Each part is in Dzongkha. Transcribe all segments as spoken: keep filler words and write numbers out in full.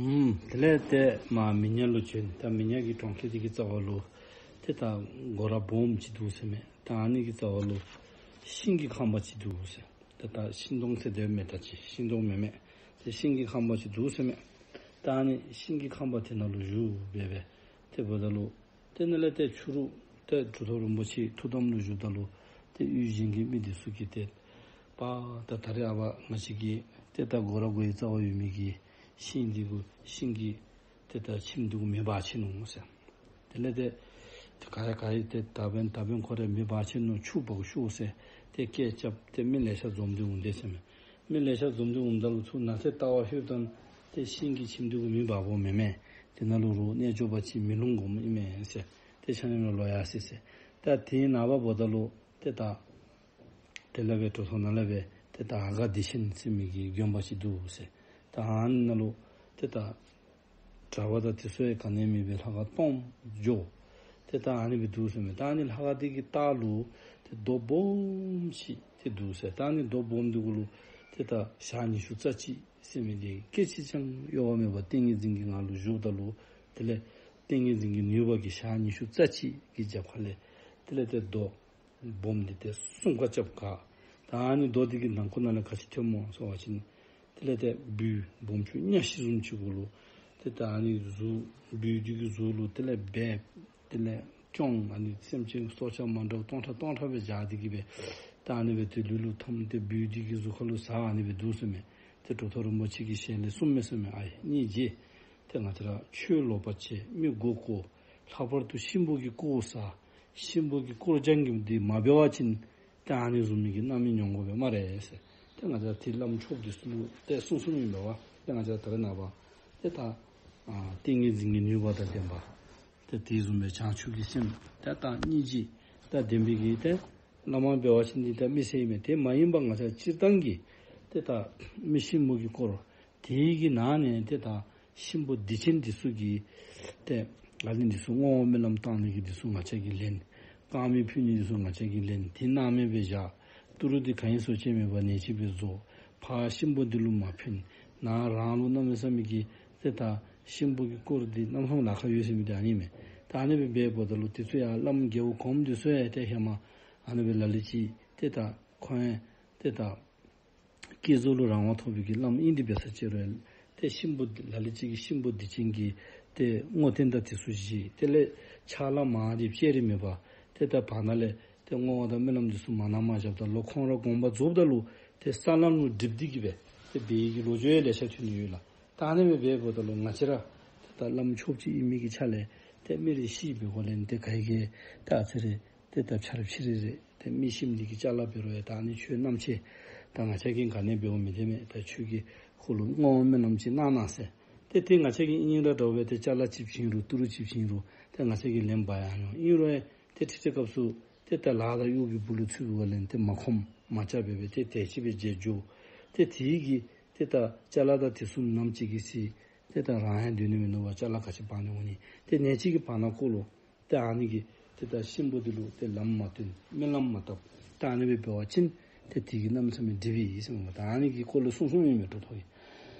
ཨུམ། དེ་ལས་ཏེ་མར་མི་ཉག་ལུ་བྱོན། ད་མི་ཉག་གི་གྲོང་ཁྱེར་འདི་གི་རྩ་བ་ལུ་ཏེ་ད་སྒོ་ར་སྦོམ་ཅིག་འདུག་ཟེར་མས། ད་ཨ་ནི་གི་རྩ་བ་ལུ་ཤིང་གི་ཁང་པ་ཅིག་འདུག་ཟེར། ཏེ་ད་ཤིང་སྡོང་ཟེར་དེ་མེད། ད་ཅི་ཤིང་སྡོང་མེན་མས། ཏེ་ཤིང་གི་ཁང་པ་ཅིག་འདུག་ཟེར་མས། ད་ཨ་ནི་ཤིང་གི་ཁང་པ་དེ་ནང་ལུ་བཞུགས་སྦེ་སྦེ་ཏེ་འབདཝ་ད་ལུ་དེ་ནང་ལས་ཏེ་ཕྱི་རུ་ཏེ་གྲུབ་ཐོབ་རིན་པོ་ཆེ་ཐུགས་དམ་ལུ་བཞུགསཔ་ད་ལུ་ཏེ་ཡུལ་གཞན་གྱི་མི་འདི་ཚུ་གིས་ཏེ་པ་ད་ད་རེས་ཨ་པ་ང་བཅས་ཀྱི་ཏེ་ད་སྒོ་ར་སྒོའི་རྩ་བར་ཡོད་མི་གི་ཤིང་འདི་གུ་ཤིང་གི་ཏེ་ད་ཁྱིམ་འདི་གུ་མེ་འབར་ཆི་ནུག་ཟེར། དེ་ལས་ཏེ་ཏེ་ག་ར་ག་ར་ཏེ་ད་འབདན་ད་འབདན་ཁོ་ར་མེ་འབར་ཆི་ནུག། ཆུ་འབག་ཤོག་ཟེར་ཏེ་སྐད་རྐྱབ་སྟེ་མི་ལེ་ཤ་འཛོམས་ཏེ་འོང་དེས་ཟེར་མས། མི་ལེ་ཤ་འཛོམས་ཏེ་འོངམ་ད་ལུ་ཚུར་ནཱ་ཏེ་ལྟ་བར་ལྷོདཔ་ད་ཏེ་ཤིང་གི་ཁྱིམ་འདི་གུ་མེ་འབར་བོ་མེན་མས། དེ་ནང་ལུ་རོགས་རྣལ་འབྱོར་པ་ཅིག་མེ་རླུང་སྒོམ་ཨིན་མས་ཟེར་ཏེ་ཆ་མཉམ་ར་ལོག་ཡར་སོ་ཡི་ཟེར། ད་དེའི་ནངས་པ་འབདཝ་ད་ལུ་ཏེ་ད་དེ་ལས་སྦེ་གྲུབ་ཐོབ་ནང་ལས་སྦེ་ཏེ་ད་ཨ་ག་བདེ་ཆེན་ཟེར་མི་གི་དགོན་པ་ཅིག་འདུག་ཟེར། ད་ཨ་ནི་ནང་ལུ་ཏེ་ད་གྲྭ་པ་དང་དེ་ཚུ་ཡང་ག་ནི་མེད་པའི་ལྷ་ཁང་སྟོངམ་འགྱོ། ཏེ་ད་ཨ་ནི་སྦེ་འདུག་ཟེར་མས། ད་ཨ་ནི་ལྷ་ཁང་འདི་གི་ལྟག་ལུ་ཏེ་རྡོ་སྦོམ་ཅིག་ཏེ་འདུག་ཟེར། ད་ཨ་ནི་རྡོ་སྦོམ་འདི་གུ་ལུ་ཏེ་ད་ཞག་ཉི་ཤུ་རྩ་གཅིག་ཟེར་མི་འདི་སྐད་ཅིག་ཀྱང་གཡོ་བ་མེད་པར་ཏིང་ངེ་འཛིན་གྱི་ངང་ལུ་བཞུགསཔ་ད་ལུ་དེ་ལས་ཏིང་ངེ་འཛིན་གྱི་ནུས་པ་གིས་ཞག་ཉི་ཤུ་རྩ་གཅིག་གི་རྒྱབ་ཁ་ལས་དེ་ལས་ཏེ་རྡོ་སྦོམ་འདི་ཏེ་གསུམ་ཀ་རྐྱབ་ག། ད་ཨ་ནི་རྡོ་འདི་གི་ནང་ཁུག་ནང་ལས་ག་ཅི་ཐོནམ་སྨོ་ཟེར་བ་ཅིན་དེ་ལས་ཏེ་སྦུལ་སྦོམ་ཆུང་གཉའ་ཤིང་བཟུམ་ཅིག་གུ་ལུ་ཏེ་ད་ཨ་ནི་གཟུགས་སྦུལ་འདི་གི་གཟུགས་ལུ་དེ་ལས་སྦལཔ་དེ་ལས་སྐྱོང་ཨ་ནི་སེམས་ཅན་སྲོག་ཆགས་མ་འདྲཝ་སྟོང་ཕྲག་སྟོང་ཕྲག་སྦེ་སྦྱར་ཏེ་གི་སྦེ་ད་ཨ་ནི་སྦེ་ཏེ་ལུས་ལུ་འཐམས་ཏེ་སྦུལ་འདི་གི་གཟུགས་ཁ་ལུ་ཟ་ཨ་ནི་སྦེ་འདུག་ཟེར་མས། ཏེ་གྲུབ་ཐོབ་རིན་པོ་ཆེ་གིས་ཞལ་ལས་གསུངམ་མས་ཟེར་མས། ཨའི་སྙིང་རྗེ། ཏེ་ང་བཅས་ར་ཆོས་ལོག་པ་བྱས་མི་མགོ་བསྐོར། ལྷག་པར་དུ་གཤིན་པོ་གི་དཀོར་ཟ། གཤིན་པོ་གི་དཀོར་སྦྱང་གི་འདི་མ་འབད་བ་ཅིན་ཏེ་ཨ་ནི་བཟུམ་མའི་གི་རྣམ་སྨིན་མྱོང་དགོ་པས་སྨ་རེ་ཟེར། ཏེ་ང་བཅས་ར་ཏེ་བླམ་ཆོསཔ་འདི་ཚུ་ལུ་ཏེ་གསུང་གསུངམ་ཨིན་པས་པ། ཏེ་ང་བཅས་ར་ད་རེས་ནངས་པ་ཏེ་ད་ཨ་ཏིང་ངེ་འཛིན་གྱི་ནུས་པ་དང་ལྡན་པ་ཏེ་དེ་བཟུམ་སྦེ་བྱང་ཆུབ་ཀྱི་སེམས་ཏེ་ད་སྙིང་རྗེ་དང་ལྡན་པའི་གི་ཏེ་བླ་མ་འབད་བ་ཅིན་འདི་ད་མི་སེར་ཨིན་མས། དེ་མ་ཡིན་པ་ང་བཅས་སྤྱིར་བཏང་གི་ཏེ་ད་མི་གཤིན་པོ་གི་དཀོར་དེ་གི་ནང་ནས་ཏེ་ད་གཤིན་པོ་སྡིག་ཅན་འདི་ཚུ་གི་ཏེ་ཨ་ནི་འདི་ཚུ་བསྔོ་བ་སྨོན་ལམ་བཏང་ནི་གི་འདི་ཚུ་ང་བཅས་ཀྱིས་ལེན། དཀར་མེ་ཕུལ་ནི་འདི་ཚུ་ང་བཅས་ཀྱིས་ལེན། དེ་སྣང་མེད་སྦེ་བཞག། ཏི་རུ་འདི་གང་ཡིན་ཟོ་ཆས་མེད་པར་ནེ་ཅིག་སྦེ་བཟོ། ཕར་གཤིན་པོ་འདི་ལུ་མ་ཕུལ། ནཱ་རང་ལུ་གནམ་མེད་ས་མེད་ཀྱི་ཏེ་ད་གཤིན་པོ་གི་དཀོར་འདི་གནམ་མེད་ས་མེད་ལཱ་ཁག་ཡོད་ཟེར་མི་འདི་ཨ་ནི་མས། ད་ཨ་ནི་སྦེ་འབདཝ་ད་ལུ་དེ་ཚུ་ཡང་བླམ་རྒྱལ་པོ་གོངམ་འདི་ཚུ་ཡང་ཏེ་ཧེ་མ་ཨ་ནི་སྦེ་ལ་ལུ་ཅིག་ཏེ་ད་ཁོང་ཡང་ཏེ་ད་བསྐྱེད་རྫོགས་ལུ་རང་དབང་ཐོབ་པའི་གི་བླམ་ཨིན། དེ་འབད་ས་ཅིག་རུང་ཏེ་གཤིན་པོ་ལ་ལུ་ཅིག་གིས་གཤིན་པོ་སྡིག་ཅན་གྱི་ཏེ་བསྔོ་རྟེན་དང་དེ་ཚུ་བཞེས། དེ་ལས་ཕྱག་ལཱ་མང་སྟེ་བཅད་རིས་མེད་པ་ཏེ་ད་བར་ན་ལས་ཏེ་བསྔོ་བ་དང་སྨོན་ལམ་འདི་ཚུ་མ་གནང་མ་བཞགཔ་ད་ལུ་ཁོང་ར་དགོངས་པ་རྫོགསཔ་ད་ལུ་ཏེ་ས་ལམ་ལུ་སྒྲིབ་སྟེ་གི་སྦེ་ཏེ་འབད་བའི་གི་ལོ་རྒྱུས་ཡང་ལེ་ཤ་ཐོན་ནི་ཡོད་ལགས། ད་ཨ་ནི་སྦེ་འབདཝ་ད་ལུ་ང་བཅས་ར་ཏེ་ད་བླམ་ཆོསཔ་ཅིག་ཨིན་མི་གི་ཆ་ལས་ཏེ་མི་རེ་ཤི་བའི་སྒོ་ལས་ཏེ་ག་གིས་ཏེ་ཨ་ཙི་རེ་ཏེ་ད་ཕྱར་ཕྱི་རེ་རེ་ཏེ་མི་ཤིམ་འདི་གི་ཅ་ལ་འབད་རུང་ཡང་ད་ཨ་ནི་ཆོས་རྣམ་འབྱེད་ད་ང་བཅས་ཀྱིས་ག་ནི་འབདཝ་མི་དེ་མེད། ད་ཁྱོད་ཀྱིས་ཁོ་ལུ་བསྔོ་བ་སྨོན་ལམ་ཅིག་གནང་གནང་ཟེར། ཏེ་ཏེ་ང་བཅས་ཀྱིས་ཨིན་རུང་འདྲཝ་སྦེ་ཏེ་ཅ་ལ་ཅིག་བྱིན་རུང་ཏི་རུ་ཅིག་བྱིན་རུང་ཏེ་ང་བཅས་ཀྱིས་ལེན་འབག་ཡར་འོང་། ཨིན་རུང་ཡང་ཏེ་ཁྲིད་ཁྲིད་སྐབས་སུ་ཏེ་ད་ལཱ་དང་གཡོག་གི་སྦུག་ལུ་ཚུད་པའི་སྒོ་ལས་ཏེ་མ་ཁོམ་མ་ཆགས་པར་སྦེ་ཏེ་དེ་ཅིག་སྦེ་མཇལ་འགྱོ། ཏེ་དེ་གིས་ཏེ་ད་ཅ་ལ་དང་དེ་ཚུ་ནམ་ཅིག་གི་ཚེ་ཏེ་ད་རང་ཡང་སྡོད་ནི་མིན་འདུག་པ། ཅ་ལ་ག་ཅི་འབག་ནི་འོང་ནི། ཏེ་ནེ་ཅིག་གི་བར་ན་ཁོ་ལུ་ཏེ་ཨ་ནི་གིས་ཏེ་ད་གཤིན་པོ་འདི་ལུ་ཏེ་ལམ་མ་སྟོན་སྨོན་ལམ་མ་བཏབ། ཏེ་ཨ་ནི་སྦེ་འབད་བ་ཅིན་ཏེ་དེ་གིས་གནམ་མེད་ས་མེད་སྒྲིབ་པས་ཟེར་མས། ད་ཨ་ནི་གི་སྐོར་ལས་གསུང་གསུངམ་ཨིན་མས་གྲུབ་ཐོབ་ཀྱིས།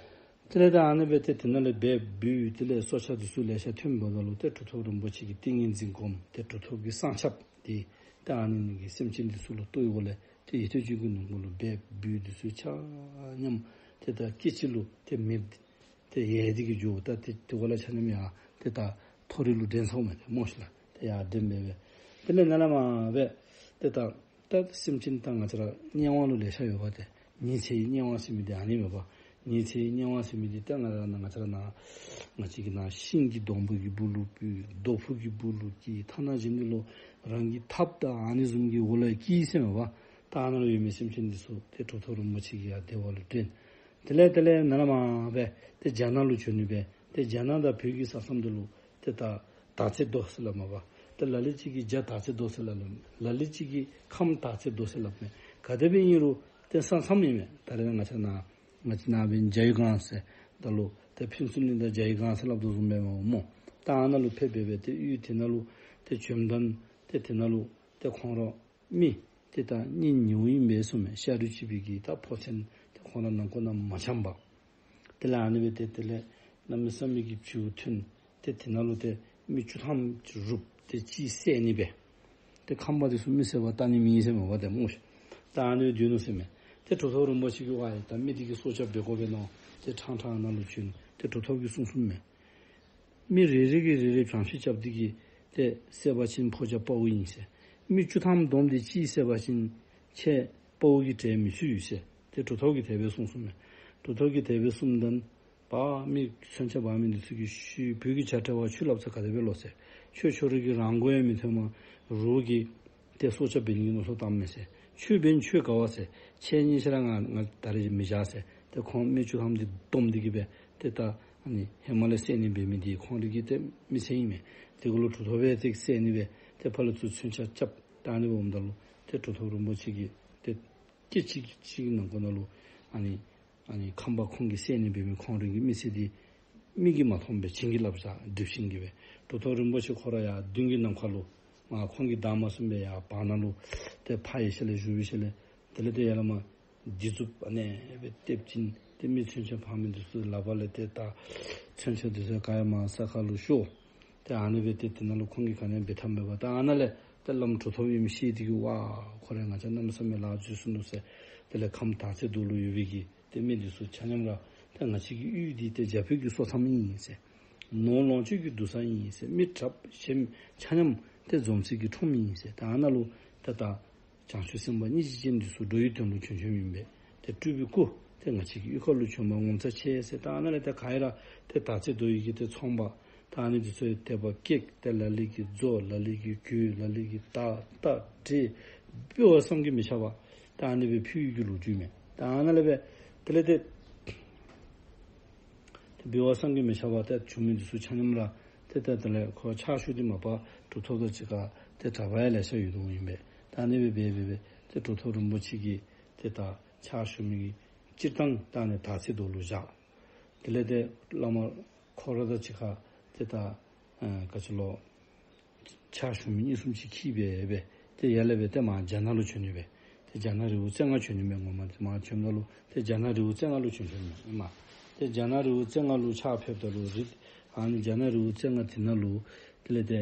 དེ་ལས་ད་ཨ་ནི་སྦེ་ཏེ་དེ་ནང་ལས་སྦལཔ་སྦུལ་དེ་ལས་སྲོག་ཆགས་འདི་ཚུ་ལེ་ཤ་ཐོནམ་ད་ལུ་ཏེ་གྲུབ་ཐོབ་རིན་པོ་ཆེ་གིས་ཏིང་ངེ་འཛིན་བསྒོམ། ཏེ་གྲུབ་ཐོབ་ཀྱི་གསང་ཆབ་འདི་ཏེ་ཨ་ནི་ནི་གི་སེམས་ཅན་འདི་ཚུ་ལུ་གཏོར་བའི་སྒོ་ལས་ཏེ་ཡུན་ཐུང་ཅིག་གི་ནང་འཁོད་ལུ་སྦལཔ་སྦུལ་འདི་ཚུ་ཆ་མཉམ་ཏེ་ད་སྐད་ཅིག་ལུ་ཏེ་མེདཔ་ཏེ་ཡལ་ཏེ་གི་འགྱོ། ད་ཏེ་དེ་གུ་ལས་ཆ་མཉམ་ཡར་ཏེ་ད་མཐོ་རིས་ལུ་འདྲེན་སོང་མས། ཏེ་སྨོ་ཤིག་ལགས། ཏེ་ཡར་འདྲེན་སྦེ་སྦེ་དེ་ལས་ནཱ་ལས་མར་སྦེ་ཏེ་ད་ད་སེམས་ཅན་ད་ང་བཅས་ར་དམྱལ་བ་ལུ་ལེ་ཤ་ཡོད་པ། ཏེ་ཉི་ཚེའི་དམྱལ་བ་ཟེར་མི་འདི་ཨ་ནི་མས་པ། ཉི་ཚེའི་དམྱལ་བ་ཟེར་མི་འདི་ད་ང་ར་ནཱ་ང་བཅས་ར་ནཱ་ང་བཅས་ཀྱི་ནཱ་ཤིང་གི་སྡོང་པོ་གི་སྦུག་ལུ་སྤུར། རྡོ་ཕུག་གི་སྦུག་ལུ་སྐྱེ། ཐ་ན་གཞན་འདི་ལུ་རང་གི་ཐགཔ་དང་ཨ་ནི་བཟུམ་གྱི་འོག་ལུ་སྐྱེ་ཟེར་མས་པ། ད་ཨ་ནཱ་ལུ་ཡོད་མི་སེམས་ཅན་འདི་ཚུ་ཏེ་གྲུབ་ཐོབ་རིན་པོ་ཆེ་གིས་ཡར་བདེ་བ་ལུ་འདྲེན། དེ་ལས་དེ་ལས་ནཱ་ལས་མར་སྦེ་ཏེ་རྒྱ་ནག་ལུ་བྱོན་ནི་སྦེ་ཏེ་རྒྱ་ནག་དང་བོད་ཀྱི་ས་མཚམས་འདི་ལུ་ཏེ་ད་དར་རྩེ་རྡོ་ཟེར་སླབ་མས་པ། ཏེ་ལ་ལུ་ཅིག་གིས་རྒྱ་དར་རྩེ་རྡོ་ཟེར་སླབ་ལོ། ལ་ལུ་ཅིག་གིས་ཁམས་དར་རྩེ་རྡོ་ཟེར་སླབ་མས། ག་དེ་སྦེ་ཨིན་རུང་ཏེ་ས་མཚམས་ཨིན་མས། ད་རེས་ང་བཅས་ནཱ་ང་བཅས་ནཱ་འབདན་ཇའི་སྒང་ཟེར་ད་ལུ་ཏེ་ཕུན་ཚོགས་གླིང་དང་ཇའི་སྒང་ཟེར་སླབ་དོ་བཟུམ་སྦེ་མས་སྨོ། ད་ཨ་ནཱ་ལུ་ཕེབས་སྦེ་སྦེ་ཏེ་ཡུལ་དེ་ནང་ལུ་ཏེ་བྱོནམ་ད་ཏེ་དེ་ནང་ལུ་ཏེ་ཁོང་ར་མི་ཏེ་ད་གཉེན་ཉེཝ་ཨིན་པས་གསུངས་མས། ཤ་རུས་གཅིག་པའི་གི་ད་ཕོ་མཚན་ཏེ་ཁོང་ར་ནང་ཁོག་ནང་མ་འཆམ་པར། དེ་ལས་ཨ་ནི་སྦེ་ཏེ་དེ་ལས་ གནམ་མེད་ས་མེད་ཀྱི་བྱིའུ་ཐོན། ཏེ་དེ་ནང་ལུ་ཏེ་མི་བཅུ་ཐམ་རུབ་སྟེ་གཅིག་བསད་ནི་སྦེ། ཏེ་ཁམས་པ་འདི་ཚུ་མི་བསད་པར་བཏང་ནི་མེད་ཟེར་མས་པ་ཏེ་སྨོ་ཤ། ད་ཨ་ནི་སྦེ་སྡོད་ནུག་ཟེར་མས། ཏེ་གྲུབ་ཐོབ་རིན་པོ་ཆེ་གིས་ཝའི་ད་མི་འདི་གིས་སྲོག་སྐྱབས་འབད་དགོ་པས་མནོ། ཏེ་ཕྲང་ཕྲང་ནང་ལུ་བྱོན། ཏེ་གྲུབ་ཐོབ་ཀྱིས་གསུངས་གསུངསམ་མས། མི་རེ་རེ་གིས་རེ་རེ་བྱང་ཆུབ་སྐྱབས་འདི་གིས་ཏེ་བསད་པ་ཅིན་ཕོ་རྒྱས་དཔའ་བོ་ཨིན་ཟེར། མི་བཅུ་ཐམ་བསྡོམས་ཏེ་གཅིག་བསད་པ་ཅིན་ཁྱེད་དཔའ་བོ་གི་གྲལ་མི་ཚུད་ཟེར། ཏེ་གྲུབ་ཐོབ་ཀྱིས་དེ་སྦེ་གསུངས་གསུངསམ་མས། གྲུབ་ཐོབ་ཀྱིས་དེ་སྦེ་གསུངསམ་ད་ཕར་མི་མཚོན་ཆ་འབག་མི་འདི་ཚུ་གིས་ཤུལ་བོད་ཀྱི་བྱ་བྲལ་བ་ཁྱོད་སླབ་ས་ག་དེ་སྦེ་ལོ་ཟེར། ཁྱོད་ཁྱོད་ར་གི་རང་མགོ་ཡང་མི་ཐོན་པར་རོགས་ཀྱི་ཏེ་སྲོག་སྐྱབས་འབད་ནི་གི་མནོ་བསམ་བཏངམ་མས་ཟེར། ཁྱོད་འབད་ན་ཁྱོད་དགའ་བ་ཟེར། ཁྱེད་གཉིས་ཆ་ར་ང་ང་ད་རེས་མི་བཞག་ཟེར། ཏེ་ཁོང་མི་བཅུ་ཐམ་འདི་བསྡོམས་འདི་གིས་སྦེ་ཏེ་ད་ཨ་ནི་ཧེ་མ་ལས་བསད་ནི་འབད་མི་འདི་ཁོང་ར་གི་ཏེ་མི་ཚེ་ཨིན་མས། དེ་གུ་ལུ་གྲུབ་ཐོབ་སྦེ་ཏེ་བསད་ནི་སྦེ་ཏེ་ཕར་ལས་ཚུར་མཚོན་ཆ་རྐྱབ་ད་ཨ་ནི་འབདཝ་ད་ལུ་ཏེ་གྲུབ་ཐོབ་རིན་པོ་ཆེ་གིས་ཏེ་སྐད་ཅིག་གཅིག་ནང་འཁོད་ནང་ལུ་ཨ་ནི་ཨ་ནི་ཁམས་པ་ཁོང་གིས་བསད་ནི་འབད་མི་ཁོང་ར་གི་མི་ཚེ་འདི་མིག་གིས་མ་མཐོང་པར་བྱིན་གྱིས་བརླབས་བཞག་སྒྲིབ་ཤིང་གིས་སྦེ། གྲུབ་ཐོབ་རིན་པོ་ཆེ་ཁོ་ར་ཡར་མདུན་གྱི་ནམ་མཁའ་ལུ་མར་ཁོང་གིས་བདའ་མ་ཟུན་པར་ཡར་བར་ན་ལུ་ཏེ་ཕར་ཡར་ཤར་ལས་བཞུགས་པའི་ཤུལ་ལས་དེ་ལས་ཏེ་ཡར་ལས་མར་སྡིགས་མཛུབ་ཨ་ནེ་སྦེ་སྟོན་ཅིན་ཏེ་མི་མཚོན་ཆ་འཕང་མི་འདི་ཚུ་ལག་པ་ལས་ཏེ་ད་མཚོན་ཆ་འདི་ཚུ་ག་ཡང་མར་ས་ཁ་ལུ་ཤོར། ཏེ་ཨ་ནི་སྦེ་ཏེ་དེ་ནང་ལུ་ཁོང་གིས་ག་ནི་འབད་ཐབས་མེད་པར་ད་ཨ་ནཱ་ལས་ཏེ་བླམ་གྲུབ་ཐོབ་ཨིནམ་ཤེས་ཏེ་གིས་ཝའི་ཁོ་ར་ང་བཅས་གནམ་མེད་ས་མེད་ལཱ་འཛོལ་སོ་ནུག་ཟེར། དེ་ལས་ཁམས་དར་རྩེ་རྡོ་ལུ་ཡོད་པའི་གི་ཏེ་མི་འདི་ཚུ་ཆ་མཉམ་ར་ཏེ་ང་བཅས་ཀྱི་གཡུས་འདི་ཏེ་རྒྱ་བོད་ཀྱི་སོ་མཚམས་ཨིན་ཟེར། ནོར་ལོངས་སྤྱོད་ཀྱི་བསྡུ་ས་ཨིན་ཟེར། མི་དྲགཔ་ཞན་ཆ་མཉམ་ཏེ་འཛོམས་སའི་གི་ཁྲོམ་ཨིན་ཟེར། ད་ཨ་ནཱ་ལུ་ཏེ་ད་བྱང་ཆུབ་སེམས་དཔའ་སྙིང་རྗེ་ཅན་འདི་ཚུ་འགྲོ་བའི་དོན་ལུ་བྱོན་བྱོནམ་ཨིན་པས། ཏེ་སྤྲུལ་པའི་སྐུ་ཏེ་ང་བཅས་ཀྱི་གཡུས་ཁ་ལུ་བྱོན་པ་ངོ་མཚར་ཆེ་ཟེར། ད་ཨ་ནཱ་ལས་ཏེ་ག་ཡ་ར་ཏེ་དར་རྩེ་རྡོ་ཡི་གི་ཏེ་ཚོང་པ་ད་ཨ་ནི་འདི་ཚུ་ཡང་དད་པ་སྐྱེས། ཏེ་ལ་ལུ་གིས་མཛོ་ལ་ལུ་གིས་གོས་ལ་ལུ་གིས་ད་ད་འདྲེ་འབད་བ་བསམ་གྱིས་མི་ཁྱབ་པ་ད་ཨ་ནི་སྦེ་ཕུལ་ཡི་གི་ལོ་རྒྱུས་མས། ད་ཨ་ནཱ་ལས་སྦེ་དེ་ལས་ཏེ་ཏེ་འབད་བ་བསམ་གྱིས་མི་ཁྱབ་པ་ཏེ་བྱུང་མི་འདི་ཚུ་ཆ་མཉམ་ར་ཏེ་ཏེ་དེ་ལས་ཁོ་ཕྱག་ཞུ་སྟེ་མ་པ་གྲུབ་ཐོབ་དང་གཅིག་ཁར་ཏེ་གྲྭ་པ་ཡང་ལེ་ཤ་ཡོད་དོ་ཨིན་པས། ད་ཨ་ནི་སྦེ་འབད་འབད་འབད་ཏེ་གྲུབ་ཐོབ་རིན་པོ་ཆེ་གིས་ཏེ་ད་ཕྱག་ཞུ་མི་གི་སྤྱིར་བཏང་ད་ཨ་ནི་དར་རྩེ་རྡོ་ལུ་བཞག། དེ་ལས་ཏེ་བླ་མ་ཁོ་ར་དང་གཅིག་ཁར་ཏེ་ད་ཨ་ག་ཅི་ལོ་ཕྱག་ཞུ་མི་གཉིས་གསུམ་ཅིག་འཁྱིད་སྦེ་སྦེ་ཏེ་ཡར་ལས་སྦེ་ཏེ་མར་རྒྱ་ནག་ལུ་བྱོན་ནི་སྦེ། ཏེ་རྒྱ་ནག་རི་བོ་རྩེ་ལྔ་བྱོན་ནི་སྦེ་ངོ་མ་ཏེ་མར་བྱོནམ་ད་ལུ་ཏེ་རྒྱ་ནག་རི་བོ་རྩེ་ལྔ་ལུ་བྱོན་བྱོནམ་མས་མ། ཏེ་རྒྱ་ནག་རི་བོ་རྩེ་ལྔ་ལུ་ཕྱག་ཕེབས་ད་ལུ་རི་ཨ་ནི་རྒྱ་ནག་རི་བོ་རྩེ་ལྔ་དེ་ནང་ལུ་དེ་ལས་ཏེ་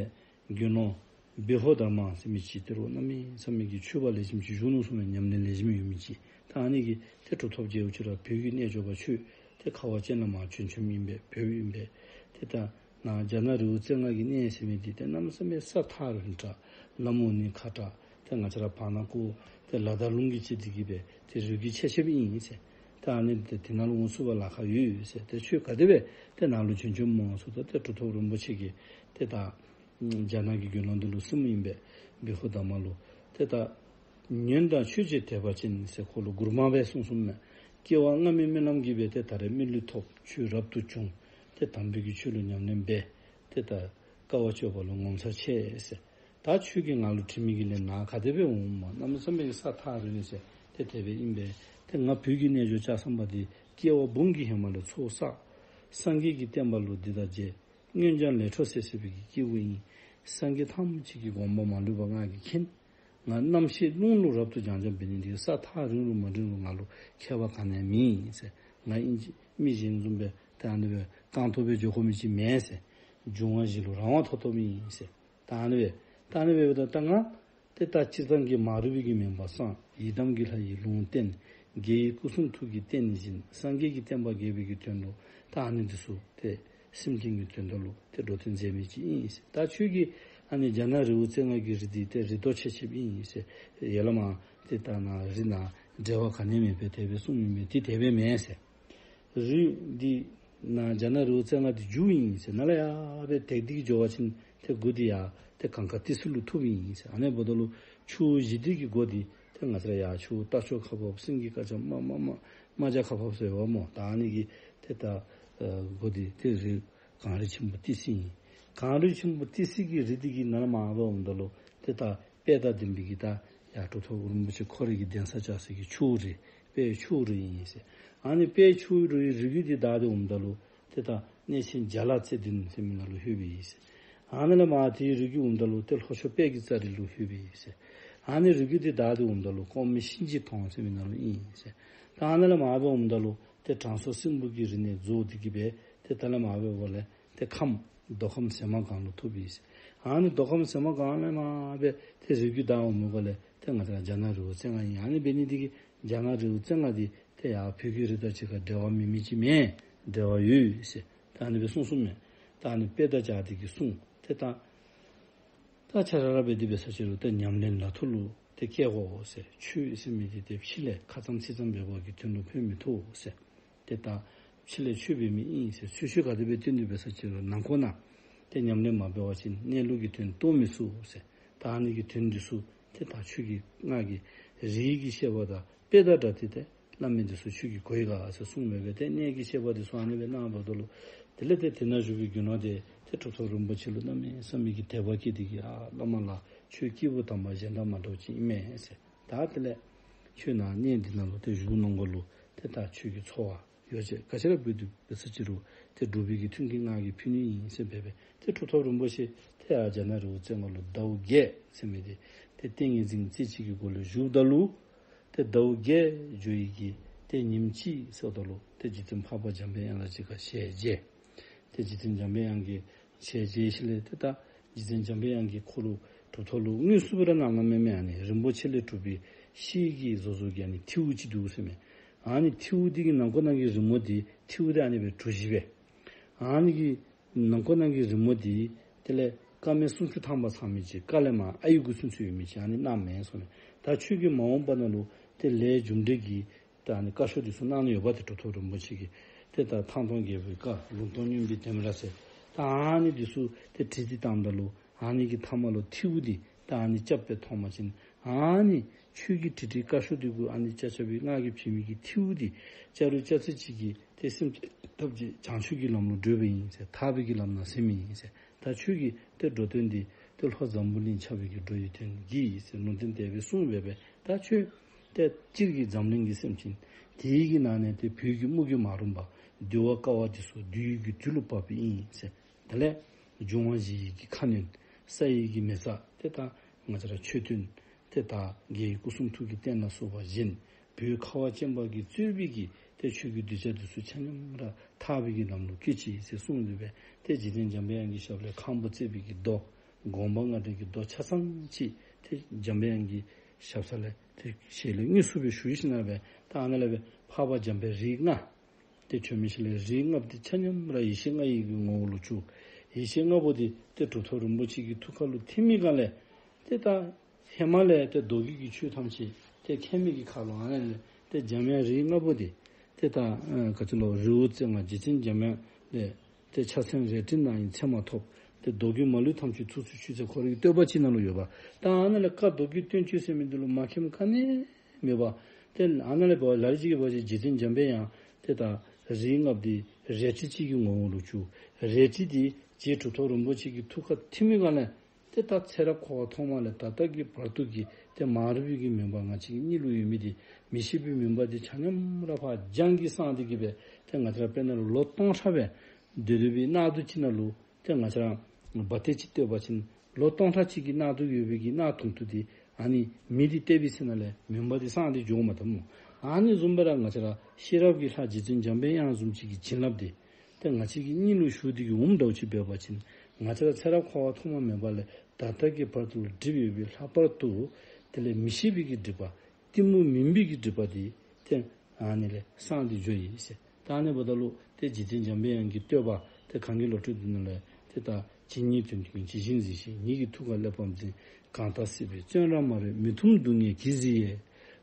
དགེ་སློང་བཻ་ཧོ་དྷརྨ་ཟེར་མི་ཅིག་ཏེ་རོགས་གནམ་མེད་ས་མེད་ཀྱི་ཆོས་པ་ལེགས་ཤོམ་ཅིག་བཞུགས་ནུག་གསུངས་མས། ཉམས་ལེན་ལེགས་ཤོམ་ཡོད་མི་ཅིག། ད་ཨ་ནི་གིས་ཏེ་གྲུབ་ཐོབ་རྗེ་འུ་ཅིག་ར་བོད་ཀྱི་རྣལ་འབྱོར་པ་ཁྱོད་ཏེ་ཁ་བ་ཅན་ལས་མར་བྱོན་བྱོནམ་ཨིན་པས། བོདཔ་ཨིན་པས། ཏེ་ད་ནཱ་རྒྱ་ནག་རི་བོ་རྩེ་ལྔ་གི་གནས་ཟེར་མི་འདི་ཏེ་གནམ་མེད་ས་མེད་ས་ཐག་རིང་དྲགས། ལམ་འོང་ནི་ཁག་དྲགས། ཏེ་ང་བཅས་ར་བར་ན་ཁོ་ཏེ་ལ་དྭགས་ལུང་གིས་བཅད་དེ་གིས་སྦེ་ཏེ་རི་རྒྱུད་ཆེ་ཆེཝ་ཨིན་ཟེར། ད་ཨ་ནི་ཏེ་དེ་ནང་ལུ་འོང་ཚུགས་པར་ལཱ་ཁག་ཡོད་ཟེར། ཏེ་ཁྱོད་ག་དེ་སྦེ་ཏེ་ནཱ་ལུ་བྱོན་བྱོནམ་སྨོ་ཟེརཝ་ད་ཏེ་གྲུབ་ཐོབ་རིན་པོ་ཆེ་གིས་ཏེ་ད་རྒྱ་ནག་གི་དགེ་སློང་འདི་ལུ་གསུངམ་ཨིན་པས། བཻ་ཧོ་དྷརྨ་ལུ། ཏེ་ད་ཉོན་དང་ཆོས་ཀྱི་དད་པ་ཅན་ཟེར་ཁོ་ལུ་མགུར་མ་སྦེ་གསུངས་གསུངསམ་མས། སྐྱེ་བ་སྔ་མའི་སྨོན་ལམ་གྱིས་སྦེ་ཏེ་ད་རེས་མི་ལུས་ཐོབ། ཆོས་རབ་ཏུ་བྱུང་། ཏེ་དམ་པའི་གི་ཆོས་ལུ་ཉམས་ལེན་འབད། ཏེ་ད་དཀའ་བ་སྤྱོད་པ་ལུ་ངོ་མཚར་ཆེ་ཟེར། ད་ཁྱོད་ཀྱིས་ང་ལུ་དྲི་མི་གི་ལན་ནཱ་ག་དེ་སྦེ་འོང་སྨོ། གནམ་མེད་ས་མེད་ཀྱི་ས་ཐག་རིང་ཟེར། ཏེ་དེ་སྦེ་ཨིན་པས། ཏེ་ང་བོད་ཀྱི་རྣལ་འབྱོར་ལྕགས་ཟམ་པ་འདི་སྐྱེ་བ་འབུམ་གྱི་ཧེ་མ་ལས་ཚོགས་བསགས། སངས་རྒྱས་ཀྱི་བསྟན་པ་ལུ་འདི་དང་མཇལ། སྔོན་སྦྱངས་ལས་འཕྲོ་སད་སད་པའི་གི་སྐྱེས་བུ་ཡིན། སངས་རྒྱས་ཐམས་ཅད་ཀྱི་དགོངས་པ་མ་ལུས་པ་ང་གིས་མཁྱེན། ང་རྣམ་ཤེས་རླུང་ལུ་རབ་ཏུ་སྦྱང་སྦྱང་འབད་ནི་འདི་ས་ཐག་རིང་རུང་མ་རིང་རུང་ང་ལུ་ཁྱད་པར་ག་ནི་ཡང་མེད་ཟེར། ང་ཨིན་ཅི་མི་གཞན་བཟུམ་སྦེ་ཏེ་ཨ་ནི་སྦེ་རྐང་སྟོང་སྦེ་འགྱོ་དགོ་མི་ཅིག་མེན་ཟེར། འབྱུང་བ་བཞི་ལུ་རང་དབང་ཐོབ་ཐོབ་ཨིན་ཟེར། ད་ཨ་ནི་སྦེ་ད་ཨ་ནི་སྦེ་འབདཝ་ད་ད་ང་ཏེ་ད་སྤྱིར་བཏང་གི་མ་རིག་པའི་གི་མུན་པ་སངས། ཡི་དམ་གྱི་ལྷ་ཡིས་ལུང་བསྟན། རྒྱལ་བའི་སྐུ་གསུང་ཐུགས་ཀྱིས་བསྟན་ནི་བཞིན། སངས་རྒྱས་ཀྱི་བསྟན་པ་རྒྱས་པའི་གི་དོན་ལུ་ད་ཨ་ནི་འདི་ཚུ་ཏེ་སེམས་ཅན་གྱི་དོན་དག་ལུ་ཏེ་འགྲོ་དོན་མཛད་མི་ཅིག་ཨིན་ཟེར། ད་ཁྱོད་ཀྱིས་ཨ་ནི་རྒྱ་ནག་རི་བོ་རྩེ་ལྔ་གི་རི་འདི་ཏེ་རི་མཐོ་ཆེ་ཆེཝ་ཨིན་ཟེར། ཡར་ལས་མར་ཏེ་ད་ནཱ་རི་ནཱ་འབྲེལ་བ་ག་ནི་ཡང་མེད་པས། དེ་སྦེ་གསུངམ་ཨིན་པས། ཏེ་དེ་སྦེ་མེན་ཟེར། རི་འདི་ནཱ་རྒྱ་ནག་རི་བོ་རྩེ་ལྔ་འདི་མཇུག་ཨིན་ཟེར། ནཱ་ལས་ཡར་སྦེ་དེད་དེ་གིས་འགྱོ་བ་ཅིན་ཏེ་མགུ་འདི་ཡར་ཏེ་གངས་དཀར་ཏི་སེ་ལུ་ཐུགཔ་ཨིན་ཟེར། ཨ་ནི་འབདཝ་ད་ལུ་ཆུ་བོ་བཞི་འདི་གི་མགོ་འདི་ཏེ་ང་བཅས་ར་ཡར་ཆུ་རྟ་མཆོག་ཁ་འབབ། སེང་གེ་དཀར་ལྕམ། རྨ་རྨ་རྨ་རྨ་བྱ་ཁ་འབབ་ཟེར་བ་སྨོ། ད་ཨ་ནི་གི་ཏེ་ད་ཨ་མགོ་འདི་ཏེ་རི་གངས་རི་ཆེན་པོ་ཏི་སེ་ཨིན། གངས་རི་ཆེན་པོ་ཏི་སེ་གི་རི་འདི་གི་ནང་ལས་མར་འབདཝ་ད་ལུ་ཏེ་ད་དཔལ་དང་ལྡན་པའི་གི་ད་ཡར་གྲུབ་ཐོབ་རིན་པོ་ཆེ་ཁོ་རའི་གི་གདན་ས་བཅགས་སའི་གི་ཆུ་བོ་རི་དཔལ་ཆུ་བོ་རི་ཨིན་ཟེར། ཨ་ནི་དཔལ་ཆུ་བོ་རི་རི་རྒྱུད་འདི་བདའ་སྟེ་འོངམ་ད་ལུ་ཏེ་ད་གནས་ཆེན་རྒྱ་ལ་རྩེ་བདུན་ཟེར་མི་ནང་ལུ་ལྷོད་པའི་ཨིན་ཟེར། ཨ་ནཱ་ལས་མར་དེའི་རི་རྒྱུད་འོངམ་ད་ལུ་ཏེ་ལྷོ་ཕྱོགས་དཔལ་གྱི་ཙ་རི་ལུ་ལྷོད་པའི་ཨིན་ཟེར། ཨ་ནི་རི་རྒྱུད་འདི་བདའ་སྟེ་འོངམ་ད་ལུ་ཀོང་སྨད་གཤིན་རྗེ་མཐོང་ཟེར་མི་ནང་ལུ་ཨིན་ཟེར། ད་ཨ་ནཱ་ལས་མར་སྦེ་འོངམ་ད་ལུ་ཏེ་དྲང་སྲོང་སྲིན་པོ་གི་རི་ནས་རྫོགས་ཏེ་གིས་སྦེ་ ཏེ་ད་ལས་མར་འབདཝ་ལས་ཏེ་ཁམས་མདོ་ཁམས་ཟེ་མ་སྒང་ལུ་ཐུག་པས་ཟེར། ཨ་ནི་མདོ་ཁམས་ཟེ་མ་སྒང་ལས་མར་སྦེ་ཏེ་རིགས་རྒྱུད་དར་འོངམ་ལས་ཏེ་ང་བཅས་ར་རྒྱ་ནག་རི་བོ་རྩེ་ལྔ་ཨིན། ཨ་ནི་འབད་ནི་འདི་གིས་རྒྱ་ནག་རི་བོ་རྩེ་ལྔ་འདི་ཏེ་ཡར་བོད་ཀྱི་རི་དང་གཅིག་ཁར་འབྲེལ་བ་མེད་མི་ཅིག་མེན། འབྲེལ་བ་ཡོད་ཟེར། ད་ཨ་ནི་སྦེ་གསུངས་གསུངསམ་མས། ད་ཨ་ནི་དཔེ་དང་སྦྱར་ཏེ་གིས་གསུངས། ཏེ་ད་ད་ཁྱོད་ར་ར་འབད་དེ་འབད་ས་ཅིག་རུང་ཏེ་ཉམས་ལེན་ལག་ཐོག་ལུ་ཏེ་བཀལ་དགོ་ཟེར། ཆོས་ཟེར་མི་འདི་ཏེ་ཕྱི་ལས་ཁ་ཙམ་ཚིག་ཙམ་འབད་བ་གི་དོན་ལུ་ཕན་མི་ཐོགས་ཟེར། ཏེ་ད་ཕྱི་ལས་ཆོས་འབད་མི་ཨིན་ཟེར། ཆོས་ཆོས་ག་དེ་སྦེ་སྟོན་ཏེ་འབད་ས་ཅིག་རུང་ནང་ཁོག་ནང་ཏེ་ཉམས་ལེན་མ་འབད་བ་ཅིན་གནས་ལུགས་ཀྱི་དོན་རྟོགས་མི་ཚུགས་ཟེར། ད་ཨ་ནི་གི་དོན་འདི་ཚུ་ཏེ་ད་ཁྱོད་ཀྱིས་ང་གིས་རིགས་ཀྱི་བཤད་པ་དང་དཔེ་དང་སྦྱར་ཏེ་ཏེ་སླབ་མི་འདི་ཚུ་ཁྱོད་ཀྱིས་གོ་ཡི་ག་ཟེར་གསུངས་སྦེ་སྦེ་ཏེ་གནས་ཀྱི་བཤད་པ་འདི་ཚུ་ཨ་ནི་སྦེ་གནངམ་ད་ལུ་དེ་ལས་ཏེ་དེ་ནང་བཞུགས་པའི་རྒྱུ་ནོར་དེ་ཏེ་གྲུབ་ཐོབ་རིན་པོ་ཆེ་ལུ་གནམ་མེད་ས་མེད་ཀྱི་དད་པ་སྐྱེས་ཏེ་གིས་ཨ་བླ་མ་ལགས་ཁྱོད་སྐྱེས་བུ་དམ་པ་གཞན་དང་མ་འདྲཝ་ཅིག་ཨིན་མས་ཟེར། ད་དེ་ལས་ཁྱོད་ནཱ་གནས་འདི་ནང་ལུ་ཏེ་བཞུགས་གནང་དགོ་ལོ། ཏེ་ད་ཁྱོད་ཀྱི་འཚོ་བ་ཡོ་བྱད་ག་ཅི་ར་འབད་དེ་འབད་ས་ཅིག་རུང་ཏེ་འབྲུག་པའི་གི་མཐུན་རྐྱེན་ང་གིས་ཕུལ་ནི་ཨིན་ཟེར་སྦེ་སྦེ་ཏེ་གྲུབ་ཐོབ་རིན་པོ་ཆེ་ཏེ་ཨ་རྒྱ་ནག་རི་བོ་རྩེ་ལྔ་ལུ་ཟླཝ་བརྒྱད་ཟེར་མི་འདི་ཏེ་ཏིང་ངེ་འཛིན་རྩེ་གཅིག་གི་སྒོ་ལས་བཞུགསཔ་ད་ལུ་ཏེ་ཟླཝ་བརྒྱད་འགྱོ་ཡི་གི་ཏེ་ཉིནམ་གཅིག་ཚེ་ད་ལུ་ཏེ་རྗེ་བཙུན་འཕགས་པ་འཇམ་པའི་དབྱངས་ལ་གཅིག་ཁར་ཞལ་མཇལ། ཏེ་རྗེ་བཙུན་འཇམ་པའི་དབྱངས་ཀྱི་ཞལ་མཇལ་ཞིནམ་ལས་ཏེ་ད་རྗེ་བཙུན་འཇམ་པའི་དབྱངས་ཀྱིས་ཁོ་ལུ་གྲུབ་ཐོབ་ལུ་དངོས་སུ་སྦེ་ར་གནང་གནངམ་མེན་མས། ཨ་ནི་རིན་པོ་ཆེ་ལས་གྲུབ་པའི་ཤེལ་གྱིས་བཟོ་བཟོ་གི་ཨ་ནི་ཐིའུ་ཅིག་འདུག་ཟེར་མས། ཨ་ནི་ཐིའུ་འདི་གི་ནང་ཁོག་ནང་གི་རི་མོ་འདི་ཐིའུ་འདི་ཨ་ནི་སྦེ་གྲུ་བཞི་སྦེ། ཨ་ནི་གི་ནང་ཁོག་ནང་གི་རི་མོ་འདི་དེ་ལས་བཀའ་མའི་སུམ་ཅུ་ཐམ་པ་ཚང་མི་ཅིག་བཀའ་ལས་མར་ཨ་ཡིག་དགུ་ཚུན་ཚོད་ཡོད་མི་ཅིག་ཨ་ནི་གནངམ་མས་ཟེར་མས། ད་ཁྱོད་ཀྱིས་མ་འོངས་པ་ནང་ལུ་ཏེ་ལས་རྒྱུ་འབྲས་ཀྱི་ད་ཨ་ནི་བཀའ་ཤོག་འདི་ཚུ་གནང་ནི་ཡོདཔ་ཏེ་གྲུབ་ཐོབ་རིན་པོ་ཆེ་གིས་ཏེ་ད་ཐང་སྟོང་རྒྱལ་པོའི་བཀའ་ལུང་སྟོང་སྨྱོན་པའི་བདེན་ར་ཟེར། ད་ཨ་ནི་འདི་ཚུ་ཏེ་བྲིས་ཏེ་བཏངམ་ད་ལུ་ཨ་ནི་གི་མཐའ་མ་ལུ་ཐིའུ་འདི་ད་ཨ་ནི་རྐྱབ་སྦེ་མཐོང་པ་ཅིན་ཨ་ནི་ཁྱོད་ཀྱིས་བྲིས་བྲིས་བཀའ་ཤོག་འདི་གུ་ཨ་ནི་ཅ་ཆས་པའི་ང་གིས་བྲིས་མི་གི་ཐིའུ་འདི་ཅ་རུ་ཅ་ཚིག་ཅིག་གིས་ཏེ་སེམས་ཅན་ཐམས་ཅད་བྱང་ཆུབ་ཀྱི་ལམ་ལུ་བགྲོད་པའི་ཨིན་ཟེར། ཐར་པའི་གི་ལམ་ནང་ཟེར་མི་ཨིན་ཟེར། ད་ཁྱོད་ཀྱི་ཏེ་འགྲོ་དོན་འདི་ཏེ་ལྷོ་འཛམ་བུ་གླིང་ཁྱབ་པའི་གི་འགྲོ་བའི་དོན་གྱིས་ཟེར་ལུང་བསྟན་དེ་སྦེ་གསུངས་སྦེ་སྦེ་ད་ཁྱོད་ཏེ་སྤྱིར་གྱི་འཛམ་གླིང་གི་སེམས་ཅན་དེའི་གི་ནང་ནས་ཏེ་བོད་ཀྱི་མུ་གེ་མ་རུངས་པ་འདུལ་བ་དཀའ་བ་འདི་ཚུ་འདུལ་བའི་གི་དུས་ལུ་བབས་པའི་ཨིན་ཟེར། དེ་ལས་འབྱུང་བ་བཞི་ཡི་གི་ཁ་གནོན་ས་ཡི་གི་མེ་བཙའ་ཏེ་ད་ང་བཅས་ར་མཆོད་རྟེན་ཏེ་ད་རྒྱལ་བའི་སྐུ་གསུང་ཐུགས་ཀྱི་རྟེན་ལ་སོགས་པ་བཞེངས། བོད་ཁ་བ་ཅན་པ་གིས་གཙོས་པའི་གི་ཏེ་ཆོས་ཀྱི་གདུལ་བྱ་འདི་ཚུ་ཆ་མཉམ་ར་ཐར་པའི་གི་ལམ་ལུ་བཀོད་ཅི་ཟེར་གསུངས་ཏེ་སྦེ་ཏེ་རྗེ་བཙུན་འཇམ་པའི་དབྱངས་ཀྱི་ཞབས་ལས་ཁང་བུ་བརྩེགས་པའི་གི་རྡོ་དགོངས་པ་རྔ་སྒྲ་གི་རྡོ་ཆ་ཚང་ཅིག་ཏེ་འཇམ་པའི་དབྱངས་ཀྱི་ཞབས་ས་ལས་ཏེ་ཞལ་ལས་དངོས་སུ་སྦེ་ཞུ་ཡི་ཟེར་ན་སྦེ་ད་ཨ་ནཱ་ལས་སྦེ་འཕགས་པ་འཇམ་དཔལ་རིགས་ལྔ་ཏེ་བྱོན་མི་ཞིནམ་ལས་རིགས་ལྔ་པོ་འདི་ཆ་མཉམ་ར་ཡེ་ཤེས་ལྔ་ཡི་གི་ངོ་བོ་ལུ་གྱུར། ཡེ་ཤེས་ལྔ་པོ་འདི་ཏེ་གྲུབ་ཐོབ་རིན་པོ་ཆེ་གི་ཐུགས་ཁ་ལུ་ཐིམ་མི་སྒང་ལས་ཏེ་ད་ཧེ་མ་ལས་ཏེ་མདོ་རྒྱུད་ཀྱི་ཆོས་ཐམས་ཅད་ཏེ་མཁྱེན་མི་གི་ཁ་ལུ་ཨ་ནཱ་ལས་ཏེ་འཇམ་དབྱངས་རིགས་ལྔ་པོ་འདི་ཏེ་ད་ཨ་ག་ཅི་ལོ་རི་བོ་རྩེ་ལྔ་རྗེ་བཙུན་འཇམ་དབྱངས་ལས་ཏེ་ཕྱག་མཚན་རལ་གྲི་ནང་ཡི་མཚན་མ་ཐོབ། ཏེ་མདོ་རྒྱུད་མ་ལུས་ཐམས་ཅད་ཐུགས་སུ་ཆུད་ཟེར་ཁོ་རའི་བསྟོད་པ་ཅིག་ནང་ལུ་ཡོདཔ། ད་ཨ་ནཱ་ལས་བཀའ་མདོ་རྒྱུད་བསྟན་བཅོས་ཟེར་མི་འདི་ལུ་མ་མཁྱེནམ་ག་ནི་མེདཔ། ཏེ་ཨ་ནཱ་ལས་འབད་བ་ལ་ལུ་ཅིག་གིས་འབད་བ་ཅིན་རྗེ་བཙུན་འཇམ་དཔལ་དབྱངས་ཏེ་ད་རིགས་ལྔ་པོ་འདི་རལ་གྲི་ཅིག་གི་ངོ་བོ་ལུ་གྱུར། རལ་གྲི་འདི་རྗེ་གྲུབ་ཐོབ་རིན་པོ་ཆེ་གི་ཐུགས་ཁར་ཐིམ་མི་སྒང་ལས་ཏེ་ད་ཚེ་རབས་འཁོར་བ་ཐོག་མ་ལས་ད་ལྟ་གི་བར་དུ་གི་ཏེ་མ་རིག་པའི་གི་མུན་པ་ང་བཅས་ཀྱི་སྙིང་ལུ་ཡོད་མི་འདི་མི་ཤེས་པའི་མུན་པ་འདི་ཆ་མཉམ་ར་ཕར་སྦྱང་གིས་སངས་ཏེ་གིས་སྦེ་ཏེ་ང་བཅས་ར་དཔེར་ན་ལུ་ལོ་སྟོང་ཕྲག་སྦེ་སྡོད་སྡོད་པའི་གནག་དུང་ཅིག་ནང་ལུ་ཏེ་ང་བཅས་ར་འབའ་ཏེ་ཅིག་བཏོན་པ་ཅིན་ལོ་སྟོང་ཕྲག་ཅིག་གི་གནག་དུང་ཡོད་པའི་གི་གནག་དུང་དུ་འདི་ཨ་ནི་མེ་འདི་གཏད་པའི་ཚེ་ན་ལས་མུན་པ་འདི་སངས་ཏེ་འགྱོཝ་མས་ད་སྨོ། ཨ་ནི་བཟུམ་སྦེ་ར་ང་བཅས་ར་ཤེས་རབ་ཀྱི་ལྷ་རྗེ་བཙུན་འཇམ་དཔལ་དབྱངས་བཟུམ་ཅིག་གི་བྱིན་རླབས་འདི་ཏེ་ང་བཅས་ཀྱི་སྙིང་ལུ་ཞུགས་ཏེ་གིས་འོངམ་འདྲཝ་ཅིག་འབད་བ་ཅིན་ང་བཅས་ར་ཚེ་རབས་འཁོར་བ་ཐོག་མ་མེད་པ་ལས་ད་ལྟ་གི་བར་དུ་ལུ་སྒྲིབ་ཡོད་པའི་ལྷག་པར་དུ་དེ་ལས་མི་ཤེས་པའི་གི་སྒྲིབ་པ་གཏི་མུག་མུན་པའི་གི་སྒྲིབ་པ་འདི་ཏེ་ཨ་ནི་ལས་སངས་ཏེ་འགྱོ་ཡི་ཟེར། ད་ཨ་ནི་འབདཝ་ད་ལུ་ཏེ་རྗེ་བཙུན་འཇམ་དཔལ་དབྱངས་ཀྱི་བསྟོད་པ་ཏེ་གང་གི་ལོ་ཏྲི་འདི་ནང་ལས་ཏེ་ད་ཇི་སྙེད་དོན་ཀུན་ཇི་བཞིན་གཟིགས་ཤིང་། ཉིད་ཀྱི་ཐུགས་ཀར་གླེགས་བམ་འཛིན། གང་དག་སྲིད་པའི་བཙོན་རར་མ་རིག་མི་མཐུན་སྡུག་བསྔལ་གྱིས་གཟིར་ཡས།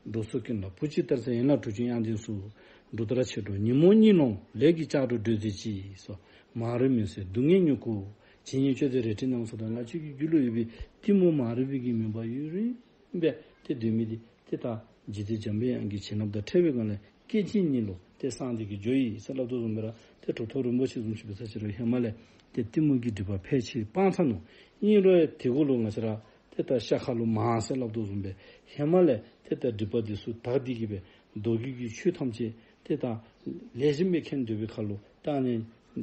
འགྲོ་ཚོགས་ཀུན་ལ་བུ་གཅིག་ལྟར་གསལ། ཡན་ལག་དྲུག་ཅུའི་དབྱངས་ལྡན་གསུང་། འགྲོ་དོན་ཕྱིར་འགྲོ་ཉོན་མོངས་གཉིད་སློང་ལས་ཀྱི་ལྕགས་སྒྲོག་སྒྲོལ་མཛད་ཅིག་སོགས། མ་རིག་མུན་སེལ་སྡུག་བསྔལ་མྱུ་གུ། ཇི་སྙེད་སྤྱོད་འདི་རལ་གྲིའི་ནང་གསུངས་དང་། ང་བཅས་ཀྱི་རྒྱུད་ལུ་ཡོད་པའི་གཏི་མུག་མ་རིག་པའི་གི་མུན་པ་ཡུན་རིང་སྦེ་ཏེ་སྡོད་མི་འདི་ཏེ་ད་རྗེ་བཙུན་འཇམ་དཔལ་དབྱངས་ཀྱི་བྱིན་རླབས་དང་འཕྲད་པའི་སྒང་ལས་སྐད་ཅིག་ཉིད་ལུ་ཏེ་སངས་ཏེ་གིས་འགྱོ་ཡི་ཟེར་སླབ་དོ་བཟུམ་སྦེ་ར་ཏེ་གྲུབ་ཐོབ་རིན་པོ་ཆེ་བཟུམ་ཅིག་འབད་ས་ཅིག་རུང་ཧེ་མ་ལས་ཏེ་གཏི་མུག་གི་སྒྲིབ་པ་ཕལ་ཆེར་སྤངས་ཚར་ནུག། ཨིན་རུང་ཡང་དེ་གུ་ལུ་ང་བཅས་ར་ཏེ་ད་ཤ་ཁ་ལུ་མར་ཟེར་སླབ་དོ་བཟུམ་སྦེ་ཧེ་མ་ལས་ཏེ་ད་སྒྲིབ་པ་འདི་ཚུ་དག་སྟེ་གིས་སྦེ་མདོ་རྒྱུད་ཀྱི་ཆོས་ཐམས་ཅད་ཏེ་ད་ལེགས་ཤོམ་སྦེ་མཁྱེན་སྡོད་པའི་ཁར་ལུ་ད་ཨ་ནི་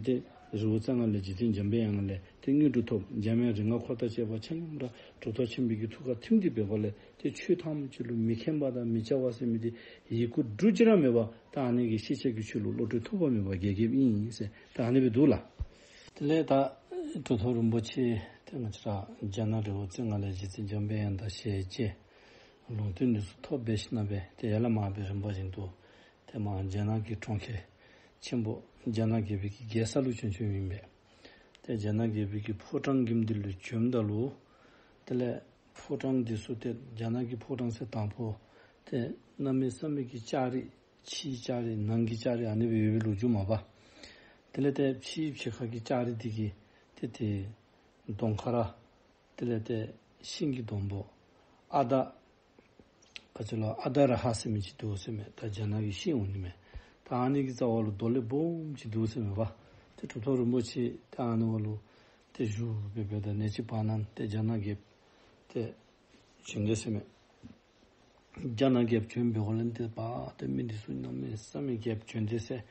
ཏེ་ རི་བོ་རྩེ་ལྔ་ལས་འཇིག་རྟེན་འཇམ་པའི་དབྱངས་ལས་ཏེ་དངོས་གྲུབ་ཐོབ། འཇམ་དབྱངས་རིགས་ལྔ་འཁོར་དང་བཅས་པ་ཆ་མཉམ་ར་གྲུབ་ཐོབ་ཆེན་པོའི་གི་ཐུགས་ཁར་ཐིམ་སྟེ་འབད་དགོ་ལས་ཏེ་ཆོས་ཐམས་ཅད་ལུ་མི་མཁྱེན་པ་དང་མི་སྐྱོ་བ་ཟེར་མི་འདི་ཡི་གུ་འབྲུ་གཅིག་ར་མེད་པར་ད་ཨ་ནི་གི་ཤེས་བྱ་གི་ཆོས་ལུ་བློ་གྲོས་ཐོགས་པ་མེད་པར་རྒྱས་རྒྱསཔ་ཨིན་ཟེར་ད་ཨ་ནི་སྦེ་འདུག་ལགས། དེ་ལས་ད་གྲུབ་ཐོབ་རིན་པོ་ཆེ་ཏེ་ང་བཅས་ར་རྒྱ་ནག་རི་བོ་རྩེ་ལྔ་ལས་འཇིག་རྟེན་འཇམ་པའི་དབྱངས་དང་ཞལ་མཇལ། ལུང་བསྟན་འདི་ཚུ་ཐོབ་འབད་ཞིནམ་ལས་ཏེ་ཡར་ལས་མར་སྦེ་རིམ་པ་བཞིན་དུ་ཏེ་མར་རྒྱ་ནག་གི་གྲོང་ཁྱེར་ཆེན་པོ་རྒྱ་ནག་རྒྱལ་པོའི་གི་རྒྱལ་ས་ལུ་བྱོན་བྱོནམ་ཨིན་པས། ཏེ་རྒྱ་ནག་རྒྱལ་པོའི་གི་ཕོ་བྲང་གི་མདུན་ལུ་བྱོནམ་ད་ལུ་དེ་ལས་ཕོ་བྲང་འདི་ཚུ་ཏེ་རྒྱ་ནག་གི་ཕོ་བྲང་ཟེར་དང་པོ་ཏེ་གནམ་མེད་ས་མེད་ཀྱི་ལྕགས་རི་ཕྱིའི་ལྕགས་རི་ནང་གི་ལྕགས་རི་ཨ་ནི་སྦེ་ཡོད་པའི་ལོ་རྒྱུས་མས་པ། དེ་ལས་ཏེ་ཕྱིའི་ཕྱི་ཁ་གི་ལྕགས་རི་འདི་གི་ཏེ་ཏེ་གདོང་ཁར་དེ་ལས་ཏེ་ཤིང་གི་སྡོང་པོ་ཨ་དར་ག་ཅི་ལོ་ཨ་དར་ར་ཧ་ཟེར་མི་ཅིག་འདུག་ཟེར་མས། ད་རྒྱ་ནག་གི་ཤིང་འོང་ནི་མས། ད་ཨ་ནི་གི་རྩ་བ་ལུ་རྡོ་ལེབ་སྦོམ་ཅིག་འདུག་ཟེར་མས་པ། ཏེ་གྲུབ་ཐོབ་རིན་པོ་ཆེ་ད་ཨ་ནི་བ་ལུ་ཏེ་བཞུགས་སྦེ་འབདཝ་ད་གནས་ཅིག་བར་ན་ཏེ་རྒྱ་ནག་རྒྱལཔོ་ཏེ་བྱོན་དེས་ཟེར་མས། རྒྱ་ནག་རྒྱལཔོ་བྱོན་པའི་སྒང་ལས་ཏེ་པ་ཏེ་མི་འདི་ཚུ་གནམ་མེད་ས་མེད་རྒྱལཔོ་བྱོན་དེས་ཟེར།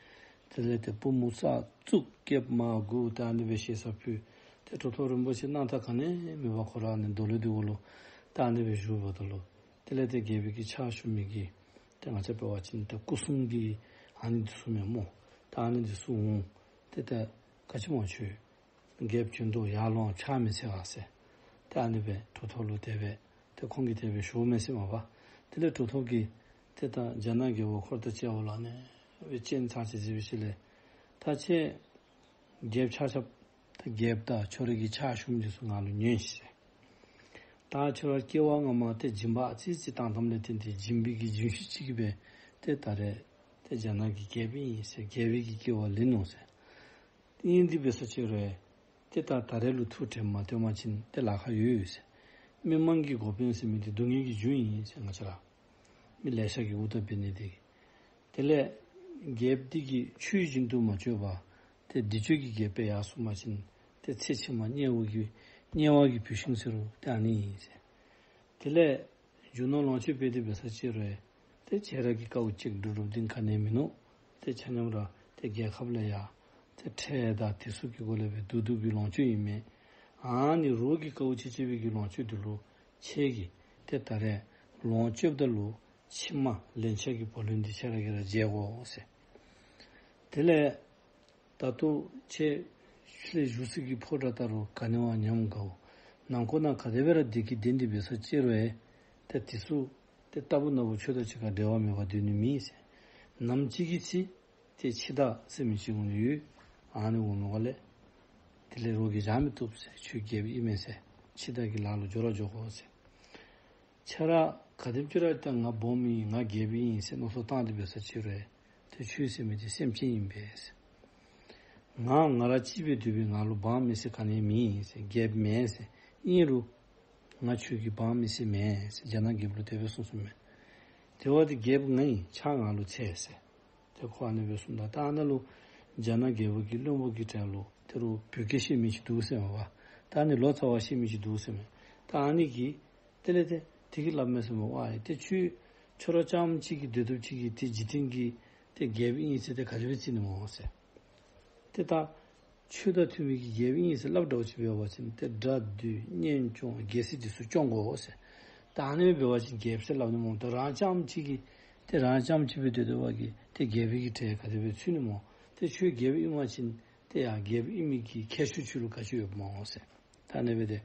དེ་ལས་ཏེ་པུས་མོ་ས་བཙུགས་སྐྱེལ་མ་དགོ་ད་ཨ་ནི་སྦེ་ཞེ་ས་ཕུལ། ཏེ་གྲུབ་ཐོབ་རིན་པོ་ཆེ་སྣང་དག་ག་ནི་མེད་པར་ཁོ་ར་ཨ་ནི་རྡོ་ལེབ་འདི་གུ་ལུ་ད་ཨ་ནི་སྦེ་བཞུགསཔ་ད་ལུ་དེ་ལས་ཏེ་རྒྱལ་པོའི་གི་ཕྱག་ཞུ་མི་གི་ཏེ་ང་བཅས་འབད་བ་ཅིན་ཏེ་སྐུ་སྲུང་གི་ཨ་ནི་འདི་ཚུ་མས་སྨོ། ད་ཨ་ནི་འདི་ཚུ་འོང་། ཏེ་ད་ག་ཅི་སྨོ་ཁྱོད་རྒྱལཔོ་བྱོན་དོ་ཡར་ལོང་ཕྱག་མི་འཚལ་བས་ཟེར། ཏེ་ཨ་ནི་སྦེ་གྲུབ་ཐོབ་ལུ་དེ་སྦེ་ཏེ་ཁོང་གིས་དེ་སྦེ་ཞུཝ་མས་ཟེར་མས་པ། དེ་ལས་གྲུབ་ཐོབ་ཀྱིས་ཏེ་ད་རྒྱ་ནག་རྒྱལ་པོ་འཁོར་དང་བཅས་པ་ལུ་ཨ་ནི་སྦེ་སྤྱན་ཚར་ཅིག་གཟིགས་པའི་ཤུལ་ལས་ད་ཁྱེད་རྒྱལཔོ་ཆ་ཁྱབ་ད་རྒྱལཔོ་དང་ཁྱོད་རའི་གི་ཕྱག་ཞུ་མི་འདི་ཚུ་ང་ལུ་ཉོན་ཤིག་ཟེར། ད་ཁྱོད་ར་སྐྱེ་བ་སྔ་མ་ཏེ་སྦྱིན་པ་ཨ་ཙི་ཅིག་བཏང་བཏངམ་ལས་བརྟེན་ཏེ་སྦྱིན་པའི་གི་རྒྱུན་ཤུགས་ཅིག་གིས་སྦེ་ཏེ་ད་རེས་ཏེ་རྒྱ་ནག་གི་རྒྱལཔོ་ཨིན་ཟེར་རྒྱལ་པོའི་གི་སྐྱེ་བ་ལེན་ནུག་ཟེར། ཨིན་ཏེ་འབད་ས་ཅིག་རུང་ཏེ་ད་ད་རེས་ལུ་ཐུགས་དྲན་མ་བཏོན་པ་ཅིན་ཏེ་ལཱ་ཁག་ཡོད་ཟེར། མི་མང་གི་འགོ་དཔོན་ཟེར་མི་འདི་སྡུག་བསྔལ་གྱི་རྒྱུ་ཨིན་ཟེར། ང་བཅས་ར་མི་ལེ་ཤ་གི་འུ་ཐག་འབད་ནི་འདི། དེ་ལས་རྒྱལཔོ་འདི་གིས་ཆོས་བཞིན་དུ་མ་བཅོས་པར་ཏེ་སྡིག་སྤྱོད་ཀྱི་རྒྱལཔོ་སྦེ་ཡར་སོང་པ་ཅིན་ཏེ་ཚེ་ཕྱི་མ་དམྱལ་བ་གི་དམྱལ་བ་གི་བུད་ཤིང་ཟེར་རུང་ཏེ་ཨ་ནི་ཨིན་ཟེར། དེ་ལས་རྒྱུ་ནོར་ལོངས་སྤྱོད་འབད་དེ་འབད་ས་ཅིག་རུང་ཏེ་ཁྱེད་ར་གི་དཀའཝ་སྤྱད་སྒྲུབ་སྒྲུབ་འདི་ག་ནི་ཡང་མིན་ནུག། ཏེ་ཆ་མཉམ་ར་ཏེ་རྒྱལ་ཁབ་ལུ་ཡང་ཏེ་ཁྲལ་དང་དེ་ཚུ་གི་སྒོ་ལས་སྦེ་བསྡུ་བསྡུ་བའི་ལོངས་སྤྱོད་ཨིན་མས། ཨ་ནི་རོགས་ཀྱི་དཀའཝ་སྤྱད་སྤྱད་པའི་གི་ལོངས་སྤྱོད་འདི་ལུ་ཁྱེད་ཀྱིས་ཏེ་ད་རེས་ལོངས་སྤྱོདཔ་ད་ལུ་ཕྱི་མ་ལན་ཆགས་ཀྱི་བུ་ལོན་འདི་ཁྱེད་ར་གིས་ར་འཇལ་དགོ་ཟེར། དེ་ལས་ད་ལྟོ་ཁྱེད་ལས་བཞུགས་སའི་གི་ཕོ་བྲང་ད་རུང་ག་ནི་བ་ཉམས་དགའོ། ནང་འཁོད་ནང་ག་དེ་སྦེ་ར་བདེ་སྐྱིད་ལྡན་ཏེ་འབད་ས་ཅིག་རུང་ཏེ་དེ་ཚུ་ཏེ་རྟག་བུ་ན་བུ་ཁྱོད་དང་གཅིག་ཁར་འབྲལ་བ་མེད་པར་སྡོད་ནི་མེད་ཟེར། ནམ་ཅིག་གི་ཚེ་ཏེ་འཆི་བདག་ཟེར་མི་ཅིག་འོང་ནི་ཡོད། ཨ་ནི་འོང་མི་སྒང་ལས་དེ་ལས་རོགས་ཀྱིས་བཞག་མི་བཏུབ་ཟེར། ཁྱོད་རྒྱལཔོ་ཨིན་མས་ཟེར། འཆི་བདག་གི་ལཱ་ལུ་འགྱོ་ར་འགྱོ་དགོ་ཟེར། ཁྱེད་ར་ག་དེམ་ཅིག་ར་ད་ང་སྦོམ་ཨིན་ང་རྒྱལཔོ་ཨིན་ཟེར་མནོ་བསམ་བཏང་སྟེ་འབད་ས་ཅིག་རུང་ཏེ་ཁྱོད་ཟེར་མི་འདི་སེམས་ཅན་ཨིན་པས་ཟེར། ང་ང་ར་གཅིག་སྦེ་སྡོད་པའི་ང་ལུ་འབངས་མི་སེར་ག་ནི་ཡང་མེད་ཟེར། རྒྱལཔོ་མེད་ཟེར། ཨིན་རུང་ང་ཁྱོད་ཀྱི་འབངས་མི་སེར་མེན་ཟེར་རྒྱ་ནག་རྒྱལཔོ་ལུ་དེ་སྦེ་གསུངས་གསུངསམ་མས། དེ་བ་ཏེ་རྒྱལཔོ་ང་ཨིན་ཕྱག་ང་ལུ་འཚལ་ཟེར། ཏེ་ཁོ་ཨ་ནི་སྦེ་གསུངམ་ད་ད་ཨ་ནཱ་ལུ་རྒྱ་ནག་རྒྱལ་པོ་གི་བློན་པོ་གི་གྲལ་ལུ་ཏེ་རུང་བོད་སྐད་བཤད་མི་ཅིག་འདུག་ཟེར་མས་པ། ད་ཨ་ནི་ལོ་ཙཱ་བ་བཤད་མི་ཅིག་འདུག་ཟེར་མས། ད་ཨ་ནི་གིས་དེ་ལས་ཏེ་དེ་གིས་སླབ་མས་ཟེར་མས། ཝའི་ཏེ་ཁྱོད་ཁྱོད་ར་རྐྱངམ་གཅིག་གིས་སྡོད་སྡོདཔ་ཅིག་གིས་ཏེ་འཇིག་རྟེན་གྱི་ཏེ་རྒྱལཔོ་ཨིན་ཟེར་ཏེ་ག་དེ་སྦེ་བརྩི་ནི་སྨོ་ཟེར། ཏེ་ད་ཆོས་དང་མཐུན་མི་གི་རྒྱལཔོ་ཨིན་ཟེར་སླབ་འདྲཝ་ཅིག་འབད་བ་ཅིན་ཏེ་དགྲ་འདུལ་གཉེན་སྐྱོང་རྒྱལ་སྲིད་འདི་ཚུ་སྐྱོང་དགོ་ཟེར། ད་ཨ་ནི་འབད་བ་ཅིན་རྒྱལཔོ་ཟེར་སླབ་ནི་སྨོ། ད་རང་རྐྱངམ་གཅིག་གིས་ཏེ་རང་རྐྱངམ་གཅིག་སྦེ་སྡོད་སྡོད་པ་གིས་ཏེ་རྒྱལ་པོའི་གི་གྲལ་ག་དེ་སྦེ་ཚུད་ནི་སྨོ། ཏེ་ཁྱོད་རྒྱལཔོ་ཨིན་པ་ཅིན་ཏེ་ཡང་རྒྱལཔོ་ཨིན་མི་གི་ཁྱད་ཆོས་ཁྱོད་ལུ་ག་ཅི་ཡོདཔ་སྨོ་ཟེར། ད་ཨ་ནི་སྦེ་ཏེ་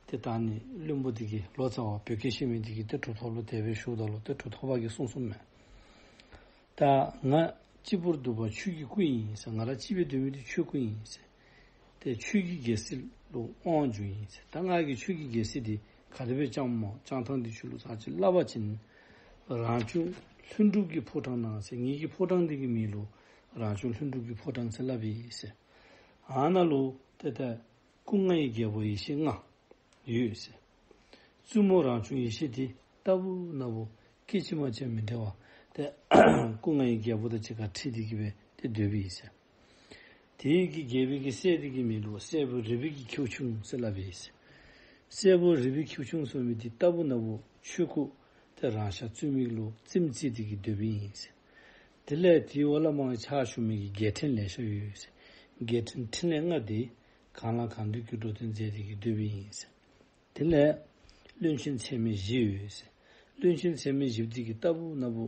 ཏེ་ད་ཨ་ནི་བློན་པོ་འདི་གིས་ལོ་ཙཱ་བ་བོད་སྐད་བཤད་མི་འདི་གིས་ཏེ་གྲུབ་ཐོབ་ལུ་དེ་སྦེ་ཞུཝ་ད་ལུ་ཏེ་གྲུབ་ཐོབ་པ་གིས་གསུངས་གསུངསམ་མས། ད་ང་གཅིག་པུར་འདུག་པ་ཆོས་ཀྱི་སྐུ་ཨིན་ཟེར། ང་ར་གཅིག་སྦེ་སྡོད་མི་འདི་ཆོས་སྐུ་ཨིན་ཟེར། ཏེ་ཆོས་ཀྱི་རྒྱལ་སྲིད་ལུ་དབང་བསྒྱུར་ཨིན་ཟེར། ད་ང་གིས་ཆོས་ཀྱི་རྒྱལ་སྲིད་འདི་ག་དེ་སྦེ་བསྐྱངམ་སྨོ། བསྐྱང་ཐངས་འདི་ཁྱོད་ལུ་ཚར་ཅིག་སླབ་པ་ཅིན་རང་བྱུང་ལྷུན་གྲུབ་ཀྱི་ཕོ་བྲང་ནང་ཟེར། ངེ་གི་ཕོ་བྲང་འདི་གི་མིང་ལུ་རང་བྱུང་ལྷུན་གྲུབ་ཀྱི་ཕོ་བྲང་ཟེར་སླབ་ཨིན་ཟེར། ཨ་ནཱ་ལུ་ཏེ་ད་སྐུ་ལྔའི་རྒྱལ་པོ་ཡེ་ཤེས་ལྔ་ཡོད་ཟེར། བཙུན་མོ་རང་བྱུང་ཡེ་ཤེས་འདི་རྟག་བུ་ན་བུ་སྐད་ཅིག་མ་གཅིག་མི་འབྲལ་བར་ཏེ་སྐུ་ལྔའི་རྒྱལ་པོ་དང་གཅིག་ཁར་འཁྲིལ་ཏེ་གི་སྦེ་ཏེ་སྡོདཔ་ཨིན་ཟེར། དེ་གི་རྒྱལ་པོའི་གི་སྲས་འདི་གི་མིང་ལུ་སྲས་པོ་རི་བོའི་གི་ཁྱེའུ་ཆུང་ཟེར་སླབ་ཨིན་ཟེར། སྲས་པོ་རི་བོའི་ཁྱེའུ་ཆུང་ཟེར་མི་འདི་རྟག་བུ་ན་བུ་ཆོས་སྐུ་ཏེ་རང་ཤར་བཙུན་མོ་ལུ་རྩེདམོ་རྩེ་སྟེ་གི་སྡོདཔ་ཨིན་ཟེར། དེ་ལས་དེའི་འོག་ལས་མར་ཕྱག་ཞུ་མི་གི་རྒྱལ་ཕྲན་ལེ་ཤ་ཡོད་ཟེར། རྒྱལ་ཕྲན་ཕྲིན་ལས་ལྔ་འདི་གང་ལ་གང་འདུལ་གྱི་འགྲོ་དོན་མཛད་དེ་གི་སྡོདཔ་ཨིན་ཟེར། དེ་ལས་བློན་ཆེན་ཚད་མེད་བཞི་ཡོད་ཟེར། བློན་ཆེན་ཚད་མེད་བཞི་འདི་གིས་རྟག་བུ་ན་བུ་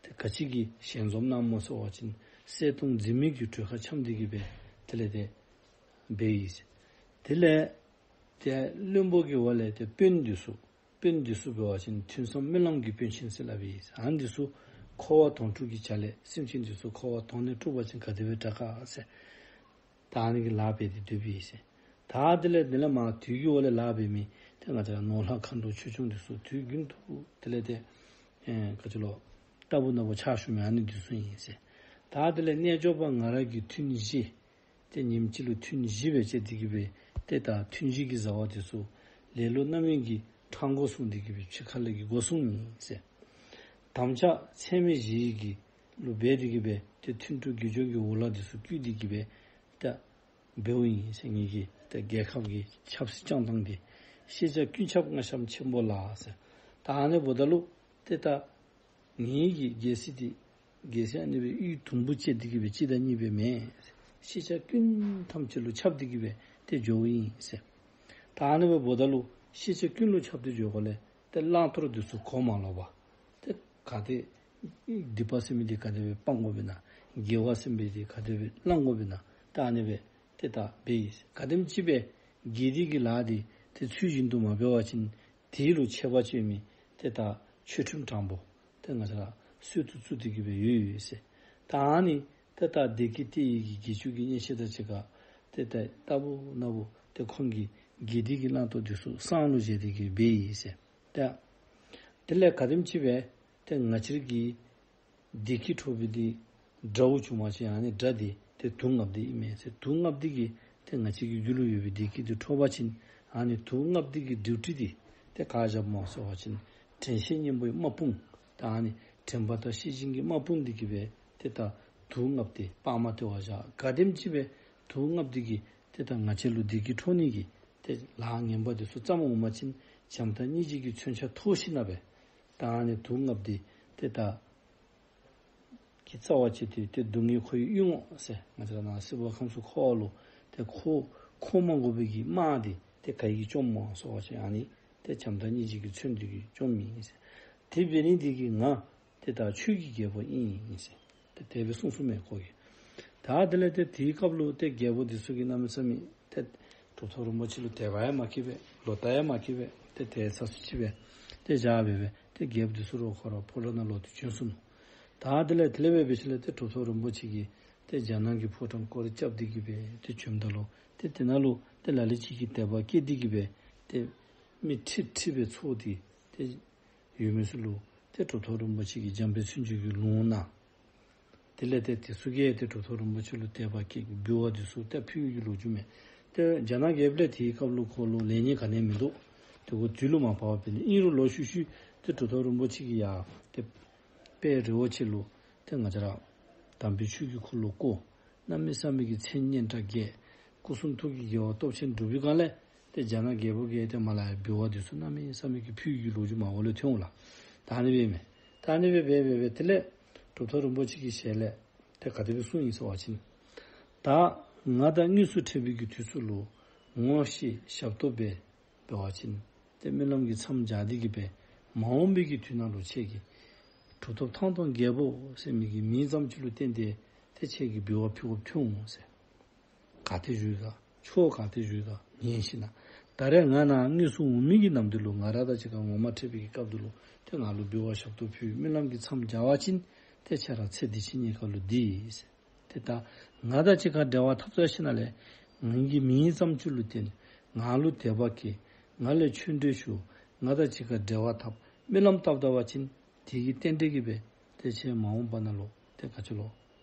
ཏེ་ག་ཅི་གི་ཞལ་འཛོམས་གནངམ་སྨོ་ཟེར་བ་ཅིན་གསལ་སྟོང་འཛིན་མེད་ཀྱི་གྲོས་ཁ་འཆམ་སྟེ་གི་སྦེ་དེ་ལས་ཏེ་འབད་ཡི་ཟེར། དེ་ལས་ཏེ་བློན་པོ་གི་འོག་ལས་ཏེ་དཔོན་འདི་ཚུ་དཔོན་འདི་ཚུ་འབད་བ་ཅིན་ཐུན་མཚམས་སྨོན་ལམ་གྱི་དཔོན་ཆེན་ཟེར་སླབ་ཨིན། ཨ་ནི་འདི་ཚུ་འཁོར་བ་དོང་སྤྲུགས་ཀྱི་བྱ་ལས་སེམས་ཅན་འདི་ཚུ་འཁོར་བ་དོང་ནས་སྤྲུགས་པ་ཅིན་ག་དེ་སྦེ་དྲག་ག་ཟེར། ད་ཨ་ནི་གི་ལཱ་འབད་དེ་སྡོདཔ་ཨིན་ཟེར། ད་དེ་ལས་དེ་ལས་མར་དུས་ཀྱི་འོག་ལས་ལཱ་འབད་མི་ཏེ་ང་བཅས་ར་ནོར་ལྷ་མཁའ་འགྲོ་ཆོས་སྐྱོང་འདི་ཚུ་དུས་རྒྱུན་དུ་དེ་ལས་ཏེ་ཨེ་ག་ཅི་ལོ་རྟག་བུ་ན་བུ་ཕྱག་ཞུ་མི་ཨ་ནི་འདི་ཚུ་ཨིན་ཟེར། ད་དེ་ལས་རྣལ་འབྱོར་པ་ང་ར་གིས་ཐུན་བཞི་ཏེ་ཉིནམ་གཅིག་ལུ་ཐུན་བཞི་སྦེ་བཅད་དེ་གི་སྦེ་ཏེ་ད་ཐུན་བཞི་གི་བཟའ་བ་འདི་ཚུ་ལེ་ལོ་རྣམ་གཡེང་གི་འཕྲང་སྒོ་བསྲུངས་ཏེ་གི་སྦེ་ཕྱི་ཁ་ལས་ཀྱི་སྒོ་བསྲུངས་ཨིན་ཟེར། དམ་བཅའ་ཚད་མེད་བཞི་གི་ལུ་འབད་དེ་གི་སྦེ་ཏེ་ཐུན་དྲུག་དགེ་སྦྱོར་གྱི་འོག་ལ་འདི་ཚུ་བསྐུལ་ཏེ་གི་སྦེ་ཏེ་འབདཝ་ཨིན་ཟེར། ངེ་གི་ཏེ་རྒྱལ་ཁབ་ཀྱི་ཆབ་སྲིད་སྐྱོང་སྟངས་འདི་ཤེས་བྱ་ཀུན་ཁྱབ་མངའ་ཤམ་ཆེན་པོ་ལ་ཟེར། ད་ཨ་ནི་འབདཝ་ད་ལུ་ཏེ་ད་ངེ་གི་རྒྱལ་སྲིད་འདི་རྒྱལ་སྲིད་ཨ་ནི་སྦེ་གཡུ་དུམ་བུ་བཅད་དེ་གི་སྦེ་གཅིག་དང་གཉིས་སྦེ་མེན། ཤེས་བྱ་ཀུན་ཐམས་ཅད་ལུ་ཁྱབ་སྟེ་གི་སྦེ་ཏེ་འགྱོཝ་ཨིན་ཟེར། ད་ཨ་ནི་སྦེ་འབདཝ་ད་ལུ་ཤེས་བྱ་ཀུན་ལུ་ཁྱབ་སྟེ་འགྱོ་དགོཔ་ལས་ཏེ་བླང་དོར་འདི་ཚུ་གོ་མ་ལོག་པར་ཏེ་ག་ཏེ་སྡིག་པ་ཟེར་མི་འདི་ག་དེ་སྦེ་སྤང་དགོཔ་ཨིན་ན། དགེ་བ་ཟེར་མི་འདི་ག་དེ་སྦེ་བླང་དགོཔ་ཨིན་ན། ད་ཨ་ནི་སྦེ་ཏེ་ད་འབད་ཡི། ག་དེམ་ཅིག་སྦེ་དགེ་སྡིག་གི་ལཱ་འདི་ཏེ་ཚུལ་བཞིན་དུ་མ་འབད་བ་ཅིན་དེ་ལུ་ཆད་པ་གཅོད་མི་ཏེ་ད་ཆོས་ཁྲིམས་དྲང་པོ་ཏེ་ང་བཅས་ར་སྲོལ་དུ་བཙུགས་ཏེ་གི་སྦེ་ཡོད་ཡོད་ཟེར། ད་ཨ་ནི་ཏེ་ད་བདེ་སྐྱིད་ཏི་ཡི་གི་དགེ་བཅུ་གི་གཉེན་བཤེས་དང་གཅིག་ཁར་ཏེ་ད་རྟག་བུ་ན་བུ་ཏེ་ཁོང་གིས་དགེ་སྡིག་གི་བླང་དོར་འདི་ཚུ་སྲང་ལུ་བཞེས་ཏེ་གི་འབད་ཡི་ཟེར། ཏེ་དེ་ལས་ག་དེམ་ཅིག་སྦེ་ཏེ་ང་བཅས་ཀྱི་བདེ་སྐྱིད་འཕྲོག་པའི་འདི་དགྲ་བོ་བྱུང་པ་ཅིན་ཨ་ནི་དགྲ་འདི་ཏེ་དུག་ལྔཔོ་འདི་ཨིན་མས་ཟེར། དུག་ལྔཔོ་འདི་གིས་ཏེ་ང་བཅས་ཀྱི་རྒྱུད་ལུ་ཡོད་པའི་བདེ་སྐྱིད་འདི་འཕྲོག་པ་ཅིན་ཨ་ནི་དུག་ལྔཔོ་འདི་གི་ཌིའུ་ཊི་འདི་ཏེ་ག་བཞགཔ་སྨོ་ཟེར་བ་ཅིན་དྲན་ཤེས་གཉེན་པོའི་དམག་དཔུང་ད་ཨ་ནི་དྲན་པ་དང་ཤེས་བཞིན་གྱི་དམག་དཔུང་འདི་གིས་སྦེ་ཏེ་ད་དུག་ལྔཔོ་འདི་དཔའ་མ་བཏུལ་བར་བཞག། ག་དེམ་ཅིག་སྦེ་དུག་ལྔཔོ་འདི་གིས་ཏེ་ད་ང་བཅས་ལུ་བདེ་སྐྱིད་འཕྲོག་ནི་གི་ཏེ་ལཱ་ངན་པ་འདི་ཚུ་བརྩམས་འོང་པ་ཅིན་བྱམས་དང་སྙིང་རྗེ་གི་མཚོན་ཆ་ཐོགས་ཞིནམ་ལས་ད་ཨ་ནི་དུག་ལྔཔོ་འདི་ཏེ་ད་ཀྱི་རྩ་བ་བཅད་དེ་ཏེ་སྡུག་བསྔལ་ཁོར་ཡུག་གཡུག་འོང་ཟེར། ང་བཅས་ར་ནཱ་སྲིད་པ་ཁམས་གསུམ་འཁོར་བ་ལུ་ཏེ་འཁོར་འཁོར་མ་དགོ་པའི་གི་དམག་འདི་ཏེ་ག་གིས་བཅོམ་སྨོ་ཟེར་བ་ཅིན་ཨ་ནི་ཏེ་བྱམས་དང་སྙིང་རྗེ་གི་མཚོན་འདི་གིས་བཅོམ་ཨིན་ཟེར། དེ་འབད་ནི་འདི་གིས་ང་ཏེ་ད་ཆོས་ཀྱི་རྒྱལ་པོ་ཨིན་ཟེར། ཏེ་དེ་སྦེ་གསུངས་གསུངསམ་མས་ཁོ་གིས། ད་དེ་ལས་ཏེ་དེའི་སྐབས་ལུ་ཏེ་རྒྱལ་པོ་འདི་ཚུ་གིས་གནམ་མེད་ས་མེད་ཏེ་གྲུབ་ཐོབ་རིན་པོ་ཆེ་ལུ་དད་པ་ཡང་མ་སྐྱེས་པས། ལོག་ལྟ་ཡང་མ་སྐྱེས་པས། ཏེ་དེ་ཚ་སུ་ཅིག་སྦེ་ཏེ་བཞག་སྦེ་སྦེ་ཏེ་རྒྱལཔོ་འདི་ཚུ་ར་ཁོ་ར་ཕོ་བྲང་ནང་ལོག་སྟེ་བྱོན་སོ་ནུག། ད་དེ་ལས་དེ་ལས་འབད་འབད་ཞིནམ་ལས་ཏེ་གྲུབ་ཐོབ་རིན་པོ་ཆེ་གིས་ཏེ་རྒྱ་ནག་གི་ཕོ་བྲང་སྐོར་རྐྱབ་སྟེ་གི་སྦེ་ཏེ་བྱོནམ་ད་ལུ་ཏེ་དེ་ནང་ལུ་ཏེ་ལ་ལུ་ཅིག་གིས་དད་པ་སྐྱེས་ཏེ་གི་སྦེ་ཏེ་མི་ཁྲི་ཁྲི་སྦེ་ཚོགས་ཏེ་ཏེ་ཡོད་མི་ཚུ་ལུ་ཏེ་གྲུབ་ཐོབ་རིན་པོ་ཆེ་གིས་འཇམ་དཔལ་མཚན་བརྗོད་ཀྱི་ལུང་གནང་། དེ་ལས་ཏེ་དེ་ཚུ་གིས་ཏེ་གྲུབ་ཐོབ་རིན་པོ་ཆེ་ལུ་དད་པ་སྐྱེས་འབུལ་བ་འདི་ཚུ་ཏེ་ཕུལ་གྱི་ལོ་རྒྱུས་མས། ཏེ་རྒྱ་ནག་རྒྱལཔོ་ལས་དེའི་སྐབས་ལུ་ཁོ་ལུ་ལེགས་ཉེས་ག་ནི་མིན་འདུག། ཏེ་ཁོ་དུས་ལུ་མ་བབས་པས་ནི། ཨིན་རུང་ལོག་ཤུལ་ཤུལ་ཏེ་གྲུབ་ཐོབ་རིན་པོ་ཆེ་གིས་ཡང་ཏེ་དཔལ་རི་བོ་ཆེ་ལུ་ཏེ་ང་བཅས་ར་དམ་པའི་ཆོས་ཀྱི་འཁོར་ལོ་བསྐོར། གནམ་མེད་ས་མེད་ཀྱི་མཚན་སྙན་གྲགས་རྒྱས། སྐུ་གསུང་ཐུགས་ཀྱི་དགེ་བ་སྟོབས་ཆེན་སྒྲུབ་པའི་སྒང་ལས་ཏེ་རྒྱ་ནག་རྒྱལ་པོ་གིས་ཏེ་མར་ལས་ཡར་འབུལ་བ་འདི་ཚུ་གནམ་མེད་ས་མེད་ཀྱི་ཕུལ་གྱི་ལོ་རྒྱུས་མར་འོག་ལུ་ཐོན་འོང་ལགས། ད་ཨ་ནི་སྦེ་མས། ད་ཨ་ནི་སྦེ་འབད་འབད་འབད་དེ་ལས་གྲུབ་ཐོབ་རིན་པོ་ཆེ་གི་ཞལ་ལས་ཏེ་ག་དེ་སྦེ་གསུངས་ཡི་ཟེར་བ་ཅིན། ད་ང་དང་དངོས་སུ་འཕྲད་པའི་གི་དུས་ཚོད་ལུ་ངོ་ཤེས་ཞབས་ཏོག་འབད་འབད་བ་ཅིན་ཏེ་སྨོན་ལམ་གྱི་མཚམས་སྦྱར་ཏེ་གི་སྦེ་མ་འོངས་པའི་གི་དུས་ནང་ལུ་ཁྱེད་ཀྱིས་གྲུབ་ཐོབ་ཐང་སྟོང་རྒྱལ་པོ་ཟེར་མི་གི་མིང་ཙམ་ཅིག་ལུ་བརྟེན་ཏེ་ཏེ་ཁྱེད་ཀྱིས་འབུལ་བ་ཕུལ་དགོཔ་ཐོན་འོང་ཟེར། ག་ཏེ་བཞུགས་ཡོད་ག། ཕྱོགས་ག་ཏེ་བཞུགས་ཡོད་ག་ཉན་ཞིན་ན། ད་རེས་ང་ནཱ་དངོས་སུ་འོང་མི་གི་ནམ་དུས་ལུ་ང་ར་དང་གཅིག་ཁར་ངོ་མ་འཕྲད་པའི་གི་སྐབས་དུས་ལུ་ཏེ་ང་ལུ་འབུལ་བ་ཞབས་ཏོག་ཕུལ་སྨོན་ལམ་གྱི་མཚམས་སྦྱར་བ་ཅིན་ཏེ་ཁྱེད་ར་ཚེ་འདི་ཕྱི་གཉིས་ཀ་ལུ་བདེ་ཡི་ཟེར། ཏེ་ད་ང་དང་གཅིག་ཁར་འབྲེལ་བ་འཐབ་ཚར་ཞིན་ན་ལས་ངེ་གི་མིང་ཙམ་ཅིག་ལུ་བརྟེན་ང་ལུ་དད་པ་སྐྱེས་ང་ལས་ཆོས་འབྲེལ་ཞུ་ང་དང་གཅིག་ཁར་འབྲེལ་བ་འཐབ་སྨོན་ལམ་བཏབ་ད་པ་ཅིན་དེ་གི་རྟེན་འབྲེལ་གྱིས་སྦེ་ཏེ་ཁྱེད་མ་འོངས་པ་ནང་ལུ་ཏེ་ག་ཅི་ལོ་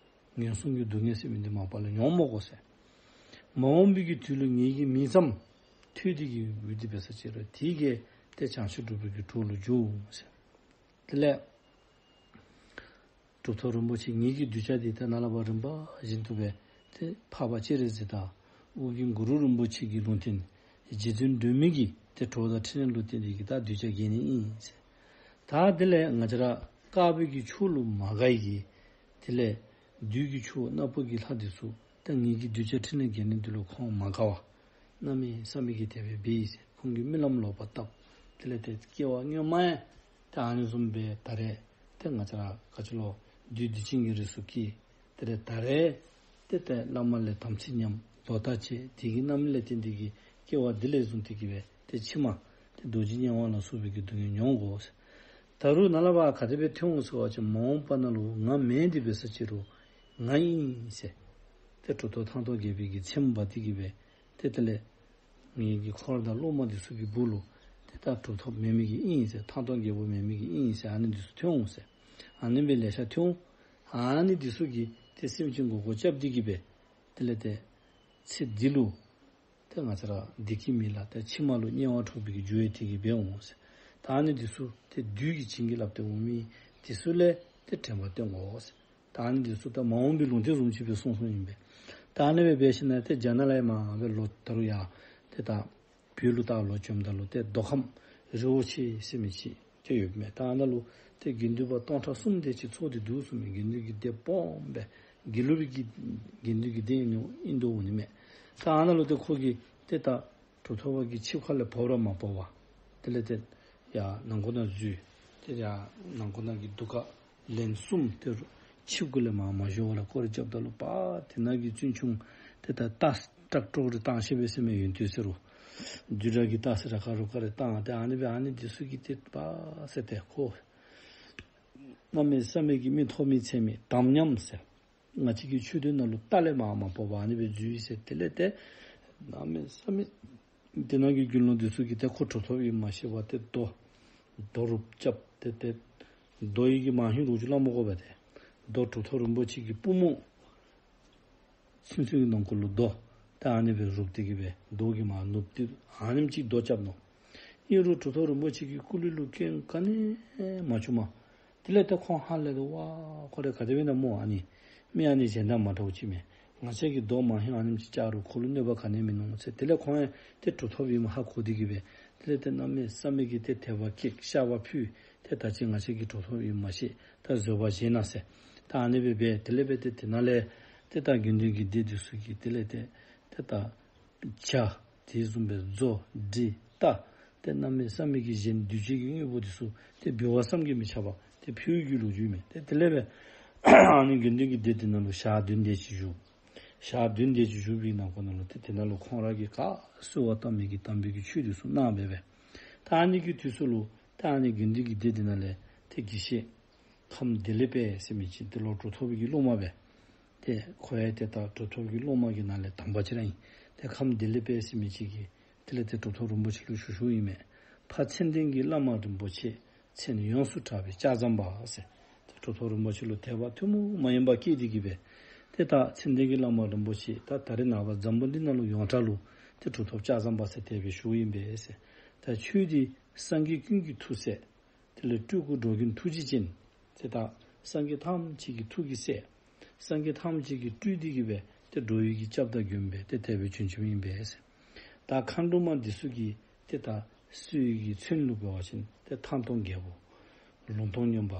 ངན་སོང་གི་སྡུག་བསྔལ་ཟེར་མི་འདི་མ་པ་ལས་མྱོང་མི་དགོ་ཟེར། མ་འོངས་པའི་གི་དུས་ལུ་ངེ་གི་མིང་ཙམ་ཐོས་ཏེ་གི་འོང་སྟེ་འབད་ས་ཅིག་རུང་དེ་གིས་ཏེ་བྱང་ཆུབ་སྒྲུབ་པའི་གི་གྲོགས་ལུ་འགྱུར་འོང་ཟེར། དེ་ལས་གྲུབ་ཐོབ་རིན་པོ་ཆེ་ངེ་གི་གདུལ་བྱ་འདི་ཏེ་ནཱ་ལས་ཕར་རིམ་པ་བཞིན་དུ་སྦེ་ཏེ་འཕགས་པ་སྤྱན་རས་གཟིགས་དང་ཨོ་རྒྱན་གུ་རུ་རིན་པོ་ཆེ་གི་ལུང་བསྟན་རྗེ་བཙུན་སྒྲོལ་མའི་གི་ཏེ་གྲོགས་དང་འཕྲིན་ལས་ལུ་བརྟེན་ཏེ་གི་ད་གདུལ་བྱ་རྒྱས་ནི་ཨིན་ཟེར། ད་དེ་ལས་ང་བཅས་ར་དཀར་པོའི་གི་ཕྱོགས་ལུ་མ་དགའ་བའི་གི་དེ་ལས་བདུད་ཀྱི་ཕྱོགས་ནག་པོ་གི་ལྷ་འདི་ཚུ་ ད་ངེ་གི་གདུལ་བྱ་ཕྲིན་ལས་རྒྱས་ནི་འདི་ལུ་ཁོང་མ་དགའ་བར་གནམ་མེད་ས་མེད་ཀྱི་དད་པས་འབད་ཡི་ཟེར། ཁོང་གིས་རྨི་ལམ་ལོག་པར་བཏབ། དེ་ལས་ཏེ་སྐྱེ་བ་སྔོན་མ་ཡང་ཏེ་ཨ་ནི་བཟུམ་སྦེ་ད་རེས་ཏེ་ང་བཅས་ར་ག་ཅི་ལོ་བདུད་སྡིག་ཅན་གྱི་རིགས་སུ་སྐྱེས། དེ་ལས་ད་རེས་ཏེ་ཏེ་བླ་མ་ལས་དམ་ཚིག་ཉམས། ལོག་ལྟ་བྱས། དེ་གི་རྣམ་སྨིན་ལས་བརྟེན་ཏེ་གི་སྐྱེ་བ་འདི་ལས་བཟུང་སྟེ་གི་སྦེ་ཏེ་ཕྱི་མ་ཏེ་རྡོ་རྗེ་དམྱལ་བ་ལ་སོགས་པའི་གི་སྡུག་བསྔལ་མྱོང་དགོ་ཟེར། ད་རུང་ནཱ་ལས་ཕར་ག་དེ་སྦེ་ཐོན་འོང་ཟེར་བ་ཅིན་མ་འོངས་པ་ནང་ལུ་ང་མེན་ཏེ་འབད་ས་ཅིག་རུང་ང་ཨིན་ཟེར། ཏེ་གྲུབ་ཐོབ་ཐང་སྟོང་རྒྱལ་པོའི་གི་མཚན་འབག་སྟེ་གི་སྦེ་ཏེ་དེ་ལས་ངེ་གི་འཁོར་དང་སློབ་མ་འདི་ཚུ་གི་སྦུག་ལུ་ཏེ་ད་གྲུབ་ཐོབ་མེན་མི་གི་ཨིན་ཟེར། ཐང་སྟོང་རྒྱལ་པོ་མེན་མི་གི་ཨིན་ཟེར། ཨ་ནི་འདི་ཚུ་ཐོན་འོང་ཟེར། ཨ་ནི་སྦེ་ལེ་ཤ་ཐོན་འོང་། ཨ་ནི་འདི་ཚུ་གིས་ཏེ་སེམས་ཅན་མགུ་སྐོར་རྐྱབ་སྟེ་གི་སྦེ་དེ་ལས་ཏེ་ཚེ་འདི་ལུ་ཏེ་ང་བཅས་ར་བདེ་སྐྱིད་མེད་ལ་ཏེ་ཕྱི་མ་ལུ་དམྱལ་བ་འཁྲུགས་པའི་གི་རྒྱུ་ཡང་དེ་གིས་འབད་འོང་ཟེར། ད་ཨ་ནི་འདི་ཚུ་ཏེ་བདུད་ཀྱིས་བྱིན་གྱིས་བརླབས་ཏེ་འོང་མི་འདི་ཚུ་ལས་ཏེ་དྲན་པ་བསྟེན་དགོ་ཟེར། ད་ཨ་ནི་འདི་ཚུ་ད་མ་འོངས་པའི་ལུང་བསྟན་བཟུམ་ཅིག་སྦེ་གསུངས་གསུངསམ་ཨིན་པས། ད་ཨ་ནི་སྦེ་འབད་ཞིནམ་ལས་ཏེ་རྒྱ་ནག་ལས་མར་སྦེ་ལོག་ད་རུང་ཡར་ཏེ་ད་བོད་ལུ་ད་ལོག་བྱོནམ་ད་ལུ་ཏེ་མདོ་ཁམས་རི་བོ་ཆེ་ཟེར་མི་ཅིག་ཏེ་ཡོདཔ་མས། ད་ཨ་ནཱ་ལུ་ཏེ་དགེ་འདུན་པ་སྟོང་ཕྲག་གསུམ་དེ་ཅིག་ཚོགས་ཏེ་འདུག་གསུངས་མས། དགེ་འདུན་གྱི་སྡེ་སྦོམ་སྦེ་དགེ་ལུགས་པའི་གི་དགེ་འདུན་གྱི་སྡེ་ཨིན་ནོ་ཨིན་དོ་འོང་ནི་མས། ད་ཨ་ནཱ་ལུ་ཏེ་ཁོ་གིས་ཏེ་ད་གྲུབ་ཐོབ་པ་གི་ཆིབས་ཁ་ལས་བབས་ར་མ་བབས་པར་དེ་ལས་ཏེ་ཡར་ནང་སྒོ་ནང་འཛུལ། ཏེ་ཡར་ནང་སྒོ་ནང་གི་འདུ་ཁང་ལན་གསུམ་ཏེ་ཆིབས་གུ་ལས་མར་མ་བཞུགས་པར་སྐོར་ར་རྐྱབ་ད་ལུ་པ་དེ་ནང་གི་བཙུན་ཆུང་ཏེ་ད་རྟ་སྲེད་ཀྲོག་རེ་བཏང་ཤེས་པས་ཟེར་མི་ཡོན་ཏན་ཟེར་རུང་བདུད་དགྲ་གི་རྟ་སྲེད་ར་ག་རུ་ག་རེ་བཏང་། ཏེ་ཨ་ནི་སྦེ་ཨ་ནི་འདི་ཚུ་གིས་ཏེ་པ་ཟེར་ཏེ་ཁོ་གནམ་མེད་ས་མེད་ཀྱི་མི་མཐོ་མི་ཚད་མི་དམ་ཉམས་ཟེར། ང་བཅས་ཀྱི་ཆོས་སྡེ་ནང་ལུ་རྟ་ལས་མར་མ་བབས་པར་ཨ་ནི་སྦེ་འཛུལ་ཡི་ཟེར། དེ་ལས་ཏེ་གནམ་མེད་ས་མེད་དེ་ནང་གི་དགེ་སློང་འདི་ཚུ་གིས་ཏེ་ཁོ་གྲུབ་ཐོབ་ཨིནམ་མ་ཤེས་པར་ཏེ་རྡོ་རྡོ་རུབ་རྐྱབ་སྟེ་ཏེ་རྡོ་ཡི་གི་མ་ཧིང་རུ་ཅིག་སླབ་མི་དགོ་པས་ཏེ། རྡོ་གྲུབ་ཐོབ་རིན་པོ་ཆེ་གི་པུས་མོ་ཚུན་ཚོད་ཀྱི་ནང་འཁོད་ལུ་རྡོ་ད་ཨ་ནི་སྦེ་རུབ་སྟེ་གི་སྦེ་རྡོ་གིས་མར་ནུབ་སྟེ་ཨ་ནེམ་ཅིག་རྡོ་རྐྱབ་ནུག། ཨིན་རུང་གྲུབ་ཐོབ་རིན་པོ་ཆེ་གི་སྐུ་ལུས་ལུ་སྐྱོན་ག་ནི་མ་བྱུངམ། དེ་ལས་ཏེ་ཁོང་ཧ་ལས་ཏེ་ཝ་ཁོ་རེ་ག་དེ་སྦེ་ཨིན་ན་སྨོ། ཨ་ནི་མི་ཨ་ནི་གཞན་དང་མ་འདྲཝ་ཅིག་མས། ང་བཅས་ཀྱིས་རྡོ་མ་ཧིང་ཨ་ནེམ་ཅིག་བཅག་རུང་ཁོ་ལུ་གནོད་པ་ག་ནི་མིན་ནུག་ཟེར། དེ་ལས་ཁོང་ཡང་ཏེ་གྲུབ་ཐོབ་ཨིནམ་ཧ་གོ་སྟེ་གི་སྦེ་དེ་ལས་ཏེ་གནམ་མེད་ས་མེད་ཀྱི་ཏེ་དད་པ་སྐྱེས་བཤགས་པ་ཕུལ། ཏེ་ད་ཅི་ང་བཅས་ཀྱི་གྲུབ་ཐོབ་ཨིནམ་མ་ཤེས། ད་བཟོད་པ་བཞེས་གནང་ཟེར། ད་ཨ་ནི་སྦེ་འབད་དེ་ལས་འབད་དེ་དེ་ནང་ལས་ཏེ་ད་དགེ་འདུན་གྱི་སྡེ་འདི་ཚུ་གིས་དེ་ལས་ཏེ་ཏེ་ད་ཇ་དེ་བཟུམ་སྦེ་མཛོ་འདྲེ་རྟ་ཏེ་གནམ་མེད་ས་མེད་ཀྱི་གཞན་འདུས་བྱས་ཀྱི་དངོས་པོ་འདི་ཚུ་ཏེ་འབུལ་བ་བསམ་གྱིས་མི་ཁྱབ་པ་ཏེ་ཕུལ་བའི་གི་ལོ་རྒྱུས་མས། ཏེ་དེ་ལས་འབད་ཨ་ནི་དགེ་འདུན་གྱི་སྡེ་དེ་ནང་ལུ་ཞག་བདུན་དེ་ཅིག་བཞུགས། ཞག་བདུན་དེ་ཅིག་བཞུགས་པའི་ནང་འཁོད་ནང་ལུ་ཏེ་དེ་ནང་ལུ་ཁོང་ར་གིས་ག་གསོལ་བ་བཏབ་མི་གི་དམ་པའི་གི་ཆོས་འདི་ཚུ་གནང་སྦེ་འབད། ད་ཨ་ནི་གི་དུས་སུ་ལུ་ད་ཨ་ནི་དགེ་འདུན་གྱི་སྡེ་དེ་ནང་ལས་ཏེ་དགེ་བཤེས་ཁམས་བདེ་ལེགས་དཔལ་ཟེར་མི་ཅིག་ཏེ་ལོག་གྲུབ་ཐོབ་ཀྱི་སློབ་མ་སྦེ། ཏེ་ཁོ་ཡང་ཏེ་ད་གྲུབ་ཐོབ་ཀྱི་སློབ་མ་གི་ནང་ལས་དམ་པ་ཅིག་ར་ཨིན། ཏེ་ཁམས་བདེ་ལེགས་དཔལ་ཟེར་མི་ཅིག་གིས་དེ་ལས་ཏེ་གྲུབ་ཐོབ་རིན་པོ་ཆེ་ལུ་ཞུ་ཞུཝ་ཨིན་མས། ཕ་མཚན་ལྡན་གྱི་བླ་མ་རིན་པོ་ཆེ། མཚན་ཡོངས་སུ་གྲགས་པའི་ལྕགས་ཟམ་པ་ཟེར། ཏེ་གྲུབ་ཐོབ་རིན་པོ་ཆེ་ལུ་དད་པ་ཐུན་མོང་མ་ཡིན་པ་སྐྱེས་ཏེ་གི་སྦེ། ཏེ་ད་མཚན་ལྡན་གྱི་བླ་མ་རིན་པོ་ཆེ་ད་ད་རེས་ནངས་པ་འཛམ་བུ་གླིང་ནང་ལུ་ཡོངས་གྲགས་ལུ་ཏེ་གྲུབ་ཐོབ་ལྕགས་ཟམ་པ་ཟེར་དེ་སྦེ་ཞུཝ་ཨིན་པས་ཟེར། ད་ཁྱོད་འདི་སངས་རྒྱས་ཀུན་གྱི་ཐུགས་སྲས། དེ་ལས་སྤྲུལ་སྐུ་འགྲོ་མགོན་ཐུགས་རྗེ་ཅན། ཏེ་ད་སངས་རྒྱས་ཐམས་ཅད་ཀྱི་ཐུགས་ཀྱི་སྲས། སངས་རྒྱས་ཐམས་ཅད་ཀྱིས་སྤྲུལ་ཏེ་གི་སྦེ་ཏེ་འགྲོ་བའི་གི་སྐྱབས་དང་མགོན་སྦེ་ཏེ་དེ་སྦེ་བྱོན་བྱོནམ་ཨིན་པས་ཟེར། ད་མཁའ་འགྲོ་མ་འདི་ཚུ་གིས་ཏེ་ད་སུ་ཡི་གི་མཚན་ལུ་འབད་བ་ཅིན་ཏེ་ཐང་སྟོང་རྒྱལ་པོ། ལུང་སྟོང་སྨྱོན་པ།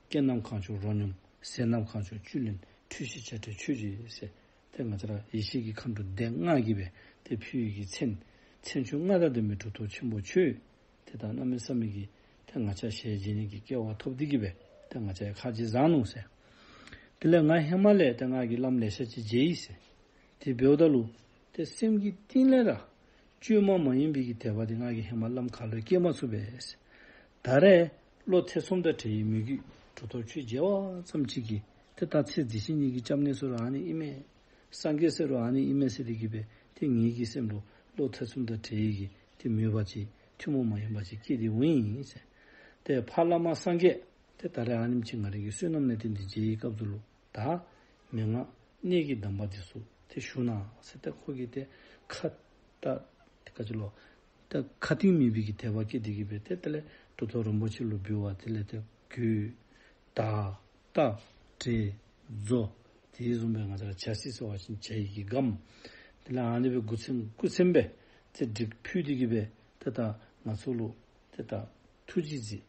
སྐད་རྣམས་གང་བྱུང་རོ་སྙོམས། ཟེར་རྣམས་གང་བྱུང་བཅུད་ལེན། འཁྲུལ་ཞིག་བྱ་བྲལ་ཆོས་ཀྱི་སྲས། ཏེ་ང་བཅས་ར་ཡེ་ཤེས་ཀྱི་མཁའ་འགྲོ་སྡེ་ལྔ་གིས་སྦེ་ཏེ་ཕུལ་བའི་གི་མཚན། མཚན་མཆོག་ལྔ་དང་ལྡན་པའི་གྲུབ་ཐོབ་ཆེན་པོ་ཁྱོད། ཏེ་ད་གནམ་མེད་ས་མེད་ཀྱི་ཏེ་ང་བཅས་ཞལ་མཇལ་ནི་གི་སྐལ་བ་ཐོབ་སྟེ་གི་སྦེ་ཏེ་ང་བཅས་ཡང་ཁ་རྗེ་བཟང་ནུག་ཟེར། དེ་ལས་ང་ཧེ་མ་ལས་ཏེ་ང་གིས་བླམ་ལེ་ཤ་ཅིག་མཇལ་ཡི་ཟེར། དེ་འབདཝ་ད་ལུ་ཏེ་སེམས་ཀྱི་གཏིང་ལས་ར་བཅོས་མ་མ་ཡིན་པའི་གི་དད་པ་དེ་ང་གིས་ཧེ་མ་བླམ་ཁ་ལུ་སྐྱེ་མ་ཚུགས་པས་ཟེར། ད་རེས་བློ་ཐེ་ཚོམ་དང་བྲལ་བའི་མོས་གུས་གྲུབ་ཐོབ་ཁྱོད་མཇལ་བ་ཙམ་ཅིག་གིས་ཏེ་ད་ཚེ་འདི་ཕྱི་གཉིས་ཀྱི་སྐྱབས་གནས་ཟེར་རུང་ཨ་ནི་ཨིན་མས། སངས་རྒྱས་ཟེར་རུང་ཨ་ནི་ཨིན་མས་ཟེར་ཏེ་གི་སྦེ་ཏེ་ངེ་གི་སེམས་ལུ་བློ་ཐེ་ཚོམ་དང་བྲལ་བའི་གི་ཏེ་མོས་པ་ཅིག་ཐུན་མོང་མ་ཡིན་པ་ཅིག་སྐྱེས་ཏེ་འོང་ཡི་ཟེར། ཏེ་ཕ་བླ་མ་སངས་རྒྱས་ཏེ་ད་རེས་ཨ་ནེམ་ཅིག་ང་རའི་གི་བསོད་ནམས་ལས་བརྟེན་ཏེ་མཇལ་བའི་སྐབས་སུ་ལུ་ད་མན་ངག་གནད་ཀྱི་གདམས་པ་འདི་ཚུ་ཏེ་ཞུ་གནང་ཟེར། ཏེ་ཁོ་གིས་ཏེ་ཁ་ད་ཏེ་ག་ཅི་ལོ། ད་ཁ་གཏིང་མེད་པའི་གི་དད་པ་སྐྱེས་ཏེ་གི་སྦེ་ཏེ་དེ་ལས་གྲུབ་ཐོབ་རིན་པོ་ཆེ་ལུ་འབུལ་བ། དེ་ལས་ཏེ་གོས་དར་རྟ་དྲེལ་མཛོ་དེ་བཟུམ་སྦེ་ང་བཅས་ར་ཇ་སི་ཟེར་བ་ཅིན་ཇ་ཡི་གི་སྒམ། དེ་ལས་ཨ་ནི་སྦེ་དགུ་ཚན་དགུ་ཚན་སྦེ་ཏེ་སྒྲིག་ཕུལ་ཏེ་གི་སྦེ་ཏེ་ད་ང་ཚུ་ལུ་ཏེ་ད་ཐུགས་རྗེ་གཟིགས།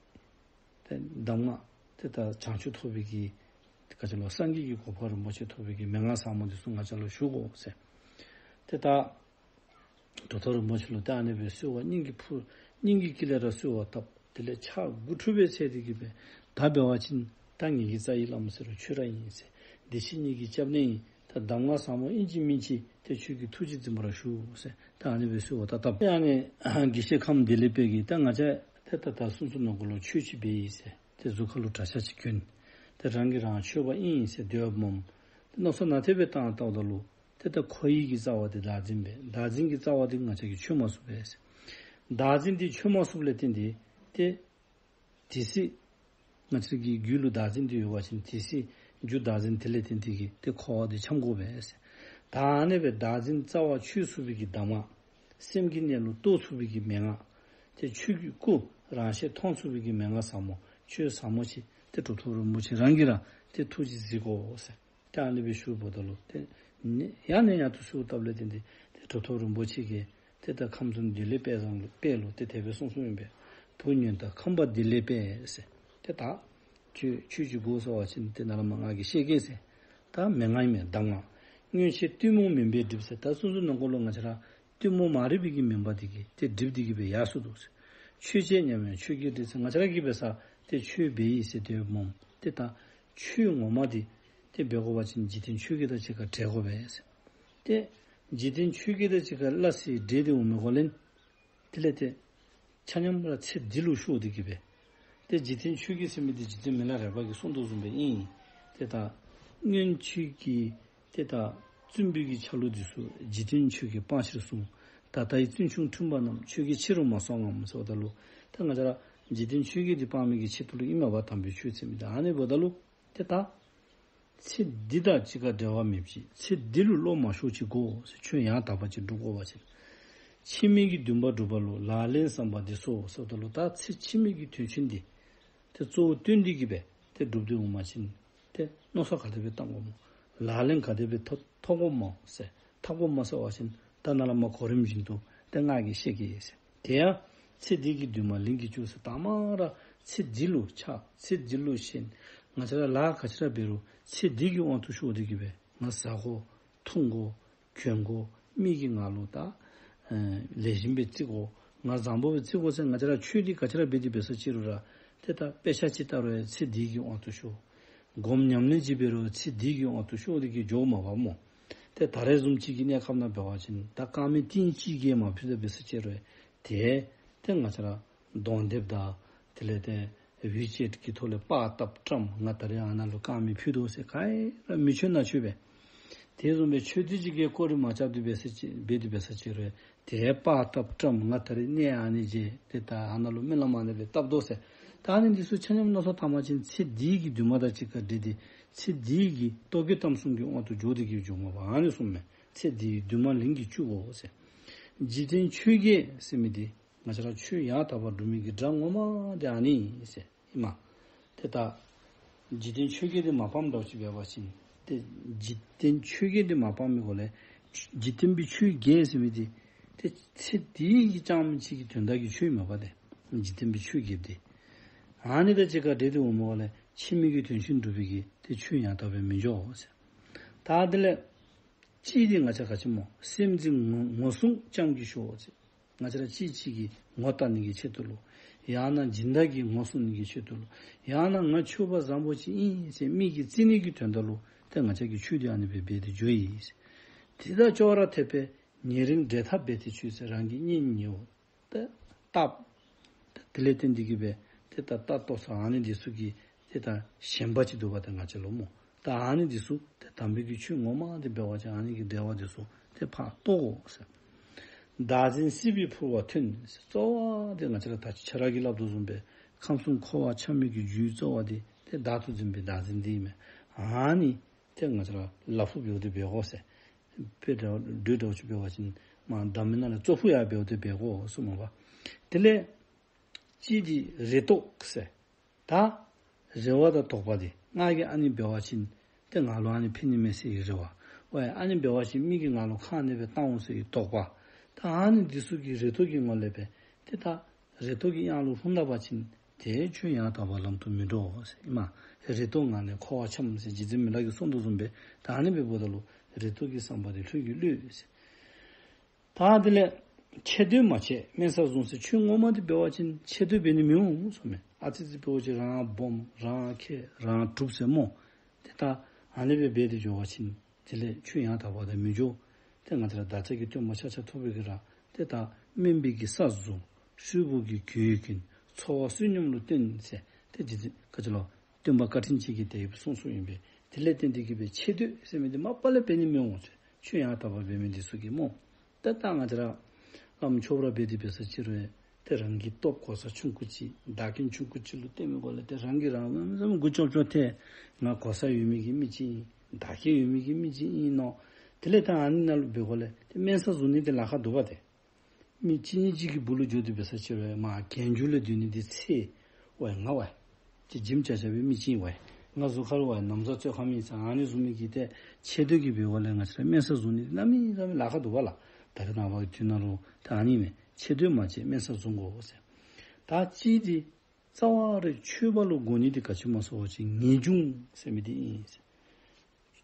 ཏེ་གདམས་ངག་ཏེ་ད་བྱང་ཆུབ་ཐོབ་པའི་གི་ ག་ཅི་ལོ་སངས་རྒྱས་ཀྱི་གོ་འཕང་རིན་པོ་ཆེ་ཐོབ་པའི་གི་མན་ངག་ཟབ་མོ་འདི་ཚུ་ང་བཅས་ལུ་ཞུ་དགོ་ཟེར། ཏེ་ད་གྲུབ་ཐོབ་རིན་པོ་ཆེ་ལུ་ཏེ་ཨ་ནི་སྦེ་གསོལ་བ་སྙིང་གི་ཕུ་སྙིང་གི་དཀྱིལ་ལས་ར་གསོལ་བ་བཏབ། དེ་ལས་ཕྱག་དགུ་ཕྲུགས་སྦེ་འཚལ་ཏེ་གི་སྦེ་ད་འབད་བ་ཅིན་ད་ངེ་གི་རྩ་བའི་བླ་མ་ཟེར་རུང་ཁྱོད་ར་ཨིན་ཟེར། བདེ་ཆེན་གཉིས་ཀྱི་སྐྱབས་གནས་ཨིན། ད་གདམས་ངག་ཟབ་མོ་ཨིན་ཅི་མིན་ཅི་ཏེ་ཁྱོད་ཀྱི་ཐུགས་རྗེ་འཛིན་པར་ཞུ་ཟེར། ད་ཨ་ནི་སྦེ་གསོལ་བ་ད་བཏབ། ཏེ་ཨ་ནི་དགེ་བཤེས་ཁམས་བདེ་ལེགས་དཔལ་གྱིས་ད་ང་བཅས་ཏེ་ད་ད་སོ་སོ་ནང་འཁོད་ལུ་ཆོས་ཅིག་འབད་ཡི་ཟེར། ཏེ་གཟུགས་ཁ་ལུ་གྲྭ་ཆས་ཅིག་གྱོན། ཏེ་རང་གིས་རང་ཆོསཔ་ཨིན་ཟེར་སྡོདཔ་མས། ཏེ་མནོ་བསམ་ནན་ཏན་སྦེ་བཏང་བལྟཝ་ད་ལུ་ཏེ་ད་ཁོ་ཡི་གི་རྩ་བ་འདི་བདག་འཛིན་པས། བདག་འཛིན་གྱི་རྩ་བ་འདི་ང་བཅས་ཀྱིས་ཆོད་མ་ཚུགས་པས་ཟེར། བདག་འཛིན་འདི་ཆོད་མ་ཚུགསཔ་ལས་བརྟེན་ཏེ་ཏེ་དེ་སྲིད་ང་བཅས་ཀྱི་རྒྱུད་ལུ་བདག་འཛིན་འདི་ཡོད་པ་ཅིན་དེ་སྲིད་རྒྱུ་བདག་འཛིན་དེ་ལས་བརྟེན་ཏེ་གི་ཏེ་འཁོར་བ་འདི་འཁྱམས་དགོ་པས་ཟེར། ད་ཨ་ནི་སྦེ་བདག་འཛིན་རྩ་བ་ཆོད་ཚུགས་པའི་གི་གདམས་ངག། སེམས་ཀྱི་གནས་ལུགས་རྟོགས་ཚུགས་པའི་གི་མན་ངག། ཏེ་ཆོས་ཀྱི་སྐུ་རང་ཞལ་མཐོང་ཚུགས་པའི་གི་མན་ངག་ཟབ་མོ་ཆོས་ཟབ་མོ་ཅིག་ཏེ་གྲུབ་ཐོབ་རིན་པོ་ཆེ་རང་གིས་ར་ཏེ་ཐུགས་རྗེ་གཟིགས་དགོ་ཟེར། ཏེ་ཨ་ནི་སྦེ་ཞུཝ་ད་ལུ་ཏེ་ཡང་ནས་ཡང་དུ་གསོལཝ་བཏབ་ལས་བརྟེན་ཏེ་ཏེ་གྲུབ་ཐོབ་རིན་པོ་ཆེ་གིས་ཏེ་ད་ཁམས་གསུམ་བདེ་ལེགས་དཔལ་བཟང་ལུ་དཔལ་ལུ་ཏེ་དེ་སྦེ་གསུངས་གསུངསམ་ཨིན་པས། བུ་ཉོན་དང་ཁམས་པ་བདེ་ལེགས་དཔལ་ཟེར། ཏེ་ད་ཁྱོད་ཁྱོད་ཅིག་དགོ་ཟེར་བ་ཅིན་ཏེ་ནཱ་ལས་མར་ང་གིས་བཤད་གེ་ཟེར། ད་མན་ངག་ཨིན་མས་གདམས་ངག། སྔོན་ཆད་གཏི་མུག་མུན་པས་བསྒྲིབས་ཟེར། ད་སོ་སོ་ནང་འཁོད་ལུ་ང་བཅས་ར་གཏི་མུག་མ་རིག་པའི་གི་མུན་པ་འདི་གིས་ཏེ་བསྒྲིབས་ཏེ་གི་སྦེ་ཡར་སོ་འདུག་ཟེར། ཆོས་བྱེད་ཉམས་ཡང་ཆོས་བརྒྱད་བྲལ་ཟེར། ང་བཅས་ར་གིས་འབད་ས་ཏེ་ཆོས་འབད་ཡི་ཟེར་སྡོདཔ་མས། ཏེ་ད་ཆོས་ངོ་མ་འདི་ཏེ་འབད་དགོ་པ་ཅིན་འཇིག་རྟེན་ཆོས་བརྒྱད་དང་གཅིག་ཁར་བྲལ་དགོ་པས་ཟེར། ཏེ་འཇིག་རྟེན་ཆོས་བརྒྱད་དང་གཅིག་ཁར་སླ་བསྲེ་བྲལ་ཏེ་འོང་མི་གོ་ལེན། དེ་ལས་ཏེ་ཆ་མཉམ་ར་ཚེ་འདི་ལུ་ཤོར་ཏེ་གི་སྦེ། ཏེ་འཇིག་རྟེན་ཆོས་བརྒྱད་ཟེར་མི་འདི་འཇིག་རྟེན་མི་ལ་རས་པ་གིས་གསུངས་དོ་བཟུམ་སྦེ་ཨིན། ཏེ་ད་སྔོན་ཆད་ཀྱི་ཏེ་ད་བཙུན་པའི་གི་ཆ་ལུགས་འདི་ཚུ་འཇིག་རྟེན་ཆོས་བརྒྱད་སྤང་ཕྱིར་གསུངས། ད་ལྟའི་བཙུན་ཆུང་འཁྲུལ་པ་རྣམས། ཆོས་བརྒྱད་ཕྱི་རུ་མ་སོང་ངམ་ཟེརཝ་ད་ལུ་ཏེ་ང་བཅས་ར་འཇིག་རྟེན་ཆོས་བརྒྱད་འདི་སྤང་མི་གི་ཆེད་དུ་ལུ་ཨིན་མས་པ། དམ་པའི་ཆོས་ཟེར་མི་འདི། ཨ་ནི་འབདཝ་ད་ལུ་ཏེ་ད་ཚེ་འདི་དང་གཅིག་ཁར་འབྲལ་བ་མེདཔ་ཅིག་ཚེ་འདི་ལུ་བློ་མ་ཤོར་ཅིག་དགོ་ཟེར། ཆོས་ཡང་དག་པ་ཅིག་སྒྲུབ་དགོ་པ་ཅིན་ཕྱི་མའི་གི་འདུན་པ་སྒྲུབ་པ་ལུ་ལག་ལེན་བསམ་པ་འདི་གསོ་ཟེརཝ་ད་ལུ་ད་ཚེ་ཕྱི་མའི་གི་དོན་ཆེན་འདི་ཏེ་གཙོ་བོ་བཏོན་ཏེ་གི་སྦེ་ཏེ་སྒྲུབ་སྟེ་འོང་པ་ཅིན་ཏེ་མནོ་བསམ་ག་དེ་སྦེ་བཏང་དགོཔ་སྨོ། ལག་ལེན་ག་དེ་སྦེ་ཐོབ་ཐོབ་དགོཔ་སྨོ་ཟེར། ཐོབ་དགོཔ་སྨོ་ཟེར་བ་ཅིན་ད་ནཱ་ལས་མར་གོ་རིམ་བཞིན་དུ་ཏེ་ང་གིས་བཤད་གེ་ཟེར། དེ་ཡང་ཚེ་འདི་གི་འདུན་མ་ལིང་གིས་བཅུག་ཟེར། དང་པ་ར་ཚེ་འདི་ལུ་ཆགས། ཚེ་འདི་ལུ་ཞེན། ང་བཅས་ར་ལཱ་ག་ཅི་ར་འབད་རུང་ཚེ་འདི་གི་དབང་དུ་ཤོར་ཏེ་གི་སྦེ་ང་བཟའ་དགོ་འཐུང་དགོ་གྱོན་དགོ། མི་གིས་ང་ལུ་ད་ཨེ་ལེགས་ཤོམ་སྦེ་བརྩི་དགོ། ང་བཟང་པོ་སྦེ་བརྩི་དགོ་ཟེར་ང་བཅས་ར་ཆོས་འདི་ག་ཅི་ར་འབད་དེ་འབད་ས་ཅིག་རུང་ར་ཏེ་ད་དཔེ་ཆ་ཅིག་ལྟ་རུང་ཡང་ཚེ་འདི་གི་དབང་དུ་ཤོར། སྒོམ་ཉམས་ལེན་ཅིག་འབད་རུང་ཚེ་འདི་གི་དབང་དུ་ཤོར་ཏེ་གི་འགྱོཝ་མས་པ་སྨོ། ཏེ་ད་རེས་བཟུམ་ཅིག་གི་གནས་སྐབས་ནང་འབད་བ་ཅིན་ད་རྐང་མི་ཏིང་གཅིག་གིས་མ་ཕུད་ད་འབད་ས་ཅིག་རུང་ཡང་ཏེ་ཏེ་ང་བཅས་ར་གདོང་དེབ་དང་དེ་ལས་ཏེ་ཝི་ཅེཊ་གི་ཐོག་ལས་པར་བཏབ་བཀྲམ། ང་ད་རེས་ཨ་ནཱ་ལུ་རྐང་མི་ཕུད་དོ་ཟེར་ག་ར་མི་ཆོད་ན་ཆོད་པས། དེ་བཟུམ་སྦེ་ཆོས་སྡེ་ཅིག་གིས་སྐོར་ར་མ་རྐྱབ་སྟེ་འབད་ས་ཅིག་འབད་དེ་འབད་ས་ཅིག་རུང་ཡང་ཏེ་པར་བཏབ་བཀྲམ། ང་ད་རེས་གནས་ཨ་ནི་མཇལ། ཏེ་ད་ཨ་ནཱ་ལུ་སྨོན་ལམ་ཨ་ནི་སྦེ་བཏབ་དོ་ཟེར། ད་ཨ་ནི་འདི་ཚུ་ཆ་མཉམ་མནོ་བསམ་བཏང་པ་ཅིན་ཚེ་འདི་གི་འདུན་མ་དང་གཅིག་ཁར་འབྲེལ་ཏེ་ཚེ་འདི་གི་ལྟོ་གོས་གཏམ་གསུམ་གྱི་དབང་དུ་འགྱོ་སྟེ་གི་འགྱོཝ་མས་པ། ཨ་ནི་གསུངམ་མས། ཚེ་འདིའི་འདུན་མ་ལིང་གིས་བཅུག་དགོ་ཟེར། འཇིག་རྟེན་ཆོས་བརྒྱད་ཟེར་མི་འདི་ང་བཅས་ར་ཆོས་ཡང་དག་པར་སྒྲུབ་མི་གི་དགྲ་ངོ་མ་འདི་ཨ་ནི་ཨིན་ཟེར་ཨིན་མས། ཏེ་ད་འཇིག་རྟེན་ཆོས་བརྒྱད་འདི་མ་སྤངམ་འདྲཝ་ཅིག་འབད་བ་ཅིན་ཏེ་འཇིག་རྟེན་ཆོས་བརྒྱད་འདི་མ་སྤང་མི་གོ་ལས་འཇིག་རྟེན་པའི་ཆོས་བརྒྱད་ཟེར་མི་འདི་ཏེ་ཚེ་འདི་གི་རྐྱངམ་གཅིག་གི་དོན་དག་གི་ཆོས་མས་པ། ཏེ་འཇིག་རྟེན་པའི་ཆོས་བརྒྱད་འདི་ཨ་ནི་དང་གཅིག་ཁར་འབྲེལ་ཏེ་འོང་མི་གོ་ལས་ཕྱི་མའི་གི་དོན་ཆེན་སྒྲུབ་པའི་གི་ཏེ་ཆོས་ཡང་དག་པར་མི་འགྱོ་ཟེར། ད་དེ་ལས་གཅིག་འདི་ང་བཅས་ག་ཅི་སྨོ། སེམས་ཅན་ངོ་ངོ་སྲུང་བྱམས་ཀྱིས་ཤོག་ཟེར། ང་བཅས་ར་གཅིག་གཅིག་གི་ངོ་བལྟ་ནི་གི་ཆེད་དུ་ལུ། ཡང་ན་སྦྱིན་བདག་གི་ངོ་སྲུང་ནི་གི་ཆེད་དུ་ལུ། ཡང་ན་ང་ཆོསཔ་བཟང་པོ་ཅིག་ཨིན་ཟེར་མི་གིས་བརྩི་ནི་གི་དོན་དག་ལུ་ཏེ་ང་བཅས་ཀྱིས་ཆོས་འདི་ཨ་ནི་སྦེ་འབད་དེ་འགྱོ་ཡི་ཟེར། དེ་དང་ཅོག་ར་འཐདཔ་སྦེ་ཉེ་རིང་འབྲལ་ཐབས་འབད་དེ་ཆོས་ཟེར། རང་གི་གཉེན་ཉེཝ་ཏེ་བཏབ། དེ་ལས་བརྟེན་ཏེ་གི་སྦེ་ཏེ་ད་ལྟ་ལྟོ་ཚང་ཨ་ནི་འདི་ཚུ་གི་ཏེ་ད་ཞེན་པ་ཅིག་འདུག་པ་ཏེ་ང་བཅས་ལུ་སྨོ། ད་ཨ་ནི་འདི་ཚུ་ཏེ་དམ་པའི་གི་ཆོས་ངོ་མ་འདི་འབད་བ་ཅིན་ཨ་ནི་གི་འབྲེལ་བ་འདི་ཚུ་ཏེ་ཕར་བཏོག་དགོ་ཟེར། བདག་འཛིན་སྲིད་པའི་ཕུར་བ་ཐོན། གཙོ་བོ་འདི་ང་བཅས་ར་ད་ཁྱོད་ར་གིས་སླབ་དོ་བཟུམ་སྦེ་ཁམས་གསུམ་འཁོར་བ་འཁྱམས་མི་གི་རྒྱུའི་གཙོ་བོ་འདི་ཏེ་བདག་ཏུ་འཛིན་པའི་བདག་འཛིན་འདི་ཨིན་མས། ཨ་ནི་ཏེ་ང་བཅས་ར་ལག་ཕུར་འབདཝ་ད་འབད་དགོ་ཟེར། དཔེ་འདྲ་བ་འདྲཝ་ཅིག་འབད་བ་ཅིན་མ་འདམ་མི་ནང་ལས་ཙོག་ཕུར་ཡར་འབདཝ་ད་འབད་དགོ་གསུངམ་མས་པ། དེ་ལས་གཅིག་འདི་རེ་དོགས་ཟེར། ད་རེ་བ་དང་དོགས་པ་འདི་ང་གིས་ཨ་ནི་འབད་བ་ཅིན་ཏེ་ང་ལུ་ཨ་ནི་ཕན་ནི་མས་ཟེར་བའི་རེ་བ། ཨོ་ཡ་ཨ་ནི་འབད་བ་ཅིན་མི་གིས་ང་ལུ་ཁ་ཨ་ནི་སྦེ་བཏང་འོང་ཟེར་བའི་དོགས་པ། ད་ཨ་ནི་འདི་ཚུ་གི་རེ་དོགས་ཀྱི་ངོ་ལས་སྦེ་ཏེ་ད་རེ་དོགས་ཀྱི་གཡང་ལུ་ལྷུང་ད་པ་ཅིན་ དེ་ཆོས་ཡང་དག་པ་ལམ་དུ་མི་འགྲོ་ཟེར། ཨིན་མས། རེ་དོགས་ངང་ནས་འཁོར་བར་འཁྱམས་ཟེར་རྗེ་བཙུན་མི་ལ་གིས་གསུངས་དོ་བཟུམ་སྦེ་ད་ཨ་ནི་སྦེ་འབདཝ་ད་ལུ་རེ་དོགས་ཀྱི་བསམ་པ་དེ་ལྷོད་ཀྱི་ལྷོད་ཟེར། ད་དེ་ལས་ཆེ་འདོད་མ་བྱེད་དམན་ས་བཟུང་ཟེར། ཆོས་ངོ་མ་དེ་འབད་བ་ཅིན་ཆེ་འདོད་འབད་ནི་མི་འོང་གསུངམ་མས། ཨ་ཙི་ཙི་འབད་བ་ཅིན་རང་སྦོམ་རང་ཁེ་རང་གྲུབ་ཟེར་སྨོ། དེ་ད་ཨ་ནི་སྦེ་འབད་དེ་འགྱོ་བ་ཅིན་དེ་ལས་ཆོས་ཡང་དག་པ་དེ་མི་འགྱོ། ཏེ་ང་བཅས་ར་བདག་ཅག་གི་སྟོན་པ་ཤཱཀྱ་ཐུབ་པ་གིས་ར་ཏེ་ད་དམན་པའི་གི་ས་བཟུང་། ཧྲིལ་པོ་གི་གོས་གྱོན། འཚོ་བ་བསོད་སྙོམས་ལུ་བརྟེན་ཟེར། ཏེ་རྗེ་བཙུན་ག་ཅི་ལོ་སྟོན་པ་བཀའ་དྲིན་ཅན་གྱིས་དེ་སྦེ་གསུངས་གསུངསམ་ཨིན་པས། དེ་ལས་བརྟེན་ཏེ་གིས་སྦེ་ཆེ་འདོད་ཟེར་མི་འདི་མ་པ་ལས་འབད་ནི་མི་འོང་ཟེར། ཆོས་ཡང་དག་པ་འབད་མི་འདི་ཚུ་གིས་སྨོ། ཏེ་ད་ང་བཅས་ར་བླམ་ཆོསཔ་ར་འབད་དེ་འབད་ས་ཅིག་རུང་ཏེ་རང་གི་སྟོབས་གོ་ས་ཆུང་ཀུ་ཅིག་བདག་རྐྱེན་ཆུང་ཀུ་ཅིག་ལུ་བརྟེན་མི་སྒོ་ལས་ཏེ་རང་གིས་རང་ལུ་མགུ་ཅོག་ཅོག་ཐལ། ང་གོ་ས་ཡོད་མི་གི་མི་ཅིག་ཨིན། བདག་རྐྱེན་ཡོད་མི་གི་མི་ཅིག་ཨིན་ནོ། དེ་ལས་ད་ཨ་ནི་ནང་ལུ་འབད་སྒོ་ལས་ཏེ་དམན་ས་བཟུང་ནི་དེ་ལཱ་ཁག་འདུག་པ་ཏེ། མི་གཅིག་གཉིས་ཅིག་གི་སྦུག་ལུ་འགྱོ་དེ་འབད་ས་ཅིག་རུང་མ་གྱལ་མཇུག་ལས་སྡོད་ནི་དེ་ཚེ་བ་ང་བ་ཅིག་ཇིམ་ཅ་ཅ་སྦེ་མི་ཅིག་ཨིན་པས། ང་གཟུགས་ཁར་བ་ན་བཟའ་བཙོས་ཁ་མི་ཚང་ཨ་ནི་བཟུམ་མའི་གི་ཏེ་ཆེ་འདོད་ཀྱིས་འབད་སྒོ་ལས་ང་བཅས་ར་དམན་ས་བཟུང་ནི་དེ་གནམ་མེད་ས་མེད་ལཱ་ཁག་འདུག་པ་ལགས། ད་རེས་ནངས་པ་གི་དུས་ནང་ལུ་ད་ཨ་ནི་མས། ཆེ་འདོད་མ་བྱེད་དམན་ས་བཟུང་དགོ་ཟེར། ད་གཅིག་དེ་རྩ་བ་ར་ཆོས་པ་ལུ་དགོ་ནི་དེ་ག་ཅི་སྨོ་ཟེར་བ་ཅིན་ངེས་འབྱུང་ཟེར་མི་དེ་ཨིན་ཟེར།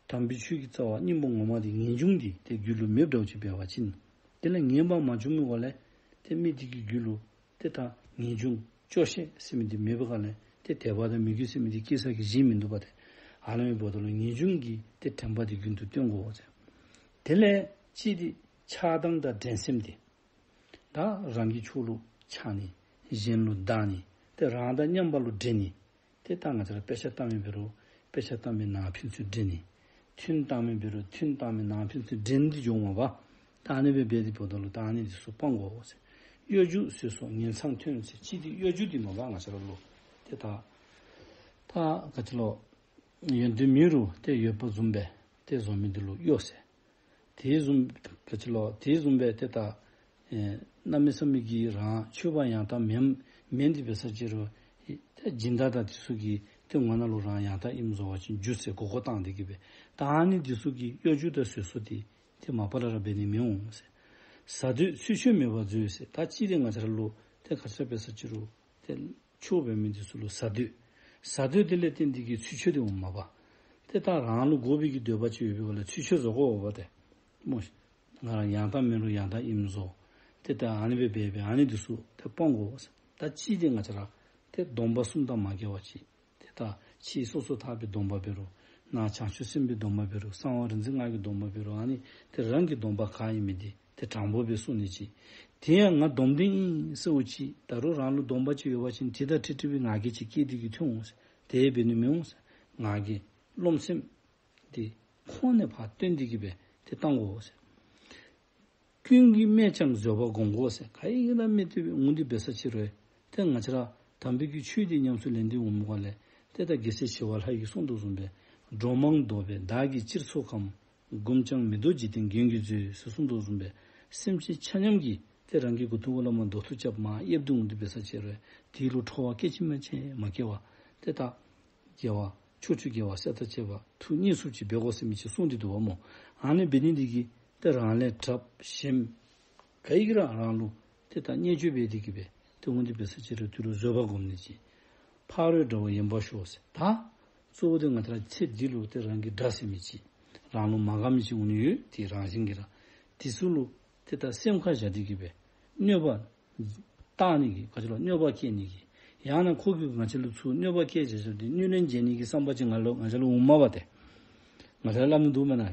དམ་པའི་ཆོས་ཀྱི་རྩ་བ་སྙིང་པོ་ངོ་མ་དེ་ངེས་འབྱུང་དེ་ཏེ་རྒྱུད་ལུ་མེདཔ་འདྲཝ་ཅིག་འབད་བ་ཅིན་དེ་ལས་ངེས་པ་མ་བྱུང་མི་སྒོ་ལས་ཏེ་མི་དེ་གི་རྒྱུད་ལུ་ཏེ་ད་ངེས་འབྱུང་སྐྱོ་ཤས་ཟེར་མི་དེ་མེད་པའི་སྒང་ལས་ཏེ་དད་པ་དང་མོས་གུས་ཟེར་མི་དེ་སྐྱེ་ས་གི་གཞི་མིན་འདུག་པ་ཏེ། ཨ་ནི་འབདཝ་ད་ལུ་ངེས་འབྱུང་གི་ཏེ་དྲན་པ་དེ་རྒྱུན་དུ་བསྟེན་དགོ་ཟེར། དེ་ལས་གཅིག་དེ་ཆགས་སྡང་དང་འགྲན་སེམས་དེ། ད་རང་གི་ཕྱོགས་ལུ་ཆགས་ནི། གཞན་ལུ་སྡང་ནི། ཏེ་རང་དང་མཉམ་པ་ལུ་འགྲན་ནི། ཏེ་ད་ང་བཅས་ར་དཔེ་ཆ་ལྟ་མི་འབད་རུང་དཔེ་ཆ་ལྟ་མི་ནང་ཕན་ཚུན་འགྲན་ནི། ཐུན་བཏང་མི་འབད་རུང་ཐུན་བཏང་མི་ནང་ཕན་ཚུན་འགྲན་ཏེ་འགྱོཝ་མས་པ། ད་ཨ་ནི་སྦེ་འབད་དེ་འབདཝ་ད་ལུ་ད་ཨ་ནི་དེ་ཚུ་སྤང་དགོ་ཟེར། གཡོ་སྒྱུ་ཟེར་སོགས་ངན་མཚང་ཐོན་ཟེར། གཅིག་དེ་གཡོ་སྒྱུ་དེ་མས་པ་ང་བཅས་ར་ལུ། ཏེ་ད་ད་ག་ཅི་ལོ་ཡོན་ཏན་མེད་རུང་ཏེ་ཡོད་པ་བཟུམ་སྦེ་ཏེ་བཟོ་མི་དེ་ལུ་གཡོ་ཟེར། དེ་བཟུམ་ག་ཅི་ལོ་དེ་བཟུམ་སྦེ་ཏེ་ད་ཨེ་གནམ་མེད་ས་མེད་ཀྱི་རང་ཆོས་པ་ཡང་དག་མེན་མེན་དེ་འབད་ས་ཅིག་རུང་ཏེ་སྦྱིན་བདག་དང་དེ་ཚུ་གི་ཏེ་ངོ་ནང་ལུ་རང་ཡང་དག་ཨིནམ་བཟོ་བ་ཅིན་སྒྱུ་ཟེར་མགུ་སྐོར་བཏང་སྟེ་གིས་སྦེ། ད་ཨ་ནི་དེ་ཚུ་གི་གཡོ་སྒྱུ་དང་ཟེར་སོགས་དེ་ཏེ་མ་པ་ལས་ར་འབད་ནི་མི་འོང་ཟེར། ཟ་འདོད་ཚུལ་འཆོས་མེད་པར་མཛོད་ཟེར། ད་གཅིག་དེ་ང་བཅས་ར་ལུ་ཏེ་ག་ཅི་འབད་ས་ཅིག་རུང་ཏེ་ཆོས་འབད་མི་དེ་ཚུ་ལུ་ཟ་འདོད། ཟ་འདོད་དེ་ལས་བརྟེན་ཏེ་གིས་ཚུལ་འཆོས་དེ་འོངམ་མས་པ། ཏེ་ད་རང་ལུ་དགོ་པའི་གི་འདོད་པ་ཅིག་ཡོད་པའི་སྒང་ལས་ཚུལ་འཆོས་བཟོ་དགོ་པ་ཏེ། སྨོ་ཤིག། ང་རང་ཡང་དག་མེན་རུང་ཡང་དག་ཨིནམ་བཟོ། ཏེ་ད་ཨ་ནི་སྦེ་འབད་འབད་ཨ་ནི་དེ་ཚུ་ཏེ་སྤང་དགོ་ཟེར། ད་གཅིག་དེ་ང་བཅས་ར་ཏེ་སྡོམ་པ་གསུམ་དང་མ་འགལ་བ་ཅིག། ཏེ་ད་ཕྱི་སོ་སོ་ཐར་པའི་སྡོམ་པ་འབད་རུང་ནང་བྱང་ཆུབ་སེམས་དཔའི་སྡོམ་པ་འབད་རུང་གསང་བ་རིག་འཛིན་སྔགས་ཀྱི་སྡོམ་པ་འབད་རུང་ཨ་ནི་ཏེ་རང་གི་སྡོམ་པ་ག་ཨིན་མི་དེ་ཏེ་དྲང་པོ་སྦེ་བསྲུང་ནི་ཅིག། དེ་ཡང་ང་སྡོམ་ལྡན་ཨིན་ཟེར་བ་ཅིན་ད་རུང་རང་ལུ་སྡོམ་པ་ཅིག་ཡོད་པ་ཅིན་དེ་དང་འཁྲིལ་འཁྲིལ་བའི་ང་རྒྱལ་ཅིག་སྐྱེས་ཏེ་གིས་ཐོན་འོང་ཟེར། དེ་འབད་ནི་མི་འོང་ཟེར། ང་རྒྱལ་རློམ་སེམས་དེ་ཁོང་ནས་ཕར་བཏོན་ཏེ་གིས་སྦེ་ཏེ་བཏང་དགོ་ཟེར། ཀུན་གྱིས་སྨད་ཀྱང་བཟོད་པ་བསྒོམ་དགོ་ཟེར། ག་ཡི་གིས་ན་སྨད་དེ་འོང་དེ་འབད་ས་ཅིག་རུང་ཏེ་ང་བཅས་ར་དམ་པའི་གི་ཆོས་དེ་ཉམས་སུ་ལེན་ཏེ་འོངམ་ལས་ཏེ་ད་རྒྱལ་སྲས་ཞི་བ་ལྷ་ཡིས་གསུངས་དོ་བཟུམ་སྦེ་འགྲོ་མང་བཟློག་པས་བདག་གིས་སྤྱིར་ཚོགས་ཁམས། བསྒོམས་ཀྱང་མི་ལྡོག་འཇིག་རྟེན་མགོན་གྱིས་མཛོད་ཟེར་གསུངས་དོ་བཟུམ་སྦེ་སེམས་ཅན་ཆ་མཉམ་གྱིས་ཏེ་རང་གི་མགུ་ཏོ་གུ་ལས་མར་རྡོ་ཐུག་རྐྱབ་མར་གཡསཔ་དེ་འོང་དེ་འབད་ས་ཅིག་རུང་དེ་ལུ་ཁྲོ་བ་སྐད་ཅིག་མ་ཆད་མ་སྐྱེ་བར་ཏེ་ད་དགེ་བ་ཕྱོགས་བཅུའི་དགེ་བ་བསགས་དང་བཅས་པ་ཐུགས་མཉེས་སུ་ཅིག་འབད་དགོ་ཟེར་མི་ཅིག་གསུངས་ཏེ་འདུག་པ་སྨོ། ཨ་ནི་འབད་ནི་དེ་གིས་ཏེ་རང་ལས་དྲགཔ་ཞནམ་ག་ཡི་གིས་ར་རང་ལུ་ཏེ་ད་བརྙས་བཅོས་འབད་དེ་གིས་སྦེ་ཏེ་འོང་དེ་འབད་ས་ཅིག་རུང་དེ་ལུ་བཟོད་པ་བསྒོམ་ནི་ཅིག། ཕ་རོལ་དགྲ་བོ་ཡན་པར་ཞོག་ཟེར། ད་གཙོ་བོ་དེ་ང་བཅས་ར་ཚེ་འདི་ལུ་ཏེ་རང་གི་དགྲ་ཟེར་མི་ཅིག་རང་ལུ་མ་དགའ་མི་ཅིག་འོང་ནི་ཡོད། དེ་རང་བཞིན་གྱིས་ར། དེ་ཚུ་ལུ་ཏེ་ད་སེམས་ཁར་བཞག་སྟེ་གིས་སྦེ་གནོད་པ་བཏང་ནི་གི་ག་ཅི་ལོ་གནོད་པ་བསྐྱལ་ནི་གི་ཡང་ན་ཁོ་གིས་ང་བཅས་ལུ་ཚུར་གནོད་པ་བསྐྱལ་བཞག་བཞགཔ་དེ་གནོད་ལན་འཇལ་ནི་གི་བསམ་པ་ཅིག་ང་ལུ་ང་བཅས་ལུ་འོངམ་མས་པ་ཏེ། ང་བཅས་ལུ་སླབ་ནི་འདུག་མེན་ན།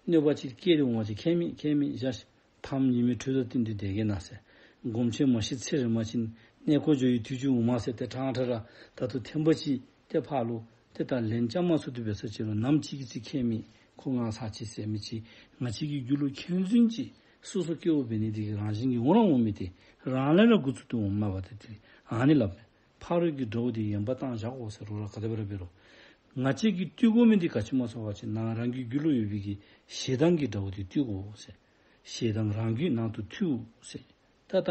གནོད་པ་ཅིག་བསྐྱལ་ཏེ་འོང་བ་ཅིན་ཁྱད་མེད་ཁྱད་མེད་བཞག་ཤིག། ཐམ་ཉི་མའི་དྲོད་དང་བསྟུན་ཏེ་བསྡད་གེ་ན་ཟེར། སྒོམ་ཆེན་མ་ཤི་ཚེ་རིང་མ་ཅིན་གནས་སྐོར་འགྱོ་བའི་དུས་ཅིག་འོང་མས་ཟེར་ཏེ་ཕྲང་ཕྲང་ར་ད་ལྟོ་ཐེངས་པ་ཅིག་ཏེ་ཕར་ལུ་ཏེ་ད་ལན་རྐྱབ་མ་ཚུགས་དེ་འབད་ས་ཅིག་རུང་ནམ་ཅིག་གི་ཚེ་ཁྱད་མེད་ཁོ་ང་ཚར་ཅིག་ཟེར་མི་ཅིག་ང་བཅས་ཀྱི་རྒྱུད་ལུ་མཁྱེན་བརྫུན་ཅིག་སོ་སོ་སྐྱེ་བོ་འབད་ནི་དེ་གིས་རང་བཞིན་གྱིས་འོང་ར་འོང་མི་དེ་རང་ལས་ར་འགོ་བཙུགས་ཏེ་འོངམ་མས་པ་ཏེ། ཨ་ནི་སླབ་མས། ཕ་རོལ་གྱི་དགྲ་བོ་དེ་ཡན་པར་བཏང་བཞག་དགོ་ཟེར། རོགས་ར་ག་དེ་སྦེ་ར་འབད་རུང་ང་བཅས་ཀྱིས་བཏུལ་དགོ་མི་དེ་ག་ཅི་སྨོ་ཟེར་བ་ཅིན་ནང་རང་གི་རྒྱུད་ལུ་ཡོད་པའི་གི་ཞེ་སྡང་གི་དགྲ་བོ་དེ་བཏུལ་དགོ་ཟེར། ཞེ་སྡང་རང་རྒྱུད་ནང་དུ་བཏུལ་ཟེར། ད་ལྟ་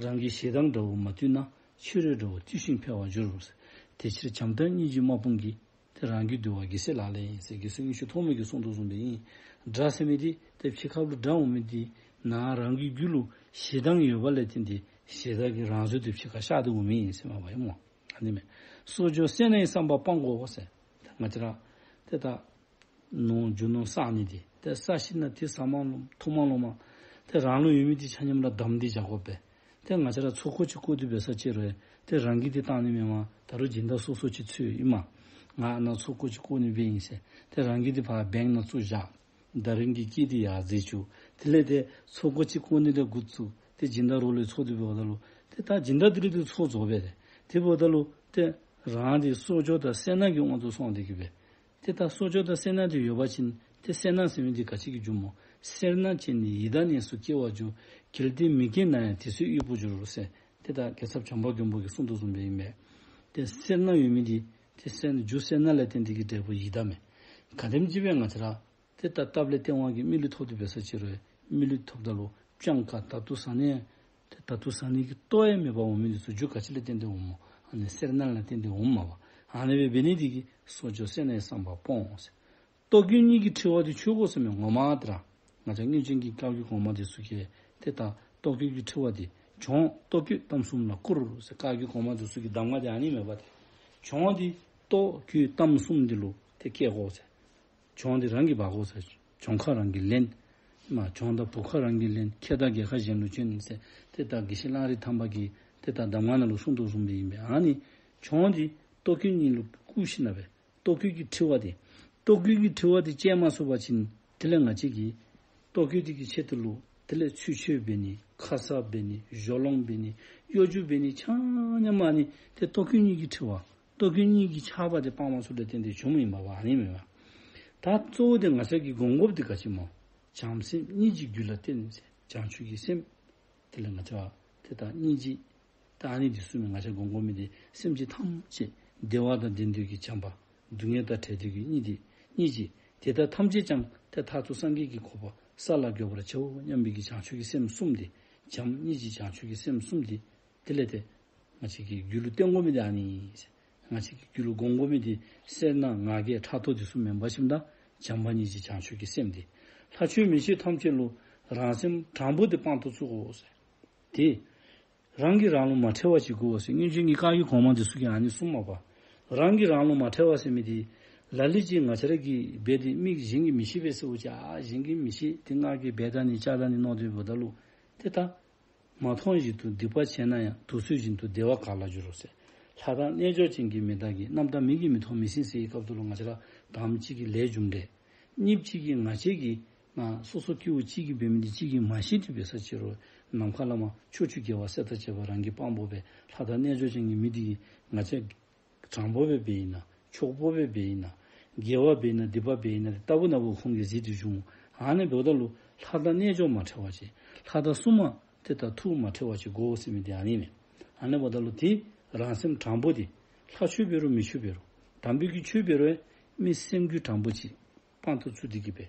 རང་གི་ཞེ་སྡང་དགྲ་བོ་མ་བཏུལ་ན་ཕྱི་རོལ་དགྲ་བོ་བཏུལ་ཞིང་འཕེལ་བར་འགྱུར་ཟེར། དེ་ཕྱིར་བྱམས་དང་སྙིང་རྗེའི་དམག་དཔུང་གིས། ཏེ་རང་རྒྱུད་འདུལ་བ་རྒྱལ་སྲས་ལག་ལེན་ཡིན་ཟེར། རྒྱལ་སྲས་དངུལ་ཆུ་ཐོགས་མེད་ཀྱིས་གསུངས་དོ་བཟུམ་སྦེ་ཨིན། དགྲ་ཟེར་མི་དེ་ཏེ་ཕྱི་ཁ་ལུ་དགྲ་འོང་མི་དེ་ནང་རང་གི་རྒྱུད་ལུ་ཞེ་སྡང་ཡོད་པ་ལས་བརྟེན་ཏེ་ཞེ་སྡང་གི་རང་བཟོ་དེ་ཕྱི་ཁར་ཤར་ཏེ་འོང་མི་ཨིན་ཟེར་མས་པ་ཡ་སྨོ། ཨ་ནི་མས། གསོ་སྦྱོང་སེར་སྣའི་བསམ་པ་སྤང་དགོ་ཟེར། ང་བཅས་ར་ཏེ་ད་ནོར་རྒྱུ་ནོར་བསག་ནི་འདི་ཏེ་བསགས་ཞིནམ་ལས་ཏེ་ཟ་མ་ལོངམ་འཐུང་མ་ལོངམ་ཏེ་རང་ལུ་ཡོད་མི་འདི་ཆ་མཉམ་ར་བསྡམས་ཏེ་བཞག་དགོ་པས། ཏེ་ང་བཅས་ར་ཚོགས་འཁོར་ཅིག་བསྐོར་ཏེ་འབད་ས་ཅིག་རུང་ཏེ་རང་གིས་འདི་བཏང་ནི་མེན་པར་ད་རུང་སྦྱིན་བདག་སོ་སོ་ཅིག་འཚོལ་ཨིན་མས། ང་ཨ་ནཱ་ཚོགས་འཁོར་ཅིག་བསྐོར་ནི་འབད་ཨིན་ཟེར་ཏེ་རང་གིས་འདི་ཕར་བེངཀ་ནང་བཙུགས་བཞག། ད་རིས་ཀྱི་སྐྱིད་འདི་ཡར་འཛེགས་བཅུག། དེ་ལས་ཏེ་ཚོགས་འཁོར་ཅིག་བསྐོར་ནི་ལས་འགོ་བཙུགས་ཏེ་སྦྱིན་བདག་རོགས་ལུ་ཚོགས་འདི་འབདཝ་ད་ལུ་ཏེ་ད་སྦྱིན་བདག་འདི་ལུ་ཏེ་ཚོགས་རྫོགས་པས་ཏེ། དེ་འབདཝ་ད་ལུ་ཏེ་རང་འདི་གསོ་སྦྱོང་དང་སེར་སྣ་གི་དབང་དུ་སོང་སྟེ་གི་སྦེ། ཏེ་ད་གསོ་སྦྱོང་དང་སེར་སྣ་འདི་ཡོད་པ་ཅིན་ཏེ་སེར་སྣ་ཟེར་མི་འདི་ག་ཅི་གིས་འབྱུངམ་སྨོ། སེར་སྣ་ཅན་ནི་ཡི་དྭགས་གནས་སུ་སྐྱེ་བར་འགྱུར། གལ་ཏེ་མི་སྐྱེ་ན་ཡང་དེ་ཚེ་དབུལ་པོར་འགྱུར་ཟེར། ཏེ་ད་རྒྱལ་ཚབ་བྱམས་པ་མགོན་པོ་གིས་གསུངས་དོ་བཟུམ་སྦེ་ཨིན་པས། ཏེ་སེར་སྣ་ཡོད་མི་འདི་ཏེ་སེར་སྣ་རྒྱུ་སེར་སྣ་ལ་བརྟེན་ཏེ་གི་འབྲས་བུ་ཡི་དྭགས་མས། ག་དེམ་ཅིག་སྦེ་ང་བཅས་ར་ཏེ་ད་སྟབས་ལེགས་སྟེས་དབང་གིས་མི་ལུས་ཐོབ་སྟེ་འབད་ས་ཅིག་རུང་མི་ལུས་ཐོབ་ད་ལུ་སྤྱང་ཀ་ད་ལྟོ་ཟ་ནི་ཏེ་ད་ལྟོ་ཟ་ནི་གི་ལྟོ་ཡང་མེད་པར་འོང་མི་འདི་ཚུ་རྒྱུ་ག་ཅི་ལས་བརྟེན་ཏེ་འོངམ་སྨོ། ཨ་ནི་སེར་སྣ་ལ་བརྟེན་ཏེ་འོངམ་མས་པ། ཨ་ནི་སྦེ་འབད་ནི་འདི་གིས་གསོ་སྦྱོང་སེར་སྣའི་བསམ་པ་སྤོངས་ཟེར། ལྟོ་གོས་གཉིས་ཀྱི་འཁྲི་བ་འདི་ཆོད་དགོ་ཟེར་མས། ངོ་མ་ཏེ་ར་ང་བཅས་སྔོན་བྱོན་གྱི་བཀའ་བརྒྱུད་གོང་མ་འདི་ཚུ་གིས་ཏེ་ད་ལྟོ་གོས་ཀྱི་འཁྲི་བ་འདི་གྱོང་ལྟོ་གོས་གཏམ་གསུམ་ལ་བསྐུར་ཟེར། བཀའ་བརྒྱུད་གོང་མ་འདི་ཚུ་གི་གདམས་ངག་འདི་ཨ་ནི་མས་པ་ཏེ། གྱོང་འདི་ལྟོ་གོས་གཏམ་གསུམ་འདི་ལུ་ཏེ་བཀལ་དགོ་ཟེར། གྱོང་འདི་རང་གིས་འབག་དགོ་ཟེར། གྱོང་ཁ་རང་གིས་ལེན། མ་གྱོང་དང་བུ་ཁ་རང་གིས་ལེན། ཁེ་དང་རྒྱལ་ཁ་གཞན་ལུ་བྱིན་ཟེར། ཏེ་ད་དགེ་བཤེས་གླང་རི་ཐང་པ་གིས་ཏེ་ད་གདམས་ངག་ནང་ལུ་གསུངས་དོ་བཟུམ་སྦེ་ཨིན་པས། ཨ་ནི་གྱོང་འདི་ལྟོ་གོས་གཉིས་ལུ་བསྐུར་ཞིནམ་ལས་ལྟོ་གོས་ཀྱི་འཁྲི་བ་འདི་ལྟོ་གོས་ཀྱི་འཁྲི་བ་འདི་བཅད་མ་ཚུགས་པ་ཅིན་དེ་ལས་ང་བཅས་ཀྱིས་ལྟོ་གོས་འདི་གི་ཆེད་དུ་ལུ་དེ་ལས་ཚུལ་འཆོས་འབད་ནི་ཁ་གསབ་འབད་ནི་གཞོགས་སློང་འབད་ནི་གཡོ་སྒྱུ་འབད་ནི་ཆ་མཉམ་ཨ་ནི་ཏེ་ལྟོ་གོས་གཉིས་ཀྱི་འཁྲི་བ་ལྟོ་གོས་གཉིས་ཀྱི་ཆགས་པ་འདི་སྤང་མ་ཚུགསཔ་ལས་བརྟེན་ཏེ་བྱུངམ་ཨིན་པས་པ། ཨ་ནི་མས་པ། ད་གཙོ་བོ་འདི་ང་བཅས་ཀྱིས་སྒོམ་དགོཔ་འདི་ག་ཅི་སྨོ། བྱམས་སེམས་སྙིང་རྗེ་རྒྱུད་ལ་བརྟེན་ཟེར། བྱང་ཆུབ་ཀྱི་སེམས། དེ་ལས་ང་བཅས་ཏེ་ད་སྙིང་རྗེ། ད་ཨ་ནི་འདི་གསུམ་མས། ང་བཅས་སྒོམ་དགོ་མི་འདི་སེམས་ཅན་ཐམས་ཅད་བདེ་བ་དང་ལྡན་འདོད་ཀྱི་བྱམས་པ། སྡུག་བསྔལ་དང་བྲལ་འདོད་ཀྱི་སྙིང་རྗེ། སྙིང་རྗེ། དེ་དག་ཐམས་ཅད་ཀྱང་ཏེ་མཐར་ཐུག་སངས་རྒྱས་ཀྱི་གོ་འཕང་ས་ལ་འགོད་པར་བྱའོ་སྙམ་པའི་གི་བྱང་ཆུབ་ཀྱི་སེམས་གསུམ་འདི། བྱམས་སྙིང་རྗེ་བྱང་ཆུབ་ཀྱི་སེམས་གསུམ་འདི། དེ་ལས་ཏེ་ང་བཅས་ཀྱི་རྒྱུད་ལུ་བསྟེན་དགོ་མི་འདི་ཨ་ནི་ཨིན། ང་བཅས་ཀྱི་རྒྱུད་ལུ་སྒོམ་དགོ་མི་འདི་སེར་སྣ་ང་རྒྱལ་ཕྲག་དོག་འདི་ཚུ་མེན་པར་ཞིནམ་ད་བྱམས་པ་སྙིང་རྗེ་བྱང་ཆུབ་ཀྱི་སེམས་འདི། ལྷ་ཆོས་མི་ཤེས་ཐམས་ཅད་ལུ་རང་སེམས་དྲང་པོ་འདི་དཔང་དུ་བཙུགས་དགོ་ཟེར། ཏེ་རང་གིས་རང་ལུ་མ་ཁྲེལ་བ་ཅིག་དགོ་ཟེར། སྔོན་བྱོན་གྱི་བཀའ་བརྒྱུད་གོང་མ་འདི་ཚུ་གིས་ཨ་ནི་གསུངམ་མས་པ། རང་གིས་རང་ལུ་མ་ཁྲེལ་བ་ཟེར་མི་འདི་ལ་ལུ་ཅིག་ང་བཅས་ར་གིས་འབད་དེ་མི་གཞན་གྱིས་མི་ཤེས་པས་ཟེར་བ་ཅིན་ཨ་གཞན་གྱིས་མི་ཤེས། ཏེ་ང་གིས་འབད་ད་ནི་བཅག་ད་ནི་མནོ་སྟེ་འབདཝ་ད་ལུ་ཏེ་ད་མ་མཐོང་བཞིན་དུ་སྡིག་པ་བྱས་ན་ཡང་། དུག་ཚོད་བཞིན་དུ་བདེ་བ་ག་ལ་འགྱུར་རོ་ཟེར། ལྷ་དང་རྣལ་འབྱོར་ཅན་གྱི་མི་དག་གིས། རྣམ་དག་མི་གིས་མི་མཐོང་མི་ཤེས་ཟེར་བའི་སྐབས་སུ་ལུ་ང་བཅས་ར་དང་པ་ཅིག་གི་ལས་རྒྱུ་འབྲས། གཉིས་པ་ཅིག་གིས་ང་བཅས་ཀྱིས་ང་སོ་སོ་སྐྱེ་བོ་གཅིག་གིས་འབད་མི་འདི་གཅིག་གིས་མ་ཤེས་ཏེ་འབད་ས་ཅིག་རུང་ནམ་མཁའ་ལས་མར་ཕྱོགས་བཅུའི་རྒྱལ་བ་སྲས་དང་བཅས་པ་རང་གིས་དཔང་པོ་སྦེ་ལྷ་དང་རྣལ་འབྱོར་ཅན་གྱི་མི་འདི་གིས་ང་བཅས་དྲང་པོ་སྦེ་འབད་ཨིན་ན་ཕྱོགས་པོ་སྦེ་འབད་ཨིན་ན་དགེ་བ་འབད་ཨིན་ན་སྡིག་པ་འབད་ཨིན་ན་ལྟ་བུ་ན་བུ་ཁོང་གིས་གཟིགས་ཏེ་བཞུགས། ཨ་ནི་འབདཝ་ད་ལུ་ལྷ་དང་རྣལ་འབྱོར་མ་ཁྲེལ་བ་ཅིག། ལྷ་དང་སྲུང་མ་ཏེ་ད་ཐུགས་མ་ཁྲེལ་བ་ཅིག་དགོ་ཟེར་མི་འདི་ཨ་ནི་མས། ཨ་ནི་འབདཝ་ད་ལུ་ཏེ་རང་སེམས་དྲང་པོ་འདི་ལྷ་ཆོས་འབད་རུང་མི་ཆོས་འབད་རུང་དམ་པའི་གི་ཆོས་འབད་རུང་མི་སེམས་རྒྱུད་དྲང་པོ་ཅིག་དཔང་དུ་བཙུགས་ཏེ་གི་སྦེ་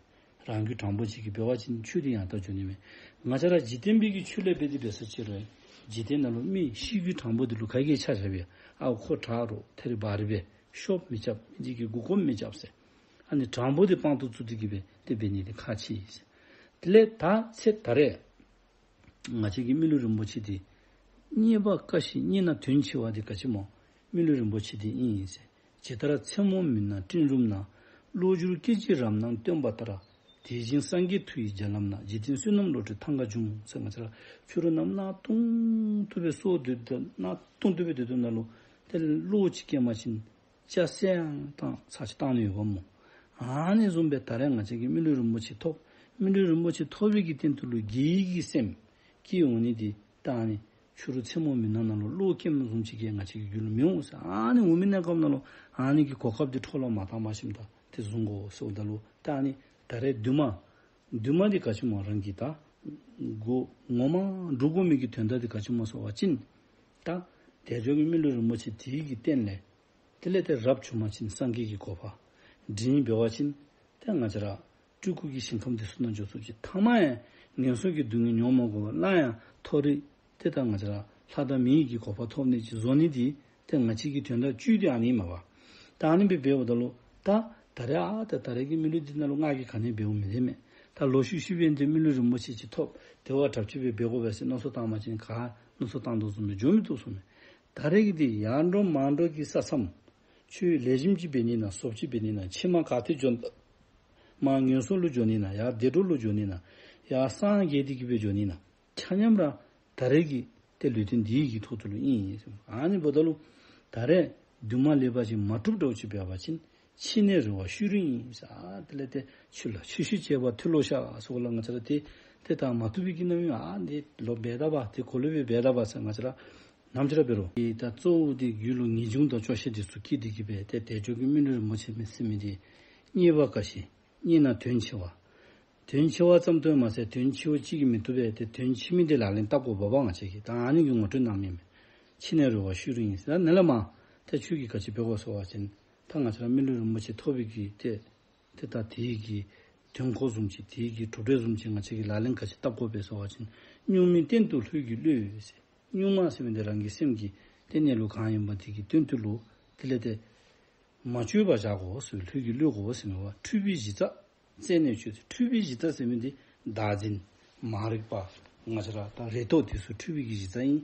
རང་རྒྱུད་དྲང་པོ་ཅིག་གིས་འབད་བ་ཅིན་ཆོས་འདི་ཡང་དག་འབྱུང་ནི་མས། ང་བཅས་ར་འཇིག་རྟེན་པའི་གི་ཆོས་ལས་འབད་དེ་འབད་ས་ཅིག་རུང་འཇིག་རྟེན་ནང་ལུ་མི་གཤིས་རྒྱུད་དྲང་པོ་འདི་ལུ་ག་གིས་ཆ་བཞག་པས། ཨ་ཁོ་དྲག་རུང་ཐེ་རི་བ་རི་སྦེ་ཤོབ་མི་རྐྱབ། མི་འདི་གིས་མགུ་སྐོར་མི་རྐྱབ་ཟེར། ཨ་ནི་དྲང་པོ་འདི་དཔང་དུ་བཙུགས་ཏེ་གི་སྦེ་ཏེ་འབད་ནི་འདི་ཁག་ཆེ་ཟེར། དེ་ལས་ད་ཚེ་ད་རེས་ང་བཅས་ཀྱི་མི་ལུས་རིན་པོ་ཆེ་འདི་རྙེད་པ་དཀའ་ཞིང་རྙེད་ན་དོན་ཆེ་བ་འདི་ག་ཅི་སྨོ། མི་ལུས་རིན་པོ་ཆེ་འདི་ཨིན་ཟེར། ཇི་ལྟར་མཚན་མོ་མུན་ནག་སྤྲིན་རུམ་ན། གློག་འགྱུར་སྐད་ཅིག་རབ་སྣང་སྟོན་པ་ལྟར། དེ་བཞིན་སངས་རྒྱས་མཐུ་ཡི་རྒྱ་ལམ་ན། འཇིག་རྟེན་བསོད་ནམས་བློ་གྲོས་ཐང་ག་འབྱུང་། ཟེར། ང་བཅས་ར་ཕྱི་རུ་གནམ་གནག་དུང་དུ་སྦེ་སོང་སྡོད་སྡོདཔ་གནག་དུང་དུ་སྦེ་སྡོད་སྡོདཔ་ནང་ལུ་ཏེ་གློག་ཅིག་སྐྱེས་པ་ཅིན་ཅ་གསེར་ཡང་བཏང་ཚར་ཅིག་བཏང་ནི་ཡོདཔ་སྨོ། ཨ་ནི་བཟུམ་སྦེ་ད་རེས་ང་བཅས་ཀྱིས་མི་ལུས་རིན་པོ་ཆེ་ཐོབ། མི་ལུས་རིན་པོ་ཆེ་ཐོབ་པའི་གི་སྟེང་དུ་ལུ་དགེ་བའི་གི་སེམས་སྐྱེ་འོང་ནི་འདི་ད་ཨ་ནི་ཕྱི་རུ་མཚན་མོ་མུན་ནག་ནང་ལུ་གློག་སྐྱེས་པ་བཟུམ་ཅིག་གིས་ང་བཅས་ཀྱི་རྒྱུད་ལུ་མི་འོང་ཟེར། ཨ་ནི་འོང་མི་གནས་སྐབས་ནང་ལུ་ཨ་ནི་གི་གོ་སྐབས་འདི་འཕྲོ་བརླག་མ་བཏང་པར་ཞིནམ་ད་ཏེ་བཟུང་དགོ་ཟེརཝ་ད་ལུ་ད་ཨ་ནི་ད་རེས་འདུན་མ་འདུན་མ་འདི་ག་ཅི་སྨོ། རང་གིས་ད་གོ་ངོ་མ་སྒྲུབ་དགོ་མི་གི་དོན་དག་འདི་ག་ཅི་སྨོ་ཟེར་བ་ཅིན་ད་དལ་འབྱོར་གྱི་མི་ལུས་རིན་པོ་ཆེ་དེ་གི་རྟེན་ལས་དེ་ལས་ཏེ་རབ་བྱུང་པ་ཅིན་སངས་རྒྱས་ཀྱི་གོ་འཕང་། འབྲིང་འབད་བ་ཅིན་ཏེ་ང་བཅས་ར་སྤྲུལ་སྐུ་གི་ཞིང་ཁམས་འདི་ཚུ་ནང་འགྱོ་ཚུགས་ཅིག། ཐ་མ་ཡང་ངན་སོང་གི་སྡུག་བསྔལ་མྱོང་མ་དགོ་པར་སླར་ཡང་མཐོ་རིས་ཏེ་ད་ང་བཅས་ར་ལྷ་དང་མི་ཡི་གི་གོ་འཕང་ཐོབ་ནི་ཅིག་བཟོ་ནི་འདི་ཏེ་ང་བཅས་ཀྱི་དོན་དག་བཅུད་འདི་ཨ་ནི་མས་པ། ད་ཨ་ནི་སྦེ་འབདཝ་ད་ལུ་ད་ད་རེས་ཨ་ད་ད་རེས་ཀྱི་མི་ལུས་འདི་ནང་ལུ་ང་གིས་ག་ནི་འབདཝ་མི་བདེན་མས། ད་ལོག་ཤུལ་ཤུལ་སྦེ་འདི་མི་ལུས་རིན་པོ་ཆེ་ཅིག་ཐོབ་དེ་བ་དྲགཔ་ཅིག་སྦེ་འབད་དགོ་པས་ཟེར་མནོ་བསམ་བཏང་པ་ཅིན་ག་མནོ་བསམ་བཏང་དོ་བཟུམ་སྦེ་འགྱོ་མི་བཏུབ་གསུངམ་མས། ད་རེས་ཀྱི་འདི་ཡར་འགྲོ་མར་འགྲོ་གི་ས་མཚམས། ཁྱོད་ལེགས་ཤོམ་ཅིག་འབད་ནི་ན་བཟོཔ་ཅིག་འབད་ནི་ན་ཕྱི་མ་ག་ཏེ་འགྱོ། མར་ངན་སོང་ལུ་འགྱོ་ནི་ན་ཡར་བདེ་འགྲོ་ལུ་འགྱོ་ནི་ན་ཡར་སངས་རྒྱས་ཏེ་གི་སྦེ་འགྱོ་ནི་ན། ཆ་མཉམ་ར་ད་རེས་ཀྱི་ཏེ་ལུས་རྟེན་འདི་གི་ཐོག་ཏུ་ལུ་ཨིན་ཟེར། ཨ་ནི་འབདཝ་ད་ལུ་ད་རེས་འདུན་མ་ལེགས་པ་ཅིག་མ་བསྒྲུབས་འདྲཝ་ཅིག་འབད་བ་ཅིན་ཕྱི་ནས་རེ་བ་ཤུལ་རིང་ཨིན་ཟེར། ཨ་དེ་ལས་ཏེ་ཆོས་ལ་ཆོས་ཤིག་བྱེད་པ་མཐོལ་ལོ་བཤགས་ཟེར་གོ་ལ། ང་བཅས་ར་ཏེ་ཏེ་ད་མ་བཏུབ་པའི་གི་རྣམ་སྨིན། ཨ་འདི་ལོག་འབད་ད་པ་ཏེ་གོ་ལེ་སྦེ་འབད་ད་པ་ཟེར་ང་བཅས་ར་ནམ་ཅིག་ར་འབད་རུང་ཏེ་ད་གཙོ་བོ་འདི་རྒྱུད་ལུ་ངེས་འབྱུང་དང་སྐྱོ་ཤས་འདི་ཚུ་སྐྱེས་ཏེ་གི་སྦེ་ཏེ་དལ་འབྱོར་གྱི་མི་ལུས་རིན་པོ་ཆེ་མེད་ཟེར་མི་འདི་རྙེད་པ་དཀའ་ཤོས། རྙེད་ན་དོན་ཆེ་བ། དོན་ཆེ་བ་ཙམ་དུ་མ་ཟད་དོན་ཆེ་བ་གཅིག་གིས་མི་བཏུབ་པས། ཏེ་དོན་ཆེ་མི་འདི་ལག་ལེན་འཐབ་དགོ་པས་པ། ང་བཅས་ཀྱིས་ད་ཨ་ནི་གི་ངོ་སྤྲོད་གནངམ་ཨིན་མས། ཕྱི་ནས་རེ་བ་ཤུལ་རིང་ཨིན་ཟེར། ད་ནཱ་ལས་མར་ཏེ་ཁྱོད་ཀྱིས་ག་ཅི་འབད་དགོ་ཟེར་བ་ཅིན་ད་ང་བཅས་ར་མི་ལུས་རིན་པོ་ཆེ་ཐོབ་པའི་གི་ཏེ་ཏེ་ད་དེ་གི་དོན་གོ་བཟུམ་ཅིག་དེ་གི་གྲུབ་འབྲས་བཟུམ་ཅིག་ང་བཅས་ཀྱིས་ལག་ལེན་ག་ཅི་འཐབ་དགོ་པས་ཟེར་བ་ཅིན་གཉུག་མའི་སྟེང་དུ་ལྷོད་ཀྱི་བློས་ཟེར། གཉུག་མ་ཟེར་མི་འདི་རང་གི་སེམས་ཀྱི་ཏེ་གནས་ལུགས་གང་ཡིན་པ་དེ་གི་སྟེང་དུ་ལུ་དེ་ལས་ཏེ་མ་བཅོས་པར་བཞག་དགོ་ཟེར། ལྷོད་ཀྱི་བློས་དགོ་ཟེར་མི་བ། འཁྲུལ་པའི་གཞི་རྩ་རྩད་ནས་གཅོད་ཟེར། འཁྲུལ་པའི་གཞི་རྩ་ཟེར་མི་འདི་བདག་འཛིན་མ་རིག་པ་ང་བཅས་ར་ད་རེ་དོགས་འདི་ཚུ་འཁྲུལ་པའི་གི་གཞི་རྩ་ཨིན།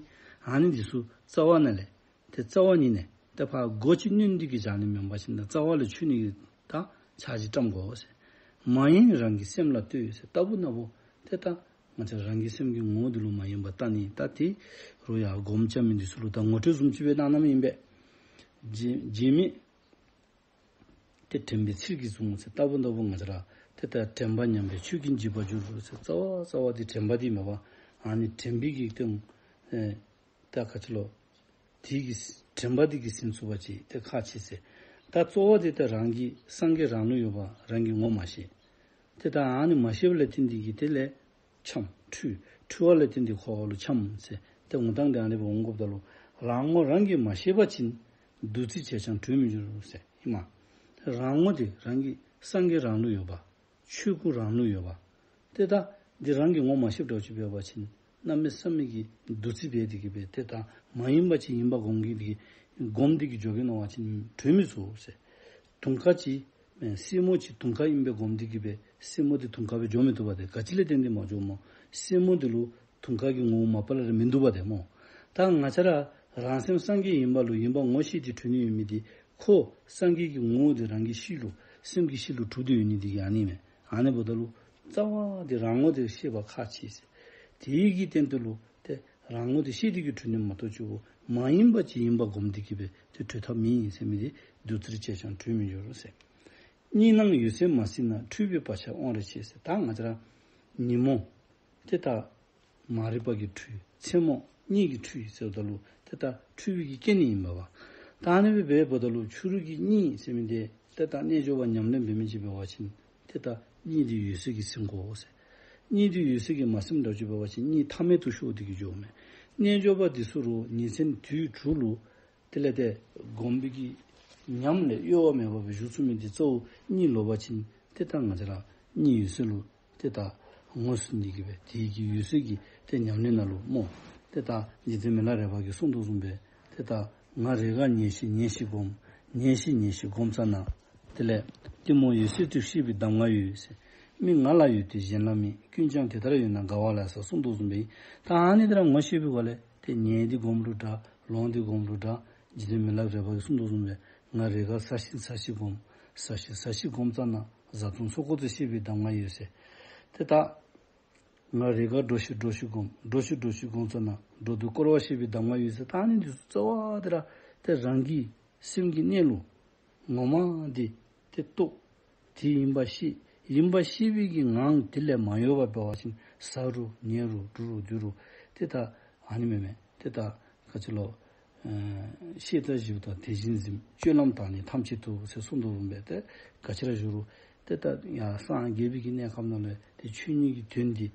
ཨ་ནི་འདི་ཚུ་རྩ་བ་ནས་ལས་ཏེ་རྩ་བ་ཉིད་ནས་ཏེ་ཕར་སྒོ་ཅིག་བསྣུན་ཏེ་གི་བཞག་ནི་མེན་པ་ཅིན་ད་རྩ་བ་ལས་ཆོད་ནི་གི་ད་ཕྱག་རྗེས་བཀྲམ་དགོ་ཟེར། མ་ཡེངས་རང་གི་སེམས་ལ་ལྟོས་ཟེར། ལྟ་བུ་ན་བུ་ཏེ་ད་ང་བཅས་རང་གི་སེམས་ཀྱི་ངོ་བོ་འདི་ལུ་མ་ཡེངས་པར་ལྟ་ནི། ད་དེ་རུང་ཡང་སྒོམ་རྐྱབ་མི་འདི་ཚུ་ལུ་ད་ངོ་སྤྲོད་བཟུམ་ཅིག་སྦེ་གནང་གནངམ་ཨིན་པས། རྗེ་རྗེ་མི་ཏེ་དྲན་པའི་ཚུལ་གྱིས་བཟུང་ཟེར། ལྟ་བུ་ན་བུ་ང་བཅས་ར་ཏེ་ད་དྲན་པ་ཉམས་པས་ཆོས་ཀུན་འཇིག་པར་འགྱུར་ཟེར། རྩ་བ་རྩ་བ་འདི་དྲན་པ་འདི་མེན་པ། ཨ་ནི་དྲན་པའི་གི་སྟེང་ཨེ་ད་ག་ཅི་ལོ། དེ་གི་དྲན་པ་འདི་གིས་ཟིན་ཚུགས་པ་ཅིན་ཏེ་ཁག་ཆེ་ཟེར། ད་གཙོ་བོ་འདི་ད་རང་གི་སངས་རྒྱས་རང་ལུ་ཡོད་པ་རང་གི་ངོ་མ་ཤེས། ཏེ་ད་ཨ་ནི་མ་ཤེས་པ་ལས་བརྟེན་ཏེ་གི་དེ་ལས་འཁྱམས། འཁྲུལ། འཁྲུལ་བ་ལས་བརྟེན་ཏེ་འཁོར་བ་ལུ་འཁྱམས་ཟེར། ཏེ་འོང་སྟངས་འདི་ཨ་ནི་སྦེ་འོང་དགོཔ་ད་ལུ་རང་ངོ་རང་གིས་མ་ཤེས་པ་ཅིན་བདུད་རྩི་བྱས་ཀྱང་དྲོད་མི་འགྱུར་ཟེར་ཨིན་མས། རང་ངོ་འདི་རང་གི་སངས་རྒྱས་རང་ལུ་ཡོད་པ། ཆོས་སྐུ་རང་ལུ་ཡོད་པ། ཏེ་ད་འདི་རང་གིས་ངོ་མ་ཤེསཔ་འདྲཝ་ཅིག་འབད་བ་ཅིན་གནམ་མེད་ས་མེད་ཀྱི་བདུད་རྩི་འབད་དེ་གི་སྦེ་ཏེ་ད་མ་ཡིན་པ་ཅིག་ཡིན་པ་སྒོམ་གྱི་འདི་གི་སྒོམ་སྟེ་གི་འགྱོ་གི་ནོ་བ་ཅིན་དྲོད་མི་ཚུགས་ཟེར། དུང་དཀར་ཅིག་སེན་མོ་ཅིག་དུང་དཀར་ཨིན་པས་སྒོམ་སྟེ་གི་སྦེ་སེན་མོ་འདི་དུང་དཀར་སྦེ་འགྱོ་མི་བཏུབ་པ་ཏེ། ག་ཅི་ལས་བརྟེན་ཏེ་མ་འགྱོཝ་སྨོ། སེན་མོ་འདི་ལུ་དུང་དཀར་གྱི་ངོ་བོ་མ་པ་ལས་ར་མིན་འདུག་པ་ཏེ་སྨོ། ད་ང་བཅས་ར་རང་སེམས་སངས་རྒྱས་ཡིན་པ་ལུ་ཡིན་པ་ངོ་ཤེས་ཏེ་གྲོལ་ནི་ཡོད་མི་འདི་ཁོ་སངས་རྒྱས་ཀྱི་ངོ་བོ་འདི་རང་གི་གཤིས་ལུ་སེམས་ཀྱི་གཤིས་ལུ་གྲུབ་སྟེ་ཡོད་ནི་འདི་གིས་ཨ་ནི་མས། ཨ་ནི་འབདཝ་ད་ལུ་རྩ་བ་འདི་རང་ངོ་འདི་ཤེས་པ་ཁག་ཆེ་ཟེར། དེ་གི་སྟེང་དུ་ལུ་ཏེ་རང་ངོ་འདི་ཤེས་ཏེ་གི་གྲོལ་ནི་མ་གཏོགས་ཅིག་མ་ཡིན་པ་ཅིག་ཡིན་པ་སྒོམ་སྟེ་གི་སྦེ་ཏེ་གྲོལ་ཐབས་མེད་ཟེར་མི་འདི་བདུད་རྩིར་བྱས་ཀྱང་དྲོད་མི་འགྱུར་ཟེར། གཉིད་སྣང་འོད་གསལ་མ་ཟིན་ན། འཁྲུལ་པའི་བག་ཆགས་དབང་རེ་ཆད་ཟེར། ད་ང་བཅས་ར་ཉིན་མོ་ཏེ་ད་མ་རིག་པ་གིས་འཁྲུལ། མཚན་མོ་གཉིད་ཀྱིས་འཁྲུལ་ཟེརཝ་ད་ལུ་ཏེ་ད་འཁྲུལ་པའི་གི་རྐྱེན་ནི་ཨིན་པས་པ། ད་ཨ་ནི་སྦེ་འབདཝ་ད་ལུ་ཕྱི་རུ་གི་གཉིད་ཟེར་མི་འདི་ཏེ་ད་རྣལ་འབྱོར་པ་ཉམས་ལེན་འབད་མི་ཅིག་འབད་བ་ཅིན་ཏེ་ད་གཉིད་འདི་འོད་གསལ་གྱིས་ཟིན་དགོ་ཟེར། གཉིད་འདི་འོད་གསལ་གྱིས་མ་ཟིནམ་འདྲཝ་ཅིག་འབད་བ་ཅིན་གཉིད་ཐ་མལ་དུ་ཤོར་ཏེ་གི་འགྱོཝ་མས། རྣལ་འབྱོར་པ་འདི་ཚུ་རུང་ཉིན་མཚན་དུས་དྲུག་ལུ་དེ་ལས་ཏེ་སྒོམ་པའི་གི་ཉམས་ལས་གཡོ་བ་མེད་པར་སྦེ་བཞུགས་ཚུགས་མི་འདི་གཙོ་བོ་གཉིད་ལོག་པ་ཅིན་ཏེ་ད་ང་བཅས་ར་གཉིད་འོད་གསལ་ལུ་ཏེ་ད་ངོས་བཟུང་སྟེ་གི་སྦེ་དེ་གི་འོད་གསལ་གྱི་ཏེ་ཉམས་ལེན་ནང་ལུ་སྨོ། ཏེ་ད་རྗེ་བཙུན་མི་ལ་རས་པ་གིས་གསུངས་དོ་བཟུམ་སྦེ་ཏེ་ད་ང་རེས་འགའ་ཉལ་ཞིག་ཉལ་ཞིག་སྒོམ། ཉལ་ཞིག་ཉལ་ཞིག་སྒོམ་ཙ་ན། དེ་ལས་གཏི་མུག་འོད་གསལ་དུ་ཤེས་པའི་གདམས་ངག་ཡོད་ཟེར། མི་ང་ལ་ཡོད་དེ་གཞན་ལ་མེད། ཀུན་ཀྱང་དེ་ལྟར་ཡོད་ན་དགའ་བ་ལ་ཟེར་གསུངས་དོ་བཟུམ་སྦེ། ད་ཨ་ནི་དེ་ར་ངོ་ཤེས་པའི་སྒོ་ལས་ཏེ་ཉལ་ཏེ་སྒོམ་རུང་འདྲ་ལོང་སྟེ་སྒོམ་རུང་འདྲ། རྗེ་བཙུན་མི་ལ་རས་པ་གིས་གསུངས་དོ་བཟུམ་སྦེ་ང་རེས་འགའ་ཟ་ཞིག་ཟ་ཞིག་སྒོམ། ཟ་ཞིག་ཟ་ཞིག་སྒོམ་ཙ་ན། བཟའ་བཏུང་ཚོགས་འཁོར་དུ་ཤེས་པའི་གདམས་ངག་ཡོད་ཟེར། ཏེ་ད་ང་རེས་འགའ་འགྲོ་ཞིག་འགྲོ་ཞིག་སྒོམ། འགྲོ་ཞིག་འགྲོ་ཞིག་སྒོམ་ཙ་ན། འགྲོ་འདུག་སྐོར་བ་ཤེས་པའི་གདམས་ངག་ཡོད་ཟེར། ད་ཨ་ནི་འདི་ཚུ་རྩ་བ་འདི་ར་ཏེ་རང་གི་སེམས་ཀྱི་གནས་ལུགས་ངོ་མ་འདི་ཏེ་རྟོགས། དེ་ཡིན་པ་ཤེས། ཡིན་པ་ཤེས་པའི་གི་ངང་དེ་ལས་མ་གཡོས་པ་འབད་བ་ཅིན་ཟ་རུང་ཉལ་རུང་འགྲོ་རུང་སྡོད་རུང་ཏེ་ད་ཨ་ནི་མེན་མས། ཏེ་ད་ག་ཅི་ལོ། ཨེ་ཤེས་དང་ཞི་བ་དང་དེ་བཞིན་གཟིམས། སྤྱོད་ལམ་དང་ནི་ཐམས་ཅད་དུ་ཟེར་གསུངས་དོ་བཟུམ་སྦེ་ཏེ་ག་ཅི་ར་བཞུགས་རུང་ཏེ་ད་ཡར་སངས་རྒྱས་པའི་གི་གནས་སྐབས་ནང་ལས་ཏེ་ཆོས་ཉིད་ཀྱི་དོན་འདི་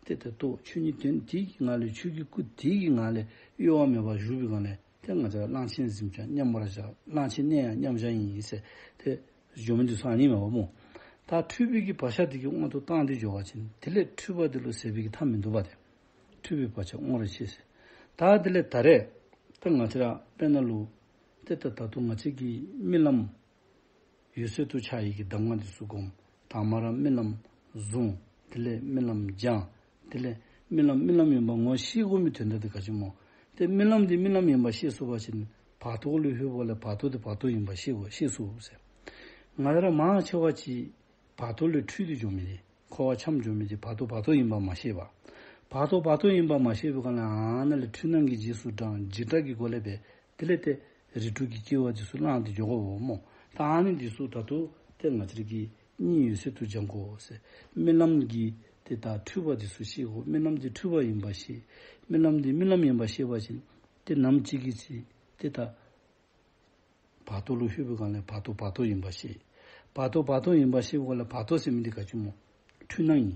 ཏེ་ད་རྟོགས། ཆོས་ཉིད་དོན་དེ་གི་ངང་ལས་ཆོས་ཀྱི་སྐུ་དེ་གི་ངང་ལས་གཡོ་བ་མེད་པར་བཞུགས་པའི་སྒང་ལས་ཏེ་ང་བཅས་ར་གླང་ཆེན་གཟིམས་ཀྱང་མཉམ་པར་བཞག། གླང་ཆེན་གནས་ཡང་མཉམ་བཞག་ཡིན་ཟེར་ཏེ་འགྱོ་མི་འདི་ཚུ་ཨ་ནི་མས་པ་སྨོ། ད་འཁྲུལ་པའི་གི་བག་ཆགས་འདི་གི་དབང་དུ་བཏང་སྟེ་འགྱོ་བ་ཅིན་དེ་ལས་འཁྲུལ་པ་འདི་ལུ་ཟད་པའི་གི་ཐབས་མིན་འདུག་པ་ཏེ། འཁྲུལ་པའི་བག་ཆགས་དབང་རེ་ཆད་ཟེར། ད་དེ་ལས་ད་རེས་ཏེ་ང་བཅས་ར་དཔེར་ན་ལུ་ཏེ་ད་ད་ལྟོ་ང་བཅས་ཀྱི་རྨི་ལམ་འོད་གསལ་དུ་འཆར་བའི་གི་གདམས་ངག་འདི་ཚུ་སྒོམ། དང་པ་ར་རྨི་ལམ་བཟུང་། དེ་ལས་རྨི་ལམ་སྦྱང་། དེ་ལས་རྨི་ལམ་རྨི་ལམ་ཡིན་པ་ངོ་ཤེས་དགོ་མི་དོན་དག་འདི་ག་ཅི་སྨོ། ཏེ་རྨི་ལམ་འདི་རྨི་ལམ་ཨིནམ་ཤེས་ཚུགས་པ་ཅིན་བར་དོ་ལུ་ལྷོདཔ་ལས་བར་དོ་འདི་བར་དོ་ཨིནམ་ཤེས་དགོ་ཤེས་ཚུགས་ཟེར། ང་ར་མང་ཆེ་བ་ཅིག་བར་དོ་ལས་འཁྲུལ་ཏེ་འགྱོ་མི་འདི་འཁོར་བ་འཁྱམས་འགྱོ་མི་འདི་བར་དོ་བར་དོ་ཨིནམ་མ་ཤེས་པར། བར་དོ་བར་དོ་ཨིནམ་མ་ཤེས་པའི་སྒང་ལས་ཨ་ནཱ་ལས་འཁྲུལ་སྣང་གི་རྗེས་སུ་འབྲང་འཇིགས་སྐྲག་གི་སྒོ་ལས་སྦེ་དེ་ལས་ཏེ་རིགས་དྲུག་གི་སྐྱེ་བ་འདི་ཚུ་བླངས་ཏེ་འགྱོ་དགོཔ་སྨོ། ད་ཨ་ནི་འདི་ཚུ་ད་ལྟོ་ཏེ་ང་བཅས་ར་གིས་གཉིད་ཡོད་ཚད་དུ་སྦྱང་དགོ་ཟེར། རྨི་ལམ་གྱི་ཏེ་ད་འཁྲུལ་པ་འདི་ཚུ་ཤེས་དགོ། རྨི་ལམ་འདི་འཁྲུལ་པ་ཨིནམ་ཤེས། རྨི་ལམ་འདི་རྨི་ལམ་ཨིནམ་ཤེས་པ་ཅིན་ཏེ་ནམ་ཅིག་གི་ཚེ་ཏེ་ད་བར་དོ་ལུ་ལྷོད་པའི་སྒང་ལས་བར་དོ་བར་དོ་ཨིནམ་ཤེས། བར་དོ་བར་དོ་ཨིནམ་ཤེས་པའི་སྒང་ལས་བར་དོ་ཟེར་མི་འདི་ག་ཅི་སྨོ། འཁྲུལ་སྣང་ཨིན།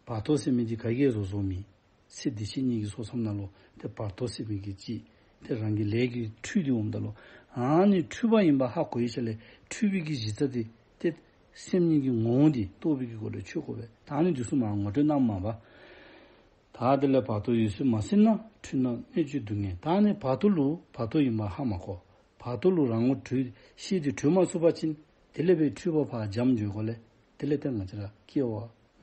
བར་དོ་ཟེར་མི་འདི་ག་གིས་བཟོ་བཟོཝ་མེད། ཚེ་འདི་ཕྱི་གཉིས་ཀྱི་ཚོགས་མཚམས་ནང་ལུ་ཏེ་བར་དོ་ཟེར་མི་གི་ཅིག་ཏེ་རང་གི་ལས་ཀྱིས་འཁྲུལ་ཏེ་འོངམ་ད་ལུ་ཨ་ནི་འཁྲུལ་པ་ཨིནམ་ཧ་གོ་ཡི་ཤུལ་ལས་འཁྲུལ་པའི་གི་གཞི་རྩ་འདི་ཏེ་སེམས་ཉིད་ཀྱི་ངོ་བོ་འདི་རྟོགས་པའི་གི་སྒོ་ལས་ཆོད་དགོ་པས། ད་ཨ་ནི་འདི་ཚུ་མར་ངོ་སྤྲོད་གནངམ་མས་པ། ད་དེ་ལས་བར་དོ་ཡོད་ཚད་མ་ཟིན་ན། འཁྲུལ་སྣང་གནོད་བྱེད་སྡུག་བསྔལ། ད་ཨ་ནི་བར་དོ་ལུ་བར་དོ་ཨིནམ་ཧ་མ་གོ། བར་དོ་ལུ་རང་ངོ་གྲོལ་ཤེས་ཏེ་གྲོལ་མ་ཚུགས་པ་ཅིན་དེ་ལས་སྦེ་འཁྲུལ་པ་ཕར་འཇམ་འགྱོ་དགོ་ལས་དེ་ལས་ཏེ་ང་བཅས་ར་སྐྱེ་བ་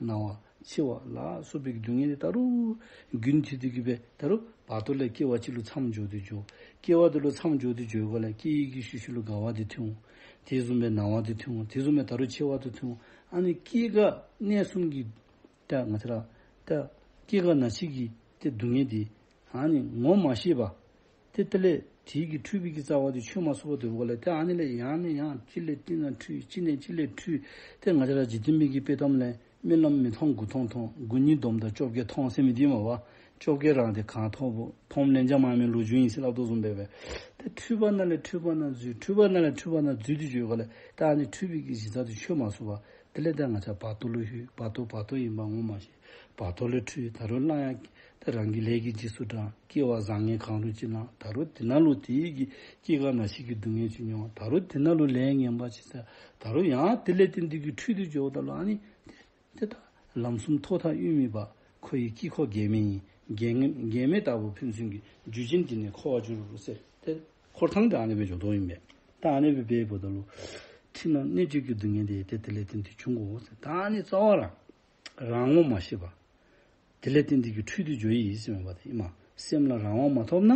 ན་བ་འཆི་བ་ལ་སོགས་པའི་སྡུག་བསྔལ་འདི་ད་རུང་རྒྱུན་མཐུད་དེ་གི་སྦེ་ད་རུང་བར་དོ་ལས་སྐྱེ་བ་ཅིག་ལུ་མཚམས་འཇོག་སྟེ་འགྱོ། སྐྱེ་བ་འདི་ལུ་མཚམས་འཇོག་སྟེ་འགྱོ་དགོ་ལས་སྐྱེ་ཡི་གི་ཤུལ་ཤུལ་ལུ་རྒ་བ་འདི་ཐོན་འོང་། དེ་བཟུམ་སྦེ་ན་བ་འདི་ཐོན་འོང་། དེ་བཟུམ་སྦེ་ད་རུང་འཆི་བ་འདི་ཐོན་འོང་། ཨ་ནི་སྐྱེ་རྒ་གནས་གསུམ་གྱི་ད་ང་བཅས་ར་ད་སྐྱེ་རྒ་ན་འཆི་གི་ཏེ་སྡུག་བསྔལ་འདི་ཨ་ནི་ངོ་མ་ཤེས་པར་ཏེ་དེ་ལས་དེ་གི་འཁྲུལ་པའི་གི་རྩ་བ་འདི་ཆོད་མ་ཚུགས་པར་སྡོད་དགོ་ལས་ཏེ་ཨ་ནི་ལས་ཡང་ནས་ཡང་གཅིག་ལས་གཅིག་ནང་འཁྲུལ་གཅིག་ནས་གཅིག་ལས་འཁྲུལ། ཏེ་ང་བཅས་ར་འཇིག་རྟེན་པའི་གི་དཔེ་གཏམ་ལས་རྨི་ལམ་མི་མཐོང་དགུ་མཐོང་མཐོང་། དགུ་གཉིས་བསྡོམས་དང་བཅོ་བརྒྱད་མཐོང་ཟེར་མི་འདི་མས་པ། བཅོ་བརྒྱད་རང་སྡེ་གང་མཐོང་བོ། མཐོངམ་ལན་ཆགས་མ་མེད་ལོ་རྒྱུས་ཨིན་ཟེར་སླབ་དོ་བཟུམ་སྦེ་སྦེ་ཏེ་འཁྲུལ་པ་ནང་ལས་འཁྲུལ་པ་ནང་འཛུལ། འཁྲུལ་པ་ནང་ལས་འཁྲུལ་པ་ནང་འཛུལ་ཏེ་འགྱོ་དགོ་ལས་ཏེ་ཨ་ནི་འཁྲུལ་པའི་གི་གཞི་རྩ་འདི་ཆོད་མ་ཚུགས་པར་དེ་ལས་ད་ང་བཅས་བར་དོ་ལུ་ལྷོད། བར་དོ་བར་དོ་ཨིནམ་ངོ་མ་ཤེས། བར་དོ་ལས་འཁྲུལ། ད་རུང་སླར་ཡང་ད་རང་གི་ལས་ཀྱི་རྗེས་སུ་འབྲང་། སྐྱེ་བ་བཟང་ངན་གང་རུང་ཅིག་བླང་། ད་རུང་དེ་ནང་ལུ་དེ་གི་སྐྱེ་རྒ་ན་འཆི་གི་སྡུག་བསྔལ་ཅིག་མྱོང་། ད་རུང་དེ་ནང་ལུ་ལས་ངན་པ་ཅིག་བསགས། ད་རུང་ཡང་དེ་ལས་བརྟེན་ཏེ་གི་འཁྲུལ་ཏེ་འགྱོཝ་ད་ལུ་ཨ་ནི་ཏེ་ད་ལམ་གསུམ་ཐོག་མཐའ་དབུས་མེད་པ། འཁོར་བའི་དཀྱིལ་འཁོར་འགལ་མེད་ཡིན། འགལ་མེད་འགལ་མེད་ལྟ་བུར་ཕན་ཚུན་གྱི། རྒྱུ་ཅན་འདི་ནི་འཁོར་བར་འགྱུར་ཟེར་ཏེ་འཁོར་ཐང་འདི་ཨ་ནི་སྦེ་འགྱོ་དོ་ཨིན་པས། ད་ཨ་ནི་སྦེ་འབདཝ་ད་ལུ་འཁྲུལ་སྣང་གནོད་བྱེད་ཀྱི་སྡུག་བསྔལ་འདི་ཏེ་དེ་ལས་བརྟེན་ཏེ་འབྱུང་དགོ་ཟེར། ད་ཨ་ནི་རྩ་བ་ར་རང་ངོ་མ་ཤེས་པར་དེ་ལས་བརྟེན་ཏེ་གི་འཁྲུལ་ཏེ་འགྱོ་ཡི་ཟེར་མས་པ་ཏེ་ཨིན་མས། སེམས་ལ་རང་དབང་མ་ཐོབ་ན།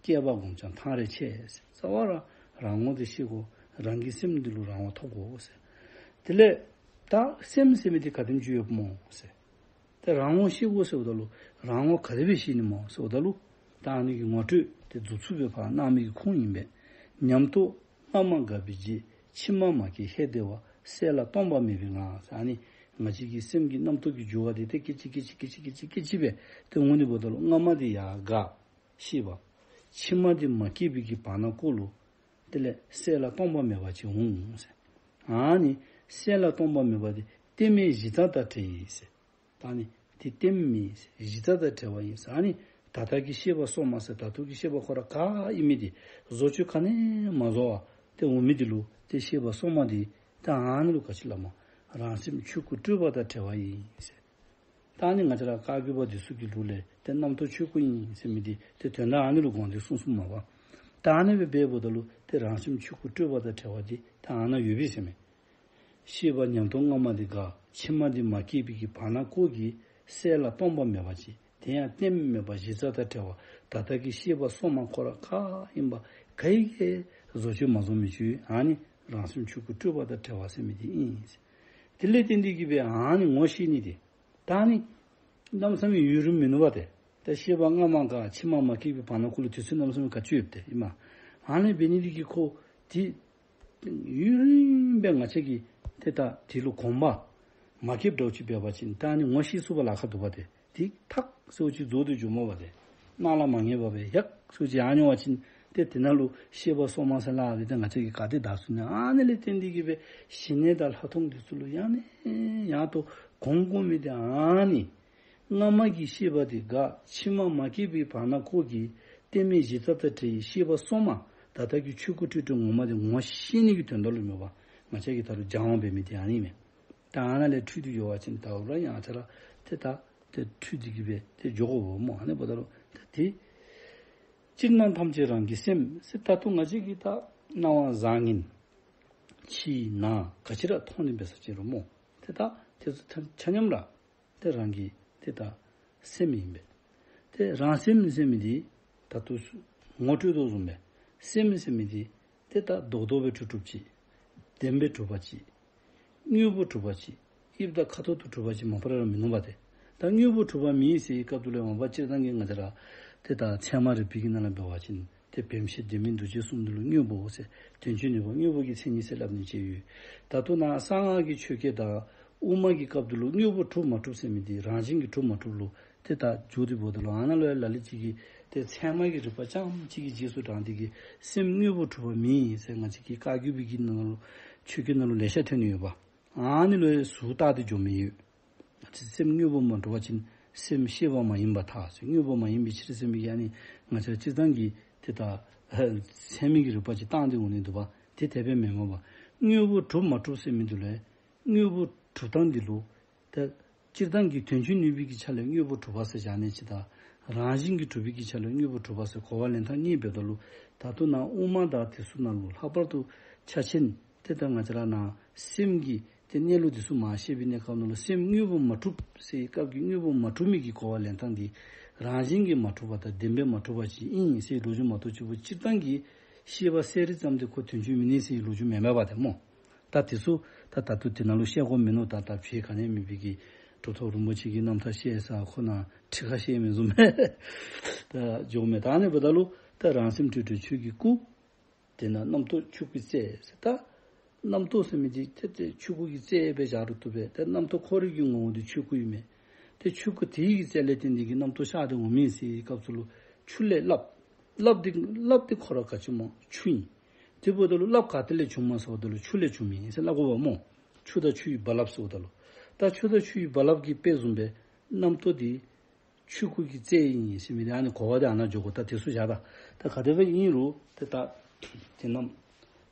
བསྐལ་པ་བསྒོམས་ཀྱང་ཐང་རེ་ཆད་ཟེར། རྩ་བ་ར་རང་ངོ་འདི་ཤེས་དགོ། རང་གི་སེམས་འདི་ལུ་རང་དབང་ཐོབ་དགོ་ཟེར། དེ་ལས་ད་སེམས་ཟེར་མི་འདི་ག་དེམ་ཅིག་ཡོདཔ་སྨོ་ཟེར། ཏེ་རང་ངོ་ཤེས་དགོ་ཟེརཝ་ད་ལུ་རང་ངོ་ག་དེ་སྦེ་ཤེས་ནི་སྨོ་ཟེརཝ་ད་ལུ་ད་ཨ་ནི་གི་ངོ་སྤྲོད་དེ་མཛུབ་ཚུགས་སྦེ་ཕར་གནང་མི་གི་ཁུངས་ཨིན་པས། ཉམས་རྟོགས་སྔ་མ་འགགས་པའི་རྗེས། ཕྱི་མ་མ་སྐྱེས་ཧད་བདེ་བ། གསལ་ལ་སྟོང་པ་མེད་པའི་ངང་ཟེར། ཨ་ནི་ང་བཅས་ཀྱི་སེམས་ཀྱི་རྣམ་རྟོག་གི་རྒྱུ་བ་འདི་ཏེ་སྐད་ཅིག་སྐད་ཅིག་སྐད་ཅིག་སྐད་ཅིག་སྐད་ཅིག་སྦེ་ཏེ་འོང་ནི་འབདཝ་ད་ལུ་སྔ་མ་འདི་ཡར་འགག་ཤེས་པ། ཕྱི་མ་འདི་མ་སྐྱེས་པའི་གི་བར་ན་ཀོ་ལུ་དེ་ལས་གསལ་ལ་སྟོང་པ་མེད་པ་ཅིག་འོང་ཟེར། ཨ་ནི་གསལ་ལ་སྟོང་པ་མེད་པ་འདི་རྟེན་མེད་གཞི་རྩ་དང་བྲལ་ཡི་ཟེར། ད་ཨ་ནི་འདི་རྟེན་མེད་གཞི་རྩ་དང་བྲལ་བ་ཨིན་ཟེར། ཨ་ནི་ད་ལྟ་གི་ཤེས་པ་སོ་མ་ཟེར་ད་ལྟོ་གི་ཤེས་པ་ཁོ་ར་ག་ཨིན་མི་འདི་བཟོ་བཅོས་ག་ནི་མ་བཟོ་བར་ཏེ་འོང་མི་འདི་ལུ་ཏེ་ཤེས་པ་སོ་མ་འདི་ད་ཨ་ནི་ལུ་ག་ཅི་སླབ་སྨོ། རང་སེམས་ཆོས་སྐུ་སྤྲོས་པ་དང་བྲལ་བ་ཡིན་ཟེར། ད་ཨ་ནི་ང་བཅས་ར་བཀའ་བརྒྱུད་པ་འདི་ཚུ་གི་ལུགས་ལས་ཏེ་རྣམ་རྟོག་ཆོས་སྐུ་ཡིན་ཟེར་མི་འདི་ཏེ་དོན་དག་ཨ་ནི་ལུ་དགོངས་ཏེ་གསུངས་གསུངསམ་མས་པ། ད་ཨ་ནི་སྦེ་འབདཝ་ད་ལུ་ཏེ་རང་སེམས་ཆོས་སྐུ་སྤྲོས་པ་དང་བྲལ་བ་འདི་ད་ཨ་ནཱ་ཡོད་པས་ཟེར་མས། ཤེས་པ་ཉམས་རྟོགས་སྔ་མ་འདི་འགག། ཕྱི་མ་འདི་མ་སྐྱེས་པའི་གི་བར་ན་ཀོ་གི་གསལ་ལ་སྟོང་པ་མེད་པ་ཅིག། དེ་ཡང་རྟེན་མེད་པ་གཞི་རྩ་དང་བྲལ་བ། ད་ལྟ་གི་ཤེས་པ་སོ་མ་ཁོ་ར་ག་ཨིན་པ་ག་གིས་བཟོ་བཅོས་མ་བཟོ་མི་ཅིག། ཨ་ནི་རང་སེམས་ཆོས་སྐུ་སྤྲོས་པ་དང་བྲལ་བ་ཟེར་མི་འདི་ཨིན། དེ་ལས་བརྟེན་ཏེ་གི་སྦེ་ཨ་ནི་ངོ་ཤེས་ནི་འདི་ད་ཨ་ནི་གནམ་མེད་ས་མེད་ཡུན་རིང་མིན་ནུག་པ་ཏེ། ད་ཤེས་པ་སྔ་མ་འགག་ཕྱི་མ་མ་སྐྱེས་པའི་བར་ན་ཀོ་ལུ་དུས་ཚོད་གནམ་མེད་ས་མེད་ག་ཅི་ཡོདཔ་ཏེ་ཨིན་མས། ཨ་ནི་འབད་ནི་འདི་གིས་ཁོ་འདི་ཡུན་རིང་སྦེ་ང་བཅས་ཀྱིས་ཏེ་ད་འདི་ལུ་གོམས་པ་མ་བསྐྱེདཔ་འདྲཝ་ཅིག་འབད་བ་ཅིན་ད་ཨ་ནི་ངོ་ཤེས་ཚུགས་པར་ལཱ་ཁག་འདུག་པ་ཏེ། འདི་ཐག་ཟེརཝ་ཅིག་རྫོགས་ཏེ་འགྱོཝ་མས་པ་ཏེ། སྣང་ལ་མ་ངེས་པ་སྦེ་ཡག་ཟེརཝ་ཅིག་ཡར་འགྱོ་བ་ཅིན་ཏེ་དེ་ནང་ལུ་ཤེས་པ་སོ་མ་ཟེར་སླབ་སྦེ་ཏེ་ང་བཅས་ཀྱིས་ག་དེ་བདའ་ཚུགས་ནི། ཨ་ནི་ལས་བརྟེན་ཏེ་གི་སྦེ་ཞི་གནས་དང་ལྷག་མཐོང་འདི་ཚུ་ལུ་ཡང་ནས་ཡང་དུ་གོམས་དགོ་མི་འདི་ཨ་ནི། སྔ་མ་གི་ཤེས་པ་འདི་འགག། ཕྱི་མ་མ་སྐྱེས་པའི་བར་ན་ཀོ་གི་རྟེན་མེད་གཞི་རྩ་དང་བྲལ་བའི་ཤེས་པ་སོ་མ་ད་ལྟ་གི་ཆོས་སྐུ་སྤྲོས་བྲལ་ངོ་མ་འདི་ངོ་ཤེས་ནི་གི་དོན་དག་ལུ་མས་པ། ང་བཅས་ཀྱིས་ད་རུང་སྦྱང་བ་འབད་མི་འདི་ཨ་ནི་མས། ད་ཨ་ནཱ་ལས་འཁྲུལ་ཏེ་འགྱོ་བ་ཅིན་ད་རུང་ཡང་ང་བཅས་ར་ཏེ་ད་ཏེ་འཁྲུལ་ཏེ་གི་སྦེ་ཏེ་འགྱོ་དགོཔ་སྨོ། ཨ་ནི་འབདཝ་ད་ལུ་ད་ཏེ་ཅིར་སྣང་ཐམས་ཅད་རང་གི་སེམས་ཟེར་ད་ལྟོ་ང་བཅས་ཀྱིས་ད་སྣང་བ་བཟང་ངན་ཕྱི་ནང་ག་ཅི་ར་མཐོང་ནི་འབད་ས་ཅིག་རུང་སྨོ། ཏེ་ད་དེ་ཚུ་ཆ་ཆ་མཉམ་ར་ཏེ་རང་གི་ཏེ་ད་སེམས་ཨིན་པས། ཏེ་རང་སེམས་ཟེར་མི་འདི་ ད་ལྟོ་ངོ་སྤྲོད་དོ་བཟུམ་སྦེ་སེམས་ཟེར་མི་འདི་ཏེ་ད་རྡོག་རྡོག་སྦེ་གྲུབ་གྲུབ་ཅིག། ལྡེམ་སྦེ་གྲུབ་པ་ཅིག། དངོས་པོ་གྲུབ་པ་ཅིག། དབྱིབས་དང་ཁ་དོག་ཏུ་གྲུབ་པ་ཅིག་མ་པ་ར་མིན་ནུག་པ་ཏེ། ད་དངོས་པོ་གྲུབ་པ་མེད་ཟེར་བའི་སྐབས་དེ་ལུ་མ་པ་སྤྱིར་བཏང་གི་ང་བཅས་ར་ཏེ་ད་ཚད་མ་རིག་པའི་གི་ནང་ལུ་འབད་བ་ཅིན་ཏེ་བེམ་ཤེས་ལྡན་མིན་འདུ་བྱེད་གསུམ་འདི་ལུ་དངོས་པོ་ཟེར། དོན་སྤྱིར་ནུས་པ་དངོས་པོ་གི་མཚན་ཉིད་ཟེར་སླབ་ནི་ཅིག་ཡོད། ད་ལྟོ་ནཱ་གསང་སྔགས་ཀྱི་ཆོས་སྐད་དང་དབུ་མ་གི་སྐབས་དེ་ལུ་དངོས་པོ་གྲུབ་མ་གྲུབ་ཟེར་མི་འདི་རང་བཞིན་གྱིས་གྲུབ་མ་གྲུབ་ལུ་ཏེ་ད་འཇུག་སྟེ་འབདཝ་ད་ལུ་ཨ་ནཱ་ལུ་ཡང་ལ་ལུ་ཅིག་གིས་ཏེ་ཚད་མ་གི་རིགས་པ་རྐྱངམ་གཅིག་གི་རྗེས་སུ་འབྲངས་ཏེ་གིས་སེམས་དངོས་པོ་གྲུབ་པ་མེད་ཟེར། ང་བཅས་ཀྱི་བཀའ་བརྒྱུད་པའི་གི་ནང་ལུ་ཆོས་སྐད་ནང་ལུ་ལེ་ཤ་ཐོན་ནི་ཡོདཔ། ཨ་ནི་ལུ་ཡང་ཟུར་བལྟ་སྟེ་འགྱོ་མི་ཡོད། སེམས་དངོས་པོ་མ་གྲུབ་པ་ཅིན་སེམས་ཤེས་པ་མ་ཡིན་པར་ཐལ་ཟེར། དངོས་པོ་མ་ཡིན་པའི་ཕྱིར་ཟེར་མི་གི་ཨ་ནི་ང་བཅས་སྤྱིར་བཏང་གི་ཏེ་ད་ཚད་མའི་གི་རིགས་པ་ཅིག་བཏང་སྟེ་འོང་ནི་འདུག་པ། དེ་དེ་སྦེ་མེན་མས་པ། དངོས་པོ་གྲུབ་མ་གྲུབ་ཟེར་མི་འདི་ལུ་ཡང་དངོས་པོ་གྲུབ་སྟངས་འདི་ལུ་ད་སྤྱིར་བཏང་གི་དོན་སྤྱི་ནུས་པའི་གི་ཆ་ལས་དངོས་པོ་གྲུབ་པ་ཟེར་བཞག་ནི་ཅིག་དང་རང་བཞིན་གྱིས་གྲུབ་པའི་གི་ཆ་ལས་དངོས་པོ་གྲུབ་པ་ཟེར་གོ་བ་ལེན་སྟངས་གཉིས་འབདཝ་ད་ལུ་ད་ལྟོ་ནཱ་དབུ་མ་དང་དེ་ཚུ་ནང་ལུ་ལྷག་པར་དུ་ཕྱག་ཆེན་ཏེ་ད་ང་བཅས་ར་ནཱ་སེམས་ཀྱི་ཏེ་གནས་ལུགས་འདི་ཚུ་མར་བཤད་པའི་གནས་སྐབས་ནང་ལུ་སེམས་དངོས་པོ་མ་གྲུབ་ཟེར་བའི་སྐབས་ཀྱི་དངོས་པོ་མ་གྲུབ་མི་གི་གོ་བ་ལེན་སྟངས་འདི་རང་བཞིན་གྱིས་མ་གྲུབ་པ་དང་བདེན་པས་མ་གྲུབ་པ་ཅིག་ཨིན་ཟེར་ལོ་རྒྱུས་མ་གཏོགས་ཅིག་པོ་སྤྱིར་བཏང་གི་ཤེས་པ་གསལ་རི་ཙམ་དེ་ཁོ་དོན་སྤྱི་མིན་ནི་ཟེར་ལོ་རྒྱུས་མེན་མས་པ་ཏེ་སྨོ། ད་དེ་ཚུ་ད་ད་ལྟོ་དེ་ནང་ལུ་བཤད་དགོཔ་མིན་ནུག། ད་ད་ཕྱི་ག་ནི་མེད་པའི་གི་གྲུབ་ཐོབ་རིན་པོ་ཆེ་གི་རྣམ་ཐར་བཤད་ས་ཁོ་ནཱ་ཁྲི་ཁར་བཤད་མི་བཟུམ་སྦེ་ད་འགྱོཝ་མས། ད་ཨ་ནི་འབདཝ་ད་ལུ་ད་རང་སེམས་སྤྲོས་བྲལ་ཆོས་ཀྱི་སྐུ། དེ་ནས་རྣམ་རྟོག་ཆོས་སྐུའི་རྩལ་ཟེར། ད་རྣམ་རྟོག་ཟེར་མི་འདི་ཏེ་ཏེ་ཆོས་སྐུ་གི་རྩལ་སྦེ་བཞག་རུང་བཏུབ་པས། ཏེ་རྣམ་རྟོག་ཁོ་རའི་གི་ངོ་བོ་འདི་ཆོས་སྐུ་ཨིན་མས། ཏེ་ཆོས་སྐུ་དེའི་གི་རྩལ་ལས་བརྟེན་ཏེ་གི་རྣམ་རྟོག་ཤར་ཏེ་འོང་མི་ཟེར་བའི་སྐབས་སུ་ལུ་ཆུ་ལས་རླབས། རླབས་འདི་རླབས་འདི་ཁོ་ར་ག་ཅི་སྨོ། ཆུ་ཨིན། དེ་འབདཝ་ད་ལུ་རླབས་ག་ཏེ་ལས་བྱུངམ་སྨོ་ཟེརཝ་ད་ལུ་ཆུ་ལས་བྱུངམ་ཨིན་ཟེར་སླབ་དགོཔ་སྨོ། ཆུ་དང་ཆུའི་རྦ་རླབས་ཟེརཝ་ད་ལུ། ད་ཆུ་དང་ཆུའི་རྦ་རླབས་ཀྱི་དཔེ་བཟུམ་སྦེ་རྣམ་རྟོག་འདི་ཆོས་སྐུ་གི་རྩལ་ཨིན་ཟེར་མི་འདི་ཨ་ནི་གོ་བ་འདི་ཨ་ནཱ་འགྱོ་དགོ། ད་དེ་ཚུ་བཞག་ད། ད་ག་དེ་སྦེ་ཨིན་རུང་ཏེ་ད་དེ་རྣམ་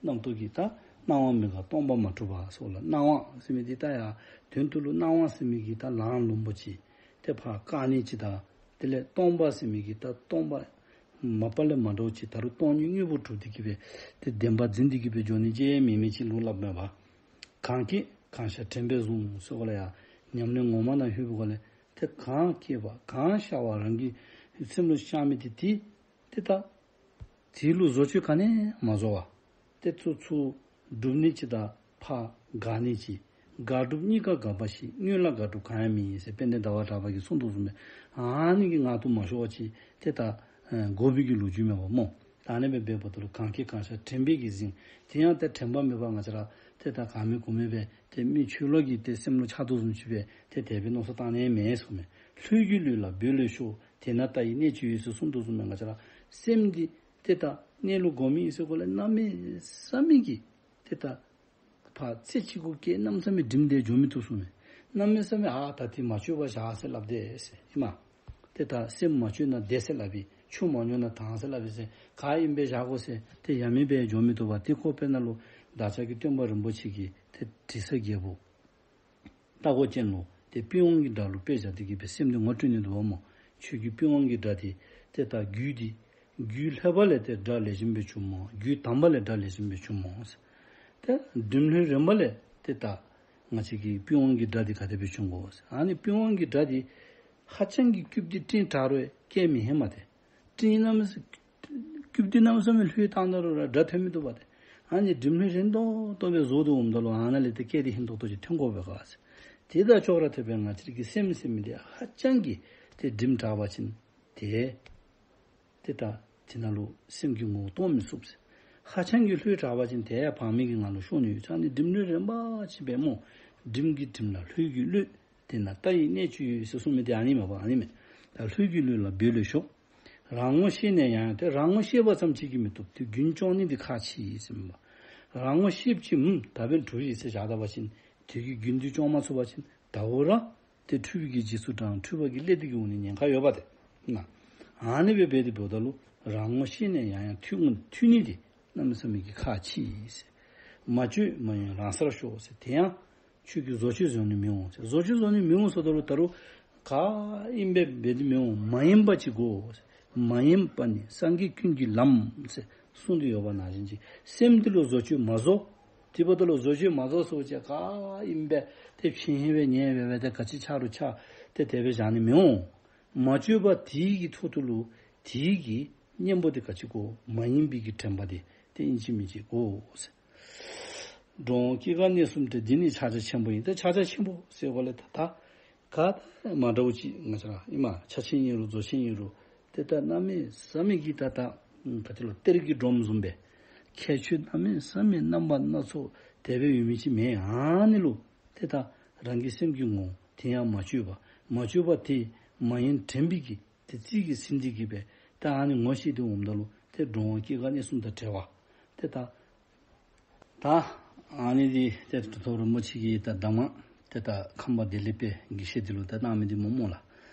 རྣམ་རྟོག་གི་ད་སྣང་བ་མེད་ཀ་སྟོང་པ་མ་གྲུབ་པ་ཟེརཝ་ལས་སྣང་བ་ཟེར་མི་འདི་ད་ཡང་དོན་དུ་ལུ་སྣང་བ་ཟེར་མི་གི་ད་ལང་ལོང་པོ་ཅིག་ཏེ་ཕར་བཀག་ནི་ཅིག་དང་དེ་ལས་སྟོང་པ་ཟེར་མི་གི་ད་སྟོང་པ་མ་པ་ལས་མ་འདྲཝ་ཅིག་ད་རུང་སྟོང་ཉིད་དངོས་པོ་གྲུབ་སྟེ་གི་སྦེ་ཏེ་བདེན་པ་འཛིན་ཏེ་གི་སྦེ་འགྱོ་ནི་ཅིག་མེད་མི་ཅིག་ལུ་སླབ་མས་པ། གང་སྐྱེས་གང་ཤར་དྲན་པས་བཟུང་ཟེརཝ་ལས་ཡང་ཉམས་ལེན་ངོ་མ་ནང་ལྷོད་པའི་སྒོ་ལས་ཏེ་གང་སྐྱེས་པ་གང་ཤར་བ་རང་གི་སེམས་ལུ་ཤར་མི་དེ་དེ་ཏེ་ད་དེ་ལུ་བཟོ་བཅོས་ག་ནི་མ་བཟོ་བར་ཏེ་ཚུར་ཚུར་སྒྲུབ་ནི་ཅིག་དང་ཕར་དགག་ནི་ཅིག། དགག་སྒྲུབ་གཉིས་ཀ་དགག་པ་ཞིག། སྔོན་ལ་དགག་སྒྲུབ་གང་ཡང་མེད་ཟེར་དཔལ་ལྡན་ཟླ་བ་གྲགས་པ་གིས་གསུངས་དོ་བཟུམ་སྦེ་ཨ་ནི་གི་ངང་དུ་མ་ཤོར་བ་ཅིག་ཏེ་ད་ཨེ་དགོ་པའི་གི་ལོ་རྒྱུས་མས་པ་སྨོ། ད་ཨ་ནི་སྦེ་འབདཝ་ད་ལུ་གང་སྐྱེས་གང་ཤར་དྲན་པས་ཀྱིས་ཟིན། དེ་ཡང་ཏེ་དྲན་པ་མེད་པར་ང་བཅས་ར་ཏེ་ད་ག་མེད་གུ་མེད་སྦེ་ཏེ་མི་ཆོས་ལོག་གི་ཏེ་སེམས་ལུ་ཆགས་དོ་བཟུམ་ཅིག་སྦེ་ཏེ་དེ་སྦེ་མནོ་བསམ་བཏང་ནི་མེད་གསུངམ་མས། ལྷོད་ཀྱིས་ལུས་ལ་འབོལ་ལེ་ཤོག། དེ་ན་ལྟ་ཡི་གནད་ཅི་ཡོད་ཟེར་གསུངས་དོ་བཟུམ་སྦེ་ང་བཅས་ར་སེམས་འདི་ཏེ་ད་གནས་ལུགས་སྒོམ་མི་ཨིན་ཟེར་གོ་ལས་གནམ་མེད་ས་མེད་ཀྱི་ཏེ་ད་ཕར་ཚེ་གཅིག་གུ་སྐྱེས་གནམ་མེད་ས་མེད་འགྲིམ་སྟེ་འགྱོ་མི་བཏུབ་གསུངམ་མས། གནམ་མེད་ས་མེད་ཨ་ད་དེ་མ་བཅོས་པར་བཞག་ཟེར་སླབ་དེས་ཟེར་ཨིན་མས། ཏེ་ད་སེམས་མ་བཅོས་ན་བདེ་ཟེར་སླབ་ཨིན། ཆུ་མ་ཉོ་ན་དྭངས་ཟེར་སླབ་ཨིན་ཟེར། ག་ཨིནམ་སྦེ་བཞག་དགོ་ཟེར་ཏེ་ཡ་མེད་སྦེ་འགྱོ་མི་བཏུབ་པ། ཏེ་ཁོ་དཔེར་ན་ལུ་བདག་ཅག་གི་སྟོན་པ་རིན་པོ་ཆེ་གིས་ཏེ་དྲི་ཟ་རྒྱལ་པོ་ལྟ་སྒོ་ཅན་ལུ་ཏེ་པི་ཝང་གི་སྒྲ་ལུ་དཔེ་བཞག་སྟེ་གི་སྦེ་སེམས་འདི་ངོ་སྤྲོད་ནི་འདུག་པ་སྨོ། ཁྱོད་ཀྱི་པི་ཝང་གི་སྒྲ་འདི་ཏེ་ད་རྒྱུད་འདི་རྒྱུད་ལྷོད་པ་ལས་ཏེ་སྒྲ་ལེགས་ཤོམ་སྦེ་བྱུངམ་སྨོ། རྒྱུད་དམ་པ་ལས་སྒྲ་ལེགས་ཤོམ་སྦེ་བྱུངམ་སྨོ་ཟེར། ཏེ་འགྲིམ་ལྷོད་རན་པ་ལས་ཏེ་ད་ང་བཅས་ཀྱི་པི་ཝང་གི་སྒྲ་འདི་ག་དེ་སྦེ་བྱུང་དགོ་ཟེར། ཨ་ནི་པི་ཝང་གི་སྒྲ་འདི་ཧ་ཅང་གི་སྐྱུག་བདེ་སྤྲིན་དྲག་རུང་སྐད་མི་ཧན་མས་ཏེ། སྤྲིན་གནམ་མེད་ས་སྐྱུག་བདེ་གནམ་མེད་ས་མེད་ལྷོད་བཏང་ད་རུང་ར་སྒྲ་ཐོན་མི་བཏུབ་པ་ཏེ། ཨ་ནི་འགྲིམ་ལྷོད་རན་ཏོག་ཏོ་སྦེ་བཟོ་སྟེ་འོངམ་ད་ལུ་ཨ་ནཱ་ལས་ཏེ་སྐད་འདི་ཧན་ཏོག་ཏོ་ཅིག་ཐོན་དགོ་པས་ག་ཟེར། དེ་དང་ཅོག་ར་འཐདཔ་སྦེ་ང་བཅས་ཀྱི་སེམས་ཟེར་མི་འདི་ཧ་ཅང་གི་ཏེ་འགྲིམ་དྲགས་པ་ཅིན་ཏེ་ཏེ་ད་དེ་ནང་ལུ་སེམས་ཀྱི་ངོ་བོ་སྟོན་མི་ཚུགས་ཟེར། ཧ་ཅང་གི་ལྷོད་དྲགས་པ་ཅིན་ཏེ་ཡང་བག་མེད་ཀྱི་ངང་ལུ་ཤོར་ནི་ཡོད། ཨ་ནི་འགྲིམ་ལྷོད་རན་པ་ཅིག་སྦེ་སྨོ། འགྲིམ་གྱིས་འགྲིམ་ལ་ལྷོད་ཀྱིས་གློད། དེ་ན་ལྟ་ཡི་གནད་ཅི་ཡོད་ཟེར་གསུངས་མི་འདི་ཨ་ནི་མས་པ། ཨ་ནི་མས། ད་ལྷོད་ཀྱིས་གློད་ལ་འབོལ་ལེ་ཤོག། རང་ངོ་ཤེས་ནས་ཡང་ཡང་ཏེ་རང་ངོ་ཤེས་པ་ཙམ་ཅིག་གིས་མི་བཏུབ། ཏེ་རྒྱུན་སྐྱོང་ནི་འདི་ཁག་ཆེ་ཟེར་མས་པ། རང་ངོ་ཤེསཔ་ཅིག་ཨུམ་ད་འབདན་འཁྲུལ་ཡི་ཟེར་བཞག་ད་པ་ཅིན་དེ་གི་རྒྱུན་འདི་སྐྱོང་མ་ཚུགས་པ་ཅིན་ད་འོ་ར་ཏེ་འཁྲུལ་པའི་གི་རྗེས་སུ་འབྲང་འཁྲུལ་པ་གིས་བསླད་དེ་གི་འོང་ནི་ཉེན་ཁ་ཡོདཔ་ཏེ། ན་ཨ་ནི་སྦེ་འབད་དེ་འབདཝ་ད་ལུ་རང་ངོ་ཤེས་ནས་ཡང་ཡང་ཐོས་ངོ་ཐོས་ནི་འདི་གནམ་མེད་ས་མེད་ཀྱི་ཁག་ཆེ་ཟེར། མ་བཅོས་མ་ཡིན་རང་སར་ཤོག་ཟེར། དེ་ཡང་ཁྱོད་ཀྱིས་བཟོ་བཅོས་བཟོ་ནི་མི་འོང་ཟེར། བཟོ་བཅོས་བཟོ་ནི་མི་འོང་ཟེརཝ་ད་ལུ་ད་རུང་ག་ཨིནམ་སྦེ་འབད་དེ་མི་འོང་། མ་ཡེངས་པ་ཅིག་དགོ་ཟེར། མ་ཡེངས་པ་ནི་སངས་རྒྱས་ཀུན་གྱི་ལམ་ཟེར་གསུངས་ཏེ་ཡོད་པ་ནང་བཞིན་ཅིག། སེམས་འདི་ལུ་བཟོ་བཅོས་མ་བཟོ། དེ་འབདཝ་ད་ལུ་བཟོ་བཅོས་མ་བཟོ་ཟེརཝ་ཅིག་ག་ཨིནམ་སྦེ་ཏེ་ཕྱིན་ཧེ་སྦེ་ཉལ་སྦེ་སྦེ་ཏེ་ག་ཅི་ཆགས་རུང་ཆགས་ཏེ་དེ་སྦེ་བཞག་ནི་མི་འོང་། མ་བཅོས་པ་དེའི་གི་ཐོག་ཏུ་ལུ་དེའི་གི་ གཉེན་པོ་དེ་ག་ཅི་དགོ། མ་ཡིན་པའི་གི་དྲན་པ་དེ་དེ་ཨིན་ཅི་མིན་ཅི་དགོ་ཟེར། འགྲོ་འོང་སྐྱེ་རྒ་གནས་གསུམ་སྟེ། འདི་ནི་ཕྱག་རྒྱ་ཆེན་པོ་ཡིན། ད་ཕྱག་རྒྱ་ཆེན་པོ་ཟེར་བ་ལས་ད་ད་ག་མ་འདྲཝ་ཅིག་ང་བཅས་ར་ཨིན་མས། ཕྱག་ཆེན་ཨིན་རུང་རྫོགས་ཆེན་ཨིན་རུང་དེ་ད་གནམ་མེད་ས་མེད་ཀྱི་ད་ད་ག་ཅི་ལོ་གཏེར་གྱི་སྒྲོམ་བཟུམ་སྦེ་ཁྱད་ཆོས་གནམ་མེད་ས་མེད་རྣམ་པ་སྣ་ཚོགས་དེ་སྦེ་ཡོད་མི་ཅིག་མེན། ཨ་ནི་ལུ་དེ་ད་རང་གི་སེམས་ཀྱི་ངོ་བོ་དེ་ཡང་མ་བཅོས་པ། མ་བཅོས་པ་དེ་མ་ཡིན་དྲན་པའི་གི་དེ་རྩིས་ཀྱིས་ཟིན་ཏེ་གི་སྦེ་ད་ཨ་ནི་ངོ་ཤེས་ཏེ་འོངམ་ད་ལུ་དེ་འགྲོ་འོང་སྐྱེ་རྒ་གནས་གསུམ་དང་བྲལ་བ། དེ་ད་ད་ཨ་ནི་འདི་ཏེ་གྲུབ་ཐོབ་རིན་པོ་ཆེ་གི་ད་གདམས་ངག་དེ་ད་ཁམས་པ་བདེ་ལེགས་དཔལ་དགེ་བཤེས་འདི་ལུ་ད་གནང་མི་འདི་སྨོ་སྨོ་ལགས།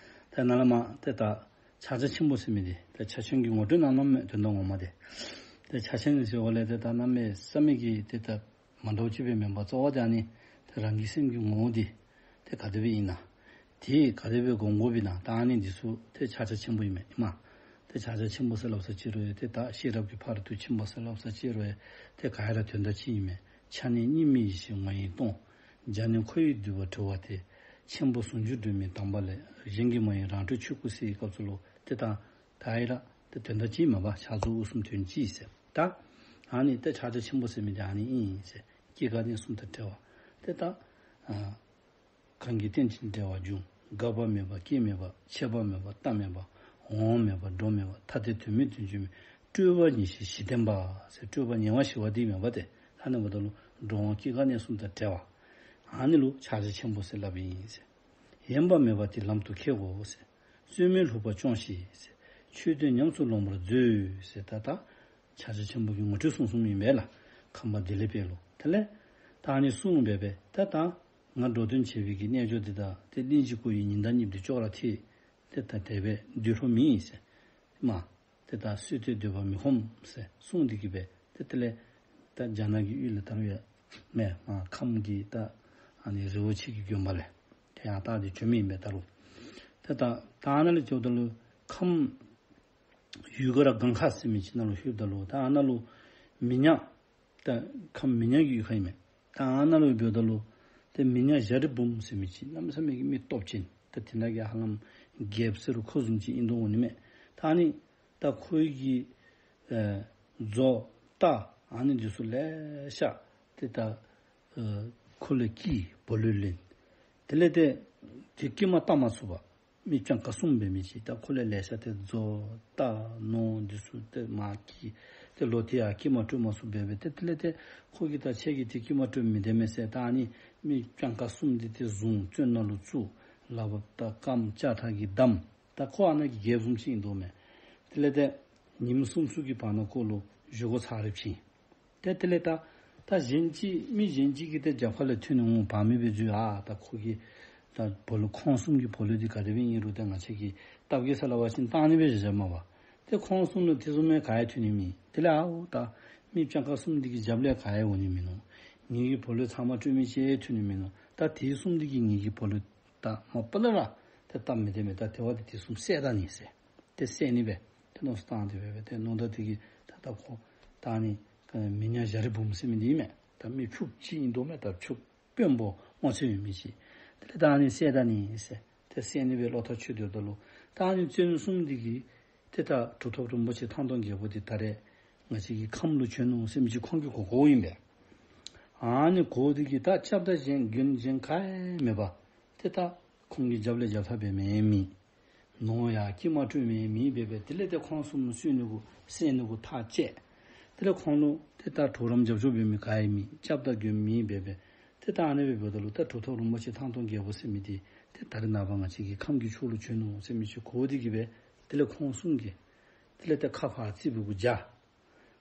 ད་ནཱ་ལས་མར་དེ་ད་ཕྱག་རྒྱ་ཆེན་པོ་ཟེར་མི་འདི་ད་ཕྱག་ཆེན་གྱི་ངོ་སྤྲོད་གནང་གནངམ་མས། དོན་དག་ངོ་མ་དེ་ད་ཕྱག་ཆེན་ཟེར་བ་ལས་དེ་ད་གནམ་མེད་ས་མེད་ཀྱི་དེ་ད་མ་འདྲཝ་ཅིག་སྦེ་མེན་པར་གཙོ་བོ་དེ་ཨ་ནི་དེ་རང་གི་སེམས་ཀྱི་ངོ་བོ་འདི་དེ་ག་དེ་སྦེ་ཨིན་ན། དེ་ག་དེ་སྦེ་སྒོམ་དགོཔ་ཨིན་ན། ད་ཨ་ནི་འདི་ཚུ་དེ་ཕྱག་རྒྱ་ཆེན་པོ་ཨིན་མས། ཨིན་མས། དེ་ཕྱག་རྒྱ་ཆེན་པོ་ཟེར་སླབ་ས་ཅིག་རུང་ཡང་དེ་ད་ཤེས་རབ་ཀྱི་ཕ་རོལ་ཏུ་ཕྱིན་པ་ཟེར་སླབ་ས་ཅིག་རུང་ཡང་དེ་ག་ར་དོན་དག་གཅིག་ཨིན་མས། ཕྱག་ནི་གཉིས་མེད་ཡེ་ཤེས་ངོ་བོས་སྟོང་། རྒྱ་ནི་འཁོར་བའི་འདུས་པ་གྲོལ་བ་སྟེ། ཆེན་པོ་ཟུང་འཇུག་སྒྲོན་མེའི་དམ་པ་ལས། གཞན་གྱིས་མ་ཡིན་རང་གྲོལ་ཆོས་སྐུ་གསལ་བའི་སྐབས་སུ་ལུ་དེ་ད་ད་ཨེ་ར་དེ་དོན་དག་གཅིག་མས་པ། ཕྱག་རྫོགས་དབུ་གསུམ་དོན་གཅིག་ཟེར། ད་ཨ་ནི་དེ་ཕྱག་རྒྱ་ཆེན་པོ་ཟེར་མི་དེ་ཨ་ནི་ཨིན་ཟེར། སྐྱེ་རྒ་གནས་གསུམ་དང་བྲལ་བ། དེ་ད་ཨ་གང་གིས་རྟེན་ཅིང་འབྲེལ་བར་འབྱུང་། འགག་པ་མེད་པ་སྐྱེ་མེད་པ། ཆད་པ་མེད་པ་རྟག་མེད་པ། འོང་མེད་པ་འགྲོ་མེད་པ། ཐ་དད་དོན་མེད་དོན་གཅིག་མེད། སྤྲོས་པ་ཉེ་ཞི་ཞི་བརྟན་པ་ཟེར། སྤྲོས་པ་ཉེ་བ་ཞི་བ་འདི་མེད་པ་དེ། ད་ཨ་ནི་འབདཝ་ད་ལུ་འགྲོ་འོང་སྐྱེ་རྒ་གནས་གསུམ་དང་བྲལ་བ། ཨ་ནི་ལུ་ཕྱག་རྒྱ་ཆེན་པོ་ཟེར་སླབ་ཨིན་ཟེར། ཡེངས་པ་མེད་པ་དེ་ལམ་དུ་ཁྱེར་དགོ་ཟེར། རྩོལ་མེད་ལྷུག་པ་སྐྱོང་ཞིང་ཟེར། ཆོས་དོན་ཉམས་སུ་ལོངས་པར་མཛོད་ཟེར། ད་ད་ཕྱག་རྒྱ་ཆེན་པོ་གི་ངོ་སྤྲོད་གསུངས་གསུངསམ་ཨིན་པས་ལགས། ཁམས་པ་བདེ་ལེགས་དཔལ་ལུ། དེ་ལས་ད་ཨ་ནི་གསུངས་སྦེ་སྦེ་ད་ད་ང་འགྲོ་དོན་བྱེད་པའི་གི་རྣལ་འབྱོར་འདི་དང་དེ་གླིང་བཞི་བསྐོར་བའི་ཉི་ཟླ་གཉིས་པོ་འདི་ཅོག་ར་འཐད། དེ་ད་དེ་སྦེ་འདུག་ལོ་མེན་ཟེར། མ་དེ་ད་སྲིད་མཐའི་འདོད་པ་མི་ཁོམ་ཟེར་གསུངས་ཏེ་གི་སྦེ་དེ་དེ་ལས་ད་རྒྱ་ནག་གི་ཡུལ་ལས་ད་རུང་ཡང་མེན་མ་ཁམས་ཀྱི་ད་ཨ་ནི་རི་བོ་ཆེ་གི་དགོན་པ་ལས་དེ་ཡང་ད་དེ་བྱོནམ་ཨིན་པས་ད་རུང་། དེ་ད་ད་ཨ་ནཱ་ལས་འགྱོཝ་ད་ལུ་ཁམས་ཡུལ་ག་ར་སྒང་ཁ་ཟེར་མི་ཅིག་ནང་ལུ་ལྷོདཔ་ད་ལུ་ད་ཨ་ནཱ་ལུ་མི་ཉག་ད་ཁམས་མི་ཉག་གི་ཡུལ་ཁ་ཨིན་མས། ད་ཨ་ནཱ་ལུ་འབདཝ་ད་ལུ་ཏེ་མི་ཉག་ཞྭ་རི་འབུམ་ཟེར་མི་ཅིག་གནམ་མེད་ས་མེད་ཀྱི་མི་སྟོབས་ཅན། ད་དེ་ནང་གི་ཧ་ལམ་རྒྱལཔོ་ཟེར་རུང་ཁོ་བཟུམ་ཅིག་ཨིན་དོ་འོང་ནི་མས། ད་ཨ་ནི་ད་ཁོ་གི་ཨེ་མཛོ་རྟ་ཨ་ནི་འདི་ཚུ་ལེ་ཤ་ཏེ་ད་ཨེ་ཁོ་ལས་སྐྱེས་སྦོ་ལོག་ལེན། དེ་ལས་ཏེ་དེ་སྐྱེས་མ་བཏགས་མ་ཚུགས་པར་མི་སྤྱང་ཀ་གསུམ་འབད་མི་ཅིག། ད་ཁོ་ལས་ལེ་ཤ་ཏེ་མཛོ་རྟ་ནོར་འདི་ཚུ་ཏེ་མར་སྐྱེས། ཏེ་ལོག་ཏེ་ཡར་སྐྱེས་མ་སྤྲོད་མ་ཚུགས་པར་སྦེ་ཏེ་དེ་ལས་ཏེ་ཁོ་གིས་ད་ཁྱེད་ཀྱིས་ཏེ་སྐྱེས་མ་སྤྲོད་མི་བདེ་མས་ཟེར། ད་ཨ་ནི་མི་སྤྱང་ཀ་གསུམ་འདི་ཏེ་བཟུང་བཙོན་ནང་ལུ་བཙུགས། ལགཔ་དང་རྐངམ་ལྕགས་ཐག་གིས་བསྡམས། ད་ཁོ་ཨ་ནཱ་གི་རྒྱལཔོ་བཟུམ་ཅིག་ཨིན་དོ་མས། དེ་ལས་ཏེ་ཉིནམ་གསུམ་གསུམ་གྱི་བར་ན་ཁོ་ལུ་བཞེས་སྒོ་ཚར་རེ་བྱིན། ཏེ་དེ་ལས་ད་ད་གཞན་ཅིག་མི་གཞན་ཅིག་གིས་ཏེ་རྒྱབ་ཁ་ལས་ཐོན་ནི་འོང་། བར་མི་སྦེ་འཛུལ། ཨ་ད་ཁོ་གིས་ད་སྦོ་ལོག་ཁོང་གསུམ་གྱི་སྦོ་ལོག་འདི་ག་དེ་སྦེ་ཨིན་རུང་ད་ང་བཅས་ཀྱིས་སྟབས་ཀྱིས་ས་ལ་བ་ཅིན་བཏང་ནི་སྦེ་བཞག་བཞགཔ་མས་པ། ཏེ་ཁོང་གསུམ་ལུ་དེ་བཟུམ་མའི་ག་ཡང་ཐོན་ནི་མེད། དེ་ལས་ཨའོ་ད་མི་སྤྱང་ཀ་གསུམ་འདི་གི་རྒྱབ་ལས་ག་ཡང་འོང་ནི་མིན་ནུག། ངེ་གི་སྦོ་ལོག་ཚབ་མ་སྤྲོད་མི་ཅིག་ཐོན་ནི་མིན་ནུག། ད་དེ་གསུམ་འདི་གིས་ངེ་གི་སྦོ་ལོག་ད་མ་པ་ལས་ར་ཏེ་སྟབས་མི་བདེ་མས། ད་དེ་བ་འདི་དེ་གསུམ་བསད་ད་ནི་ཟེར། ཏེ་བསད་ནི་སྦེ་ཏེ་མནོ་བསམ་བཏང་སྟེ་སྦེ་སྦེ་ཏེ་མནོ་ད་དེ་གིས་ད་ད་ཁོ་ད་ཨ་ནི་མི་ཉག་ཞྭ་རི་འབུམ་ཟེར་མི་འདི་ཨིན་མས། ད་མི་ཕྱུགཔོ་ཅིག་ཨིན་དོ་མས། ད་ཕྱུགཔོ་དཔོན་པོ་ངོ་ཚ་ཡོད་མི་ཅིག། དེ་ལས་ད་ཨ་ནི་བསད་ད་ནི་ཟེར། ཏེ་བསད་ནི་སྦེ་བློ་ཐག་ཆོད་སྡོདཔ་ད་ལུ་ད་ཨ་ནི་བཙོན་གསུམ་འདི་གིས་ཏེ་ད་གྲུབ་ཐོབ་རིན་པོ་ཆེ་ཐང་སྟོང་རྒྱལ་པོ་འདི་ད་རེས་ང་བཅས་ཀྱི་ཁམས་ལུ་བྱོན་ནུག་ཟེར་མི་ཅིག་ཁོང་གིས་གོ་གོཝ་ཨིན་པས། ཨ་ནི་གོཝ་འདི་གིས་ད་སྐྱབས་དང་གཞན་མགོན་གཞན་ག་ཡང་མེད་པར་ཏེ་ད་ཁོང་གི་རྒྱབ་ལས་རྒྱབ་ཐག་འབད་མི་མེད། ནོར་ཡང་སྐྱེས་མ་སྤྲོད་མི་མེད་སྦེ་སྦེ་དེ་ལས་ཏེ་ཁོང་གསུམ་གསོད་ནི་གུ་བསད་ནི་གུ་ཐག་བཅད། དེ་ལས་ཁོང་ལུ་ཏེ་ད་གྲོགས་རམ་རྒྱབ་སྐྱོར་འབད་མི་ག་ཡང་མེད། སྐྱབས་དང་མགོན་མེད་སྦེ་སྦེ་ཏེ་ད་ཨ་ནི་སྦེ་འབདཝ་ད་ལུ་ད་གྲུབ་ཐོབ་རིན་པོ་ཆེ་ཐང་སྟོང་རྒྱལ་པོ་ཟེར་མི་འདི་ཏེ་ད་རེས་ནངས་པ་ང་བཅས་ཀྱི་ཁམས་ཀྱི་ཕྱོགས་ལུ་བྱོན་ནུག་ཟེར་མི་ཅིག་གོཝ་འདི་གིས་སྦེ་དེ་ལས་ཁོང་གསུམ་གྱིས་དེ་ལས་ཏེ་ཁ་ཕར་རྩིགཔ་གུ་སྦྱར།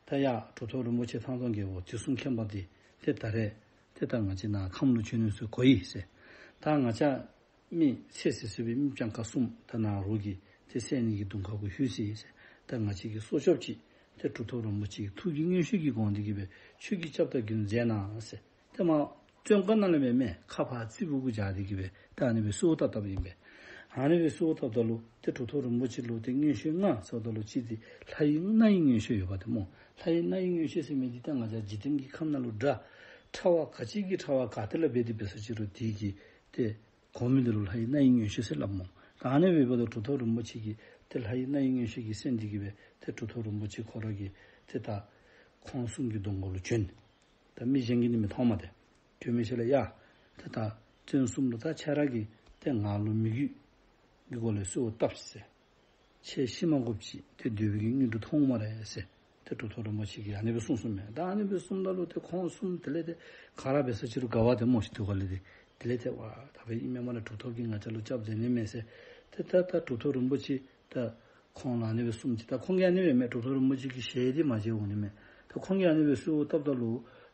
ད་ཡ་གྲུབ་ཐོབ་རིན་པོ་ཆེ་ཐང་སྟོང་རྒྱལ་པོ་དུས་གསུམ་མཁྱེན་པ་འདི་ཏེ་ད་རེས་ཏེ་ད་ང་བཅས་ནཱ་ཁམས་ལུ་བྱོན་ནུག་ཟེར་གོ་ཡི་ཟེར། ད་ང་བཅས་མི་ཚེ་ཟད་ཟད་པའི་མི་སྤྱང་ཀ་གསུམ་ད་ནཱ་རོགས་ཀྱིས་ཏེ་བསད་ནི་གི་གདོང་ཁ་གུ་ལྷོད་ཅི་ཟེར། ད་ང་བཅས་ཀྱི་སྲོག་སྐྱོབ་ཅིག་ཏེ་གྲུབ་ཐོབ་རིན་པོ་ཆེ་གི་ཐུགས་ཀྱི་མངོན་ཤེས་ཀྱི་དགོངས་འདི་གིས་སྦེ་ཁྱོད་ཀྱིས་སྐྱབས་དང་མགོན་མཛད་གནང་ཟེར། ཏེ་མ་བཙོན་ཁང་ནང་ལས་མེན་མས། ཁ་ཕར་རྩིགཔ་གུ་སྦྱར་ཏེ་གིས་སྦེ་ད་ཨ་ནི་སྦེ་གསོལཝ་བཏབ་བཏབཔ་ཨིན་པས། ཨ་ནི་སྦེ་གསོལཝ་བཏབ་ད་ལུ་ཏེ་གྲུབ་ཐོབ་རིན་པོ་ཆེ་ལུ་ཏེ་མངོན་ཤེས་ལྔ་ཟེརཝ་ད་ལུ་གཅིག་འདི་ལྷ་ཡི་སྣ་ཡི་མངོན་ཤེས་ཡོདཔ་འདི་སྨོ། ལྷ་ཡི་སྣ་ཡི་མངོན་ཤེས་ཟེར་མི་འདི་ད་ང་བཅས་འཇིག་རྟེན་གྱི་ཁམས་ནང་ལུ་སྒྲ་ཕྲ་བ་ག་ཅི་གི་ཕྲ་བ་ག་ཏེ་ལས་འབད་དེ་འབད་ས་ཅི་རུང་དེ་གི་ཏེ་གོ་མི་འདི་ལུ་ལྷ་ཡི་སྣ་ཡི་མངོན་ཤེས་ཟེར་སླབ་སྨོ། ད་ཨ་ནི་སྦེ་འབདཝ་ད་གྲུབ་ཐོབ་རིན་པོ་ཆེ་གིས་ ཏེ་ལྷ་ཡི་སྣ་ཡི་མངོན་ཤེས་ཀྱི་སེམས་འདི་གིས་སྦེ་ཏེ་གྲུབ་ཐོབ་རིན་པོ་ཆེ་ཁོ་ར་གིས་ཏེ་ད་ཁོང་གསུམ་གྱི་གདོང་ཁ་ལུ་བྱོན། ད་མི་གཞན་གྱིས་ནི་མི་མཐོང་མས་ཏེ། བྱོན་མི་ཤེས་ལགས། ཡ་ཏེ་ད་བཙོན་གསུམ་ལུ་ད་ཁྱེད་ར་གིས་ཏེ་ང་ལུ་མི་རྒྱུད་ཀྱི་སྒོ་ལས་གསོལཝ་བཏབ་ཟེར། ཁྱེད་ཤི་མ་དགོཔ་ཅིག་ཏེ་འདོད་པའི་གི་དངོས་གྲུབ་ཐོབ་སྨ་རེ་ཟེར། ཏེ་གྲུབ་ཐོབ་རིན་པོ་ཆེ་གིས་ཨ་ནི་སྦེ་གསུངས་གསུངསམ་མས། ད་ཨ་ནི་སྦེ་གསུངསམ་ད་ལུ་ཏེ་ཁོང་གསུམ་དེ་ལས་ཏེ་ག་ར་འབད་ས་ཅིག་རུང་དགའ་བ་ཏེ་སྨོ་ཤིག། དེ་ག་ལས་ཏེ་དེ་ལས་ཏེ་ཝ་ད་འབདན་ཨིན་མས་སྨ་རེ། གྲུབ་ཐོབ་ཀྱིས་ང་བཅས་ལུ་སྐྱབས་མཛད་ནི་མས་ཟེར། ཏེ་ད་ད་གྲུབ་ཐོབ་རིན་པོ་ཆེ་ད་ཁོང་ལུ་ཨ་ནི་སྦེ་གསུངས་ཅི། ད་ཁོང་གིས་ཨ་ནི་སྦེ་མས། གྲུབ་ཐོབ་རིན་པོ་ཆེ་གི་ཞལ་འདི་མ་མཇལ་འོང་ནི་མས། ད་ཁོང་གིས་ཨ་ནི་སྦེ་གསོལཝ་བཏབ་ད་ལུ་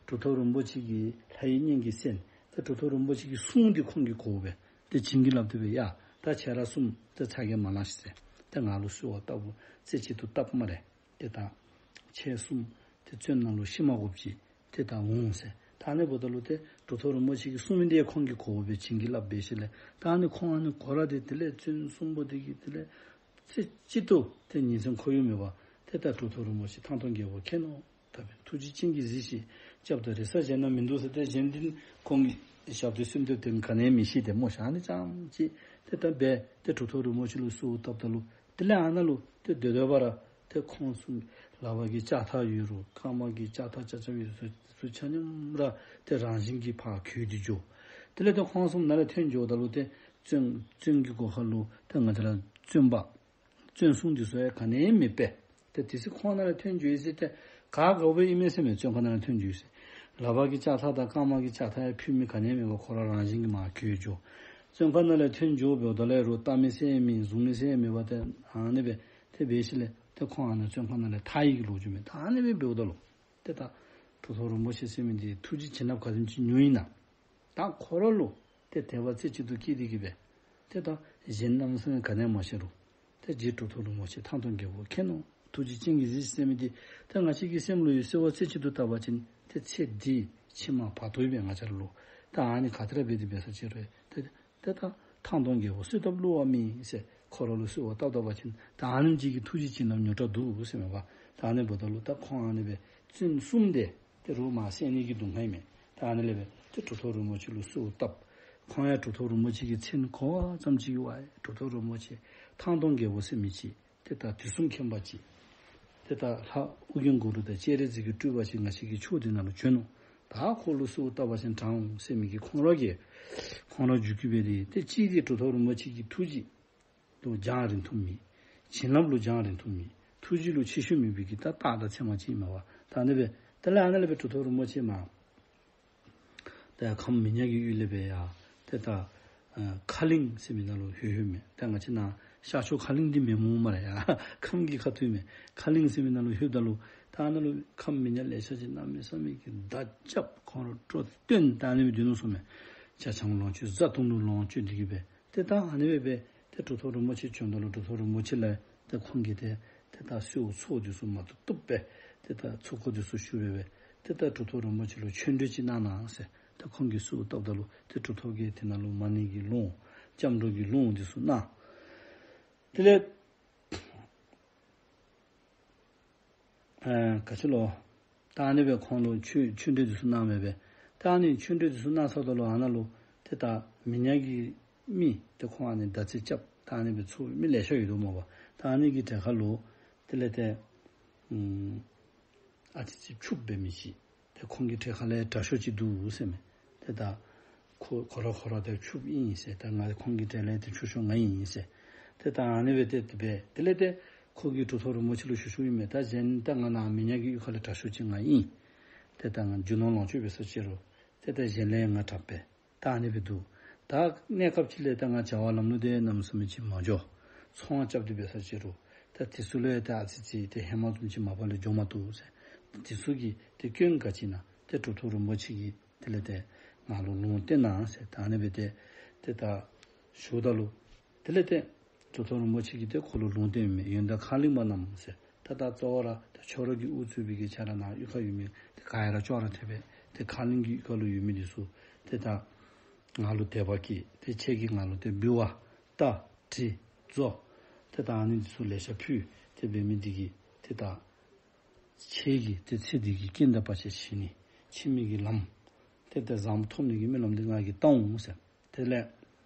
གྲུབ་ཐོབ་རིན་པོ་ཆེ་གིས་ལྷ་ཡི་སྙན་གྱི་སེམས་ད་གྲུབ་ཐོབ་རིན་པོ་ཆེ་གི་གསུང་འདི་ཁོང་གིས་གོ་སྦེ་ཏེ་བྱིན་གྱིས་བརླབས་ཏེ་སྦེ་ཡ་ད་ཁྱེད་ར་གསུམ་ཏེ་ཚ་གྱང་མ་ལང་ཤིག་ཟེར། ཏེ་ང་ལུ་གསོལཝ་བཏབ་རྩེ་གཅིག་ཏུ་བཏབ་སྨ་རེ། ཏེ་ད་ཁྱེད་གསུམ་ཏེ་བཙོན་ནང་ལུ་ཤི་མ་དགོཔ་ཅིག་ཏེ་ད་འོང་ཟེར། ད་ཨ་ནི་འབདཝ་ད་ལུ་ཏེ་གྲུབ་ཐོབ་རིན་པོ་ཆེ་གི་གསུང་མི་འདི་ཁོང་གིས་གོ་སྦེ་བྱིན་གྱིས་བརླབས་འབད་ཞིནམ་ལས་ད་ཨ་ནི་ཁོང་ཨ་ནི་གོ་ར་ཏེ་དེ་ལས་བཙོན་གསུམ་པོ་འདི་གིས་དེ་ལས་རྩེ་གཅིག་ཏུ་ཏེ་ཉིན་མཚན་ཁོར་ཡུག་མེད་པར་ཏེ་ད་གྲུབ་ཐོབ་རིན་པོ་ཆེ་ཐང་སྟོང་རྒྱལ་པོ་མཁྱེན་ནོ། ད་འབདན་ཐུགས་རྗེ་ཅན་གྱིས་གཟིགས་ཤིག། སྐྱབས་དང་རེ་ས་གཞན་ན་མིན་འདུག་ཟེར། ཏེ་གཞན་འདི་ཁོང་གི་ཞབས་ཏོག་གསོལ་འདེབས་དེ་ག་ནི་མི་ཤེས་ཏེ་སྨོ་ཤིག། ཨ་ནི་ཙམ་ཅིག་ཏེ་ད་འབད་ཏེ་གྲུབ་ཐོབ་རིན་པོ་ཆེ་ལུ་གསོལཝ་བཏབ་ད་ལུ་དེ་ལས་ཨ་ནཱ་ལུ་ཏེ་སྡོད་སྡོད་པ་ར་ཏེ་ཁོང་གསུམ་ལག་པ་གི་ལྕགས་ཐག་ཡོད་རུང་རྐངམ་གི་ལྕགས་ཐག་རྐྱབ་རྐྱབ་ཡོད་ཚུ་ཆ་མཉམ་ར་ཏེ་རང་བཞིན་གྱིས་ཕར་གོལ་ཏེ་འགྱོ། དེ་ལས་ཏེ་ཁོང་གསུམ་ནཱ་ལས་ཐོན་འགྱོཝ་ད་ལུ་ཏེ་བཙོན་བཙོན་གྱི་སྒོ་ཁ་ལུ་ཏེ་ང་བཅས་ར་བཙོན་པ་བཙོན་སྲུང་འདི་ཚུ་ཡང་ག་ནི་མེད་པས། ཏེ་དེ་ཚེ་ཁོང་ནཱ་ལས་ཐོན་འགྱོ་ཡི་ཟེར་ཏེ་ག་དགའཝ་ཨིན་མས་ཟེར་མས། བཙོན་ཁང་ནང་ལས་ཐོན་འགྱོ་ཡི་ཟེར། ལག་པ་གི་ལྕགས་ཐག་དང་རྐངམ་གི་ལྕགས་ཐག་ཡང་ཕུད་མི་ག་ནི་མེད་པར་ཁོ་ར་རང་བཞིན་གྱིས་མར་གོལ་འགྱོ། བཙོན་ཁང་ནང་ལས་ཐོན་འགྱོ་འབདཝ་ད་ལས་རུང་ལྟ་མི་ཟེར་མི་བཟུང་མི་ཟེར་མེད་པར་ཏེ་ཨ་ནི་སྦེ་ཏེ་འབད་ཞིནམ་ལས་ཏེ་ཁོང་ཨ་ནི་བཙོན་ཁང་ནང་ལས་ཐར་ཡི་གི་ལོ་རྒྱུས་མས། ད་ཨ་ནི་སྦེ་འབདཝ་ད་ལུ་ཏེ་ད་གྲུབ་ཐོབ་རིན་པོ་ཆེ་ཟེར་མི་འདི་ཐུགས་རྗེ་བྱིན་རླབས་ག་དེམ་ཅིག་མྱུར་ཨིན་ན། ད་ཁོ་ར་ལུ་ཏེ་དད་པ་རྩེ་གཅིག་ཏུ་སྐྱེས་ཏེ་གི་སྦེ་ཏེ་ད་གཞན་གནམ་མེད་ས་མེད་ག་ནི་མ་ཤེས་རུང་ཏེ་རྗེ་གྲུབ་ཐོབ་རིན་པོ་ཆེ་ཐང་སྟོང་རྒྱལ་པོ་མཁྱེན་ནོ། ཐུགས་རྗེ་ཅན་གྱིས་གཟིགས་ཟེར་མི་འདི་ཏེ་ང་བཅས་ཀྱི་སེམས་ལུ་ཡང་གསོལ་བ་རྩེ་གཅིག་ཏུ་བཏབ་པ་ཅིན་ཏེ་ཚེ་འདི་ཕྱི་མ་བར་དོ་ཡོད་པས། ང་བཅས་ལུ་ད་ཨ་ནི་ག་དེ་ར་འབད་དེ་འབད་ས་ཅིག་རུང་ཏེ་ཏེ་ད་ཐང་སྟོང་རྒྱལ་པོ་གསོལ་བཏབ་བསླུ་བ་མེད་ཟེར་ཁོ་ར་ལུ་གསོལ་བ་བཏབ་བཏབ་པ་ཅིན་ད་ཨ་ནེམ་ཅིག་གི་ཐུགས་རྗེ་བྱིན་རླབས་མྱུར་དྲགས་འདུག་ཟེར་མས་པ། ད་ཨ་ནི་འབདཝ་ད་ལུ་ད་ཁོང་ཨ་ནི་སྦེ་བཙོན་གསུམ་དེ་ཏེ་རུང་མར་བསལ་ནི་གི་སྡུག་བསྔལ་མས། ད་ཨ་ནི་ལས་འབད་ཏེ་གྲུབ་ཐོབ་རིན་པོ་ཆེ་ལུ་གསོལ་བཏབ། ཁོང་ཡང་གྲུབ་ཐོབ་རིན་པོ་ཆེ་གི་མཚན་གོ་བ་ཙམ་ཅིག་གིས་ཝའི་གྲུབ་ཐོབ་རིན་པོ་ཆེ་ཐང་སྟོང་རྒྱལ་པོ་ཟེར་མི་ཅིག་ཏེ་ད་དུས་གསུམ་མཁྱེན་པ་ཅིག་ཏེ་ད་ལྷ་ཨོ་རྒྱན་གུ་རུ་དང་སྤྱན་རས་གཟིགས་ཀྱི་སྤྲུལ་པ་ཅིག་ང་བཅས་ཀྱི་ཕྱོགས་འདི་ནང་ལུ་བྱོན་ནུག། ད་ཁོ་ལུ་གསོལ་བཏབ་པ་ཅིན་དྲག་འོང་ཟེར་མི་གིས་ཁོང་ར་གིས་ཁོང་ར་རྒྱུད་སྐུད་འབད་དེ་ཏེ་གཅིག་འདི་གྲུབ་ཐོབ་རིན་པོ་ཆེ་གི་ཐུགས་རྗེ་ལུ་སྦྱང་རིན་ཐུང་མེད། བྱིན་རླབས་ལུ་སྦྱང་རིན་ཐུང་མེད། ཐུགས་རྗེ་ལུ་ཆེ་ཤོས་མེད་པའི་གི་ད་རྟགས་དང་མཚན་མ་ཅིག་ཨིན་མས་པ། ད་ཨ་ནི་སྦེ་དེ་ལས་ཨ་ནི་ལས་འབད་གྲུབ་ཐོབ་རིན་པོ་ཆེ་མར་ད་ཁམས་མི་ཉག་གི་ཡུལ་ལས་འབད་ཡར་ཏེ་ད་ཨ་ཁ་གླིང་ཟེར་མི་ནང་ལུ་ལྷོད་ལྷོདཔ་མས། ད་ང་བཅས་ནཱ་ཤར་ཕྱོགས་ཁ་གླིང་འདི་མེན་སྨོ་སྨ་རེ། ཡར་ཁམས་ཀྱི་ཁ་ཐུག་མས། ཁ་གླིང་ཟེར་མི་ནང་ལུ་ལྷོདཔ་ད་ལུ་ད་ཨ་ནཱ་ལུ་ཁམས་མི་ཉག་ལེ་ཤ་ཅིག་གནམ་མེད་ས་མེད་ཀྱི་མདའ་རྐྱབ་ཁོང་ར་སྤྲོ་སྟོན་ད་ཨ་ནི་སྦེ་སྡོད་ནུག་ཟེར་མས། ཇ་ཆང་ལོངས་སྤྱོད་བཟའ་བཏུང་ལུ་ལོངས་སྤྱོད་དེ་གི་སྦེ་ཏེ་ད་ཨ་ནི་སྦེ་འབད་ཏེ་གྲུབ་ཐོབ་རིན་པོ་ཆེ་བྱོནམ་ད་ལུ་གྲུབ་ཐོབ་རིན་པོ་ཆེ་ལས་ཏེ་ཁོང་གིས་ཏེ་ཏེ་ད་གསོལཝ་ཚོགས་འདི་ཚུ་མ་བཏུབ་བཏུབ་སྦེ་ཏེ་ད་ཚོགས་འཁོར་འདི་ཚུ་ཞུ་སྦེ་སྦེ་ཏེ་ད་གྲུབ་ཐོབ་རིན་པོ་ཆེ་ལུ་ཆོས་འབྲེལ་ཅིག་གནང་གནང་ཟེར་ཏེ་ཁོང་གིས་གསོལཝ་བཏབ་ད་ལུ་ཏེ་གྲུབ་ཐོབ་ཀྱིས་དེ་ནང་ལུ་མ་ཎི་གི་ལུང་སྐྱབས་འགྲོ་གི་ལུང་འདི་ཚུ་གནང་། དེ་ལས་ཨ་ག་ཅི་ལོ། ད་ཨ་ནི་སྦེ་ཁོང་ལུ་ཆོས་ཆོས་འབྲེལ་འདི་ཚུ་གནང་སྦེ་སྦེ། ད་ཨ་ནི་ཆོས་འབྲེལ་འདི་ཚུ་གནང་ཚརཝ་ད་ལུ་ཨ་ནཱ་ལུ་ཏེ་ད་མི་ཉག་གི་མི་ཏེ་ཁོང་ཨ་ནི་མདའ་རྩེད་རྐྱབ་ད་ཨ་ནི་སྦེ་ཚུགས་མི་ལེ་ཤ་ཡོད་དོ་སྨོ་པ། ད་ཨ་ནི་གི་གྲལ་ཁར་ལུ་དེ་ལས་ཏེ་ཨམ་ཨ་ཙི་ཅིག་ཕྱུགཔོ་འབད་མི་ཅིག་ཏེ་ཁོང་གི་གྲལ་ཁ་ལས་དྲག་ཤོས་ཅིག་འདུག་ཟེར་མས། ཏེ་ད་ཁོ་ཁོ་ར་ཁོ་ར་ཏེ་ཕྱུགཔོ་ཨིན་ཟེར། ཏེ་ང་ཁོང་གི་གྲལ་ལས་ཏེ་ཕྱུག་ཤོས་ང་ཨིན་ཟེར། ཏེ་ད་ཨ་ནི་སྦེ་ཏེ་དེ་སྦེ་དེ་ལས་ཏེ་ཁོ་གིས་གྲུབ་ཐོབ་རིན་པོ་ཆེ་ལུ་ཞུ་ཞུཝ་ཨིན་མས། ད་གཞན་ད་ང་ནཱ་མི་ཉག་གི་གཡུས་ཁ་ལས་དྲག་ཤོས་ཅིག་ང་ཨིན། ཏེ་ད་ང་རྒྱུ་ནོར་ལོངས་སྤྱོད་འབད་ས་ཅིག་རུང་ཏེ་ད་གཞན་ལས་ང་དྲག་པས། ད་ཨ་ནི་སྦེ་འདུག། ད་གནས་སྐབས་ཅིག་ལས་ད་ང་བྱ་བ་ལམ་ལུགས་འདི་གནམ་མེད་ས་མེད་ཅིག་མ་འགྱོ། ཚོང་རྐྱབ་སྟེ་འབད་ས་ཅིག་རུང་ད་དེ་ཚུ་ལུ་ཡང་ད་ཨ་ཙི་ཅིག་ཏེ་ཧེ་མ་བཟུམ་ཅིག་མ་པ་ལས་འགྱོ་མ་བཏུབ་ཟེར། དེ་ཚུ་གི་ཏེ་སྐྱོན་ག་ཅི་ཨིན་ན་ཏེ་གྲུབ་ཐོབ་རིན་པོ་ཆེ་གིས་དེ་ལས་ཏེ་ང་ལུ་ལུང་བསྟན་གནང་ཟེར། ད་ཨ་ནི་སྦེ་ཏེ་ཏེ་ད་ཞུཝ་ད་ལུ་དེ་ལས་ཏེ་གྲུབ་ཐོབ་རིན་པོ་ཆེ་གིས་ཏེ་ཁོ་ལུ་ལུང་བསྟན་མས། ཡོན་བདག་ཁ་གླིང་པ་རྣམས་ཟེར། ད་ད་གཙོ་བོ་ར་ད་ཁྱོད་ར་གིས་དབུ་གཙོས་པའི་གི་ཁྱེད་ར་ནཱ་གཡུས་ཁར་ཡོད་མི་ཏེ་ག་ཡ་ར་ཅོག་ར་འཐདཔ་སྦེ་ཏེ་ཁ་གླིང་གི་གཡུས་ཁ་ལུ་ཡོད་མི་འདི་ཚུ་ཏེ་ད་ང་ལུ་དད་པ་སྐྱེས། ཏེ་ཁྱེད་ཀྱིས་ང་ལུ་ཏེ་འབུལ་བ་རྟ་དྲེལ་མཛོ་ཏེ་ད་ཨ་ནི་འདི་ཚུ་ལེ་ཤ་ཕུལ། ཏེ་འབད་མི་འདི་གིས་ཏེ་ད་ཁྱེད་ཀྱིས་ཏེ་ཚེ་འདི་གི་རྐྱེན་དང་བར་ཆད་ཞི་ནི་ཕྱི་མའི་གི་ལམ་ཏེ་ད་བཟང་པོ་ཐོབ་ནི་གི་སྨོན་ལམ་འདི་ང་གིས་བཏབ་འོང་ཟེར། དེ་ལས་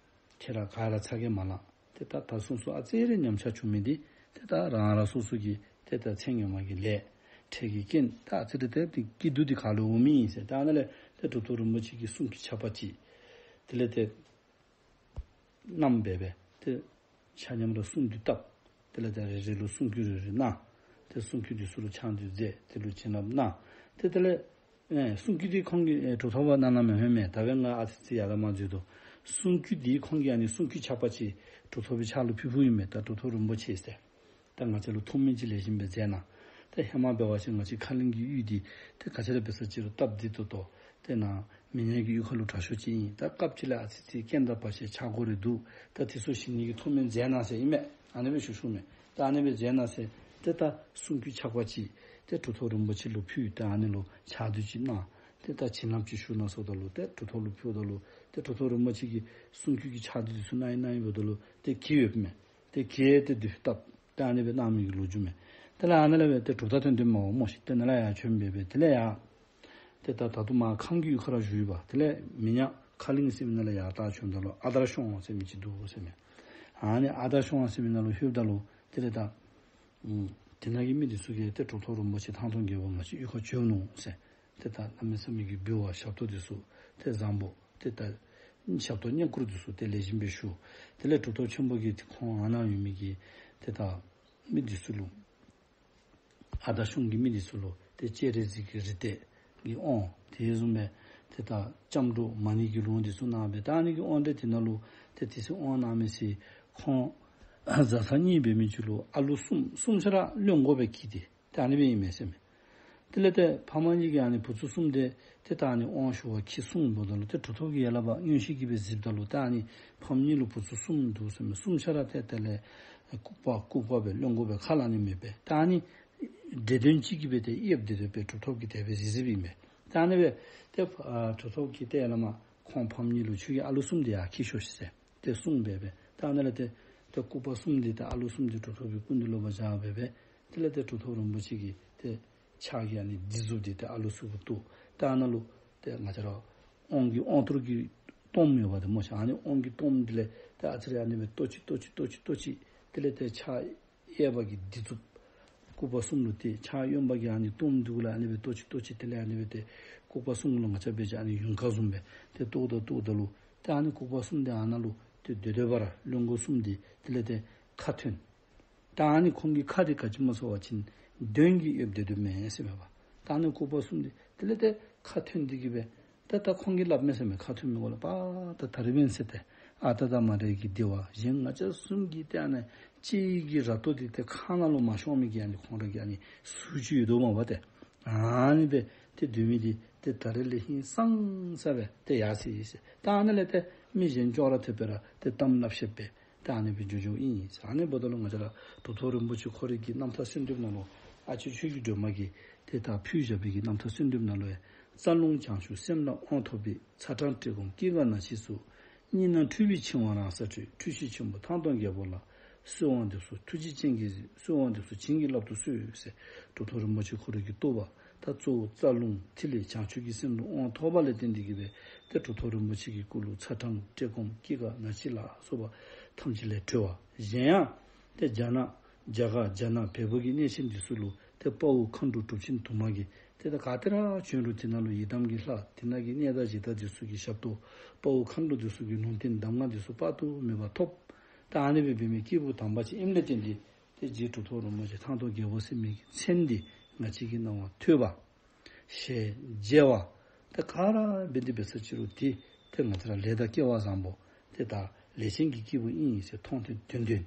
ཁྱེད་ར་ག་ར་ཚ་གྱང་མ་ལང་། ཏེ་ད་ད་སོ་སོ་ཨ་ཙི་རེ་ཉམས་ཆག་བྱུང་མི་འདི་ ཏེ་ད་རང་རང་སོ་སོ་གི་ཏེ་ད་ཚེ་སྔོན་མ་གི་ལས་འཕྲལ་གྱི་རྐྱེན་ད་ཨ་ཙི་རེ་ཏེ་ཏེ་སྐྱིད་སྡུག་འདི་ག་ལུ་འོང་མི་ཨིན་ཟེར། ད་ཨ་ནཱ་ལས་ཏེ་གྲུབ་ཐོབ་རིན་པོ་ཆེ་གི་གསུང་སྐུད་ཆག་པ་ཅིག་དེ་ལས་ཏེ་བསྣམས་སྦེ་སྦེ་ཏེ་ཆ་མཉམ་ར་གསུང་བདུད་བཏབ། དེ་ལས་ཏེ་རེ་རེ་ལུ་གསུང་སྐུད་རེ་རེ་གནང་། ཏེ་གསུང་སྐུད་འདི་ཚུ་ལུ་ཕྱག་མདུད་མཛད། དེ་ལུ་བྱིན་རླབས་གནང་། ཏེ་དེ་ལས་ཨེ་གསུང་སྐུད་འདི་ཁོང་གིས་ཨེ་གྲུབ་ཐོབ་པ་གནང་གནངམ་མས་ཧོན་མས། ད་འབདན་ང་ཨ་ཙི་ཙི་ཡར་ལས་མར་འཛུལ་དོ། གསུང་སྐུད་འདི་ཁོང་གིས་ཨ་ནི་གསུང་སྐུད་ཆག་པ་ཅིག་གྲུབ་ཐོབ་པའི་ཕྱག་ལུ་ཕུལ་ཕུལཝ་ཨིན་མས། ད་གྲུབ་ཐོབ་རིན་པོ་ཆེ་ཟེར། ད་ང་བཅས་ལུ་ཐུགས་སྨོན་ཅིག་ལེགས་ཤོམ་སྦེ་མཛད་གནང་། ད་ཧེ་མ་འབད་བ་ཅིན་ང་བཅས་ཁ་གླིང་གི་ཡུལ་འདི་ཏེ་ག་ཅི་ར་འབད་ས་ཅིག་རུང་སྟབས་བདེ་ཏོག་ཏོ། ཏེ་ནཱ་མི་ཉག་གི་གཡུས་ཁ་ལུ་དྲག་ཤོས་ཅིག་ཨིན། ད་སྐབས་ཅིག་ལས་ཨ་ཙི་ཙི་རྐྱེན་དང་བར་ཆད་ཆག་དགོ་རེ་འདུག། ད་དེ་ཚུ་ཞི་ནི་གི་ཐུགས་སྨོན་མཛད་གནང་ཟེར་ཨིན་མས། ཨ་ནི་སྦེ་ཞུ་ཞུཝ་མས། ད་ཨ་ནི་སྦེ་མཛད་གནང་ཟེར། ཏེ་ད་གསུང་སྐུད་ཆག་པ་ཅིག་ཏེ་གྲུབ་ཐོབ་རིན་པོ་ཆེ་ལུ་ཕུལ། ཏེ་ཨ་ནི་ལུ་ཕྱག་མདུད་ཅིག་གནང་། ཏེ་ད་བྱིན་རླབས་ཅིག་ཞུ་གནང་ཟེརཝ་ད་ལུ་ཏེ་གྲུབ་ཐོབ་ལུ་ཕུལཝ་ད་ལུ་ཏེ་གྲུབ་ཐོབ་རིན་པོ་ཆེ་གིས་གསུང་སྐུད་ཀྱི་ཕྱག་མདུད་འདི་ཚུ་གནང་ཡི་གནང་ཡི་འབདཝ་ད་ལུ་ཏེ་གི་ཡོདཔ་མས། ཏེ་གི་ཏེ་མདུད་བཏབ། ཏེ་ཨ་ནི་སྦེ་གནང་མི་གི་ལོ་རྒྱུས་མས། དེ་ལས་ཨ་ནཱ་ལས་སྦེ་ཏེ་གྲུབ་མཐའ་ཐོན་ཏེ་མར་འོང་མོ་ཤིག་ཏེ་ནཱ་ལས་ཡར་བྱོན་སྦེ་སྦེ་དེ་ལས་ཡར་ཏེ་ད་ད་ལྟོ་མར་ཁམས་ཀྱི་ཡུལ་ཁ་ར་བཞུགས་ཡི་པ། དེ་ལས་མི་ཉག་ཁ་གླིང་ཟེར་མི་ནང་ལས་ཡར་ད་བྱོནམ་ད་ལུ་ཨ་དར་ཤོང་ཟེར་མི་ཅིག་འདུག་ཟེར་མས། ཨ་ནི་ཨ་དར་ཤོང་ཟེར་མི་ནང་ལུ་ལྷོདཔ་ད་ལུ་དེ་ལས་ད་ཨུམ་དེ་ནང་གི་མི་འདི་ཚུ་གིས་ཏེ་གྲུབ་ཐོབ་རིན་པོ་ཆེ་ཐང་སྟོང་རྒྱལ་པོ་ང་བཅས་ཡུལ་ཁར་བྱོན་ནུག་ཟེར། ཏེ་ད་གནམ་མེད་ས་མེད་ཀྱི་འབུལ་བ་ཞབས་ཏོག་འདི་ཚུ་ཏེ་བཟང་པོ་ཏེ་ད་ཞབས་ཏོག་བསྙེན་བཀུར་འདི་ཚུ་ཏེ་ལེགས་ཤོམ་སྦེ་ཞུ། དེ་ལས་གྲུབ་ཐོབ་ཆེན་པོ་གིས་ཏེ་ཁོང་ཨ་ནཱ་ཡོད་མི་གི་ཏེ་ད་མི་འདི་ཚུ་ལུ་ཨ་དར་ཤོང་གི་མི་འདི་ཚུ་ལུ་ཏེ་སྤྱན་རས་གཟིགས་ཀྱི་རིགས་གཏེར་གྱི་དབང་དེ་བཟུམ་སྦེ་ཏེ་ད་སྐྱབས་འགྲོ་མ་ཎི་གི་ལུང་འདི་ཚུ་གནང་སྦེ་ད་ཨ་ནི་གི་དབང་འདི་དེ་ནང་ལུ་ཏེ་དེ་ཚེ་དབང་གནང་མི་ཚེ་ཁོང་བཟའ་ཚང་གཉིས་འབད་མི་ཅིག་ལུ་ཨ་ལུ་གསུམ་གསུམ་ཆ་ར་བློན་འགོ་སྦེ་འཁྱིད་དེ་ཏེ་ཨ་ནི་སྦེ་ཨིན་མས་ཟེར་མས། དེ་ལས་ཏེ་ཕ་མ་གཉིས་ཀྱིས་ཨ་ནི་བུ་ཚུ་གསུམ་དེ་ཏེ་ད་ཨ་ནི་དབང་ཞུ་བར་འཁྱིད་གསུངམ་ད་ལུ་ཏེ་གྲུབ་ཐོབ་ཀྱིས་ཡར་ལས་ཕར་མངོན་ཤེས་ཀྱིས་སྦེ་གཟིགསཔ་ད་ལུ་ཏེ་ཨ་ནི་ཕམ་གཉིས་ལུ་བུ་ཚུ་གསུམ་འདུག་ཟེར་མས། གསུམ་ཆ་ར་ཏེ་དེ་ལས་ལྐུགས་པ་ལྐུགས་པ་སྦེ་བློན་འགོ་སྦེ་ཁ་ལ་ནི་མེད་པས། ད་ཨ་ནི་འདྲེ་གདོན་ཅིག་གིས་སྦེ་ཏེ་གཡབ་སྟེ་སྡོད་པའི་གྲུབ་ཐོབ་ཀྱིས་དེ་སྦེ་གཟིགས་གཟིགསཔ་ཨིན་པས། ད་ཨ་ནི་སྦེ་ཏེ་ཨ་གྲུབ་ཐོབ་ཀྱིས་ཏེ་ཡར་ལས་མར་ཁོང་ཕམ་གཉིས་ལུ་ཁྱོད་ཀྱིས་ཨ་ལུ་གསུམ་དེ་ཡར་འཁྱིད་ཤོག་ཤིག་ཟེར། ཏེ་གསུངས་སྦེ་སྦེ་ད་ཨ་ནཱ་ལས་ཏེ་ཏེ་ལྐུགས་པ་གསུམ་འདི་ཏེ་ཨ་ལུ་གསུམ་འདི་གྲུབ་ཐོབ་ཀྱི་སྐུ་མདུན་ལུ་ཕར་བཞག་སྦེ་སྦེ་དེ་ལས་ཏེ་གྲུབ་ཐོབ་རིན་པོ་ཆེ་གིས་ཏེ་ཕྱག་གི་ཨ་ནི་སྡིགས་མཛུབ་འདི་ཏེ་ཨ་ལུ་ཚུ་གུ་གཏོགས། ད་ཨ་ནཱ་ལུ་ཏེ་ང་བཅས་ར་དབང་གི་དབང་གཏོར་གྱི་གཏོརམ་ཡོདཔ་འདི་སྨོ་ཤ། ཨ་ནི་དབང་གི་གཏོརམ་འདི་ལས་ཏེ་ཨ་ཙི་རེ་ཨ་ནི་སྦེ་གཏོར་ཅིག་གཏོར་ཅིག་གཏོར་ཅིག་གཏོར་ཅིག་དེ་ལས་ཏེ་ཕྱག་གཡས་པ་གིས་སྡིགས་མཛུབ་ལྐུགས་པ་གསུམ་ལུ་ཏེ་ཕྱག་གཡོན་པ་གིས་ཨ་ནི་གཏོརམ་འདི་གུ་ལུ་ཨ་ནི་སྦེ་གཏོར་ཅིག་གཏོར་ཅིག་དེ་ལས་ཨ་ནི་སྦེ་ཏེ་ལྐུགས་པ་གསུམ་ལུ་ང་བཅས་འབད་བ་ཅིན་ཨ་ནི་ཡུངས་ཀ་བཟུམ་སྦེ་ཏེ་གཏོརཝ་ད་གཏོརཝ་ད་ལུ་ཏེ་ཨ་ནི་ལྐུགས་པ་གསུམ་འདི་ཨ་ནཱ་ལུ་ཏེ་སྡོད་སྡོད་པ་ར་བློན་འགོ་གསུམ་འདི་དེ་ལས་ཏེ་ཁ་ཐོན། ད་ཨ་ནི་ཁོང་གི་ཁ་འདི་ག་ཅི་སྨོ་ཟེར་བ་ཅིན་གདོན་གྱིས་གཡབ་སྟེ་སྡོདཔ་མས་ཟེར་མས་པ། ད་ཨ་ནི་ལྐུགས་པ་གསུམ་འདི་དེ་ལས་ཏེ་ཁ་ཐོན་ཏེ་གིས་སྦེ་ད་ད་ཁོང་གིས་སླབ་མས་ཟེར་མས། ཁ་ཐོན་མི་གུ་ལུ་པ་ད་ད་རིས་འབདན་ཟེར་ཏེ་ཨ་ད་ད་མ་རེ་གི་དེ་བ་གཞན་ང་བཅས་གསུམ་གྱི་ཏེ་ཨ་ནི་ལྕེ་གི་ར་ཏོ་འདི་ཏེ་ཁ་ནང་ལུ་མ་ཤོང་མི་གི་ཨ་ནི་ཁོང་ར་གི་ཨ་ནི་ཟུག་ཅིག་ཡོད་དོ་མས་པ། ཏེ་ཨ་ནི་སྦེ་ཏེ་སྡོད་མི་འདི་ཏེ་ད་རིས་ལས་ཧིང་སངས་ས་སྦེ་ཏེ་ཡར་སོ་ཡི་ཟེར། ད་ཨ་ནི་ལས་ཏེ་མི་གཞན་ཅོག་ར་འཐདཔ་སྦེ་ར་ཏེ་གཏམ་སླབ་ཤེསཔ་སྦེ་ད་ཨ་ནི་སྦེ་འགྱོ་འགྱོཝ་ཨིན། ཨ་ནི་འབདཝ་ད་ལུ་ང་བཅས་ར་གྲུབ་ཐོབ་རིན་པོ་ཆེ་ཁོ་རའི་གི་རྣམ་ཐར་གསོལ་འདེབས་ནང་ལུ་ཨ་ཅེ་ཆོས་ཀྱི་སྒྲོན་མ་གིས་ཏེ་ད་ཕུལ་བཞག་པའི་གི་རྣམ་ཐར་གསོལ་འདེབས་ནང་ལུ་ཡང་རྩ་རླུང་བྱང་ཆུབ་སེམས་ལ་དབང་ཐོབ་པའི། ཚ་གྲང་བཀྲེས་སྐོམ་སྐྱེ་རྒ་ན་འཆི་སོགས། གཉིས་སྣང་འཁྲུལ་པའི་འཆིང་བ་རང་སར་གྲོལ། འཁྲུལ་ཞིག་ཆེན་པོ་ཐང་སྟོང་རྒྱལ་པོ་ལ། གསོལ་བ་འདེབས་སོ་ཐུགས་རྗེ་ཅན་གྱིས། གསོལ་བ་འདེབས་སོ་བྱིན་གྱིས་བརླབ་ཏུ་གསོལ་ཟེར། གྲུབ་ཐོབ་རིན་པོ་ཆེ་ཁོ་རའི་གི་རྟོགས་པ་ད་གཙོ་བོ་རྩ་རླུང་ཐིག་ལེ་བྱང་ཆུབ་ཀྱི་སེམས་ལུ་དབང་ཐོབ་པ་ལས་བརྟེན་ཏེ་གིས་སྦེ་ཏེ་གྲུབ་ཐོབ་རིན་པོ་ཆེ་གི་སྐུ་ལུ་ཚ་གྲང་བཀྲེས་སྐོམ་སྐྱེ་རྒ་ན་འཆི་ལ་སོགས་པ་ཐམས་ཅད་ལས་གྲོལ་བ། གཞན་ཡང་ཏེ་རྒྱ་ནག་རྒྱ་གར་རྒྱ་ནག་བལ་པོ་གི་གནས་ཆེན་འདི་ཚུ་ལུ་ཏེ་དཔའ་བོ་མཁའ་འགྲོ་གྲུབ་ཆེན་དུ་མ་གིས་ཏེ་ད་ག་ཏེ་ར་བྱོན་རུང་དེ་ནང་ལུ་ཡི་དམ་གྱི་ལྷ་དེ་ནང་གི་གནས་བདག་གཞི་བདག་འདི་ཚུ་གི་ཞབས་ཏོག་དཔའ་བོ་མཁའ་འགྲོ་འདི་ཚུ་གི་ལུང་བསྟན་གདམས་ངག་འདི་ཚུ་དཔག་ཏུ་མེད་པ་ཐོབ། ད་ཨ་ནི་སྦེ་འབད་མི་སྐྱེས་བུ་དམ་པ་ཅིག་ཨིནམ་ལས་བརྟེན་ཏེ་ཏེ་རྗེ་གྲུབ་ཐོབ་རིན་པོ་ཆེ་ཐང་སྟོང་རྒྱལ་པོ་ཟེར་མི་གི་མཚན་འདི་ང་བཅས་ཀྱི་རྣ་བར་ཐོས་པ། ཞལ་མཇལ་བ། ད་ག་ར་འབད་དེ་འབད་ས་ཅིག་རུང་ཏེ་ཏེ་ང་བཅས་ར་ལས་དང་སྐལ་བ་བཟང་པོ་ཏེ་ད་ལས་ཅན་གྱི་སྐྱེས་བུ་ཨིན་ཟེར་མཐོང་ཐོས་དོན་ལྡན་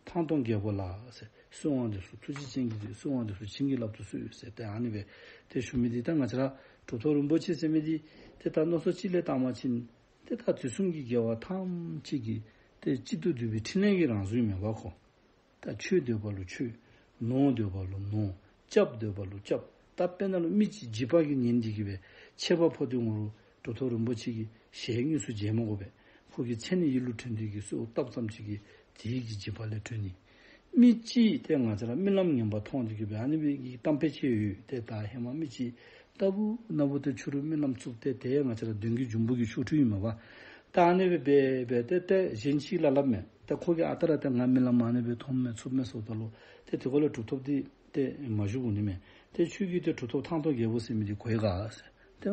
ཐང་སྟོང་རྒྱལ་པོ་ལ་ཟེར་གསོལ་བ་འདེབས་སོ་ཐུགས་རྗེ་ཅན་གྱིས་གསོལ་བ་འདེབས་སོ་བྱིན་གྱིས་བརླབ་ཏུ་གསོལ་ཟེར་ཏེ་ཨ་ནི་སྦེ་ཏེ་ཞུ་མི་འདི་ད་ང་བཅས་ར་གྲུབ་ཐོབ་རིན་པོ་ཆེ་ཟེར་མི་འདི་ཏེ་ད་མནོ་བསམ་ཅིག་ལས་བཏང་བ་ཅིན་ཏེ་ད་དུས་གསུམ་གྱི་རྒྱལ་བ་ཐམས་ཅད་ཀྱི་ཏེ་གཅིག་ཏུ་བསྡུས་པའི་ཕྲིན་ལས་ཀྱི་རང་གཟུགས་ཨིན་མས་པ་ཁོ། ད་ཆོས་འདོད་པ་ལུ་ཆོས། ནོར་འདོད་པ་ལུ་ནོར། སྐྱབས་འདོད་པ་ལུ་སྐྱབས། ད་དཔེར་ན་ལུ་མི་ཅིག་འཇིགས་པ་གིས་ཉེན་ཏེ་གིས་སྦེ་ཆད་པ་ཕོག་སྟེ་འོང་རུང་གྲུབ་ཐོབ་རིན་པོ་ཆེ་གི་ཞལ་དངོས་སུ་མཇལ་མི་དགོ་པས། ཁོ་གི་མཚན་ནི་ཡིད་ལུ་དྲན་ཏེ་གིས་གསོལཝ་བཏབ་ཙམ་ཅིག་གིས་དེ་གི་འཇིགས་པ་ལས་གྲོལ་ནི། མི་ཅིག་ཏེ་ང་བཅས་ར་རྨི་ལམ་ངན་པ་མཐོང་སྟེ་གིས་སྦེ་ཨ་ནི་སྦེ་གི་གཏམ་དཔེ་ཅིག་ཡོད། ཏེ་ད་ཧེ་མ་མི་ཅིག་ལྟ་བུ་ན་བུ་ཏེ་ཕྱི་རུ་རྨི་ལམ་བཙུགས་ཏེ་ཏེ་ང་བཅས་ར་གདོན་བགེགས་འབྱུང་པོ་གི་ཆོ་འཕྲུལ་ཨིན་མས་པ། ད་ཨ་ནི་སྦེ་འབད་འབད་ཏེ་ཏེ་གཞན་ཅིག་ལ་སླབ་མས། ད་ཁོ་གིས་ཨ་རྟག་ར་ཏེ་ང་རྨི་ལམ་ཨ་ནི་སྦེ་མཐོངམ་མས་ཚུགས་མས་ཟེརཝ་ད་ལུ་ཏེ་དེ་ཁར་ལུ་གྲུབ་ཐོབ་འདི་ཏེ་མ་བཞུགས་ནི་མས། ཏེ་ཁྱོད་ཀྱིས་ཏེ་གྲུབ་ཐོབ་ཐང་སྟོང་རྒྱལ་པོ་ཟེར་མི་འདི་གོ་ཡི་ག་ཟེར། ཏེ་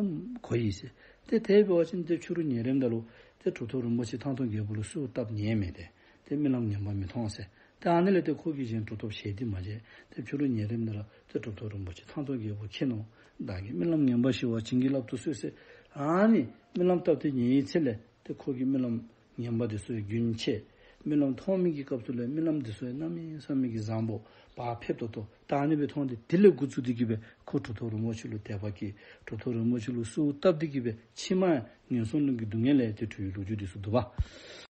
གོ་ཡི་ཟེར། ཏེ་དེ་འབད་བ་ཅིན་ཏེ་ཕྱི་རུ་ཉལ་རནམ་ད་ལུ་ཏེ་གྲུབ་ཐོབ་རིན་པོ་ཆེ་ཐང་སྟོང་རྒྱལ་པོ་ལུ་གསོལཝ་བཏབ་ཉན་མས་ཏེ། ཏེ་རྨི་ལམ་ངན་པ་མི་མཐོང་ཟེར། ཏེ་ཨ་ནི་ལས་ཏེ་ཁོ་གིས་གཞན་གྲུབ་ཐོབ་ཞལ་འདི་མ་མཇལ། ཏེ་ཕྱི་རུ་ཉལ་རནམ་ད་ལུ་ཏེ་གྲུབ་ཐོབ་རིན་པོ་ཆེ་ཐང་སྟོང་རྒྱལ་པོ་མཁྱེན་ནོ། བདག་གིས་རྨི་ལམ་ངན་པ་ཞི་བར་བྱིན་གྱིས་བརླབ་ཏུ་གསོལ་ཟེར། ཨ་ནི་རྨི་ལམ་བཏབ་སྟེ་ཉལ་བའི་ཚེ་ལས་ཏེ་ཁོ་གིས་རྨི་ལམ་ངན་པ་འདི་ཚུ་ཡང་རྒྱུན་ཆད། རྨི་ལམ་མཐོང་མི་གི་སྐབས་སུ་ལས་རྨི་ལམ་འདི་ཚུ་ཡང་གནམ་མེད་ས་མེད་ཀྱི་བཟང་པོ་བག་ཕེབས་ཏོག་ཏོ་ད་ཨ་ནི་སྦེ་མཐོང་སྟེ་དེ་ལས་འགོ་བཙུགས་ཏེ་གི་སྦེ་ཁོ་གྲུབ་ཐོབ་རིན་པོ་ཆེ་ལུ་དད་པ་སྐྱེས། གྲུབ་ཐོབ་རིན་པོ་ཆེ་ལུ་གསོལཝ་བཏབ་སྟེ་གི་སྦེ་ཕྱི་མ་ཡང་ངན་སོང་གླིང་གི་སྡུག་བསྔལ་ལས་ཏེ་གྲོལ་བའི་ལོ་རྒྱུས་འདི་ཚུ་འདུག་པ།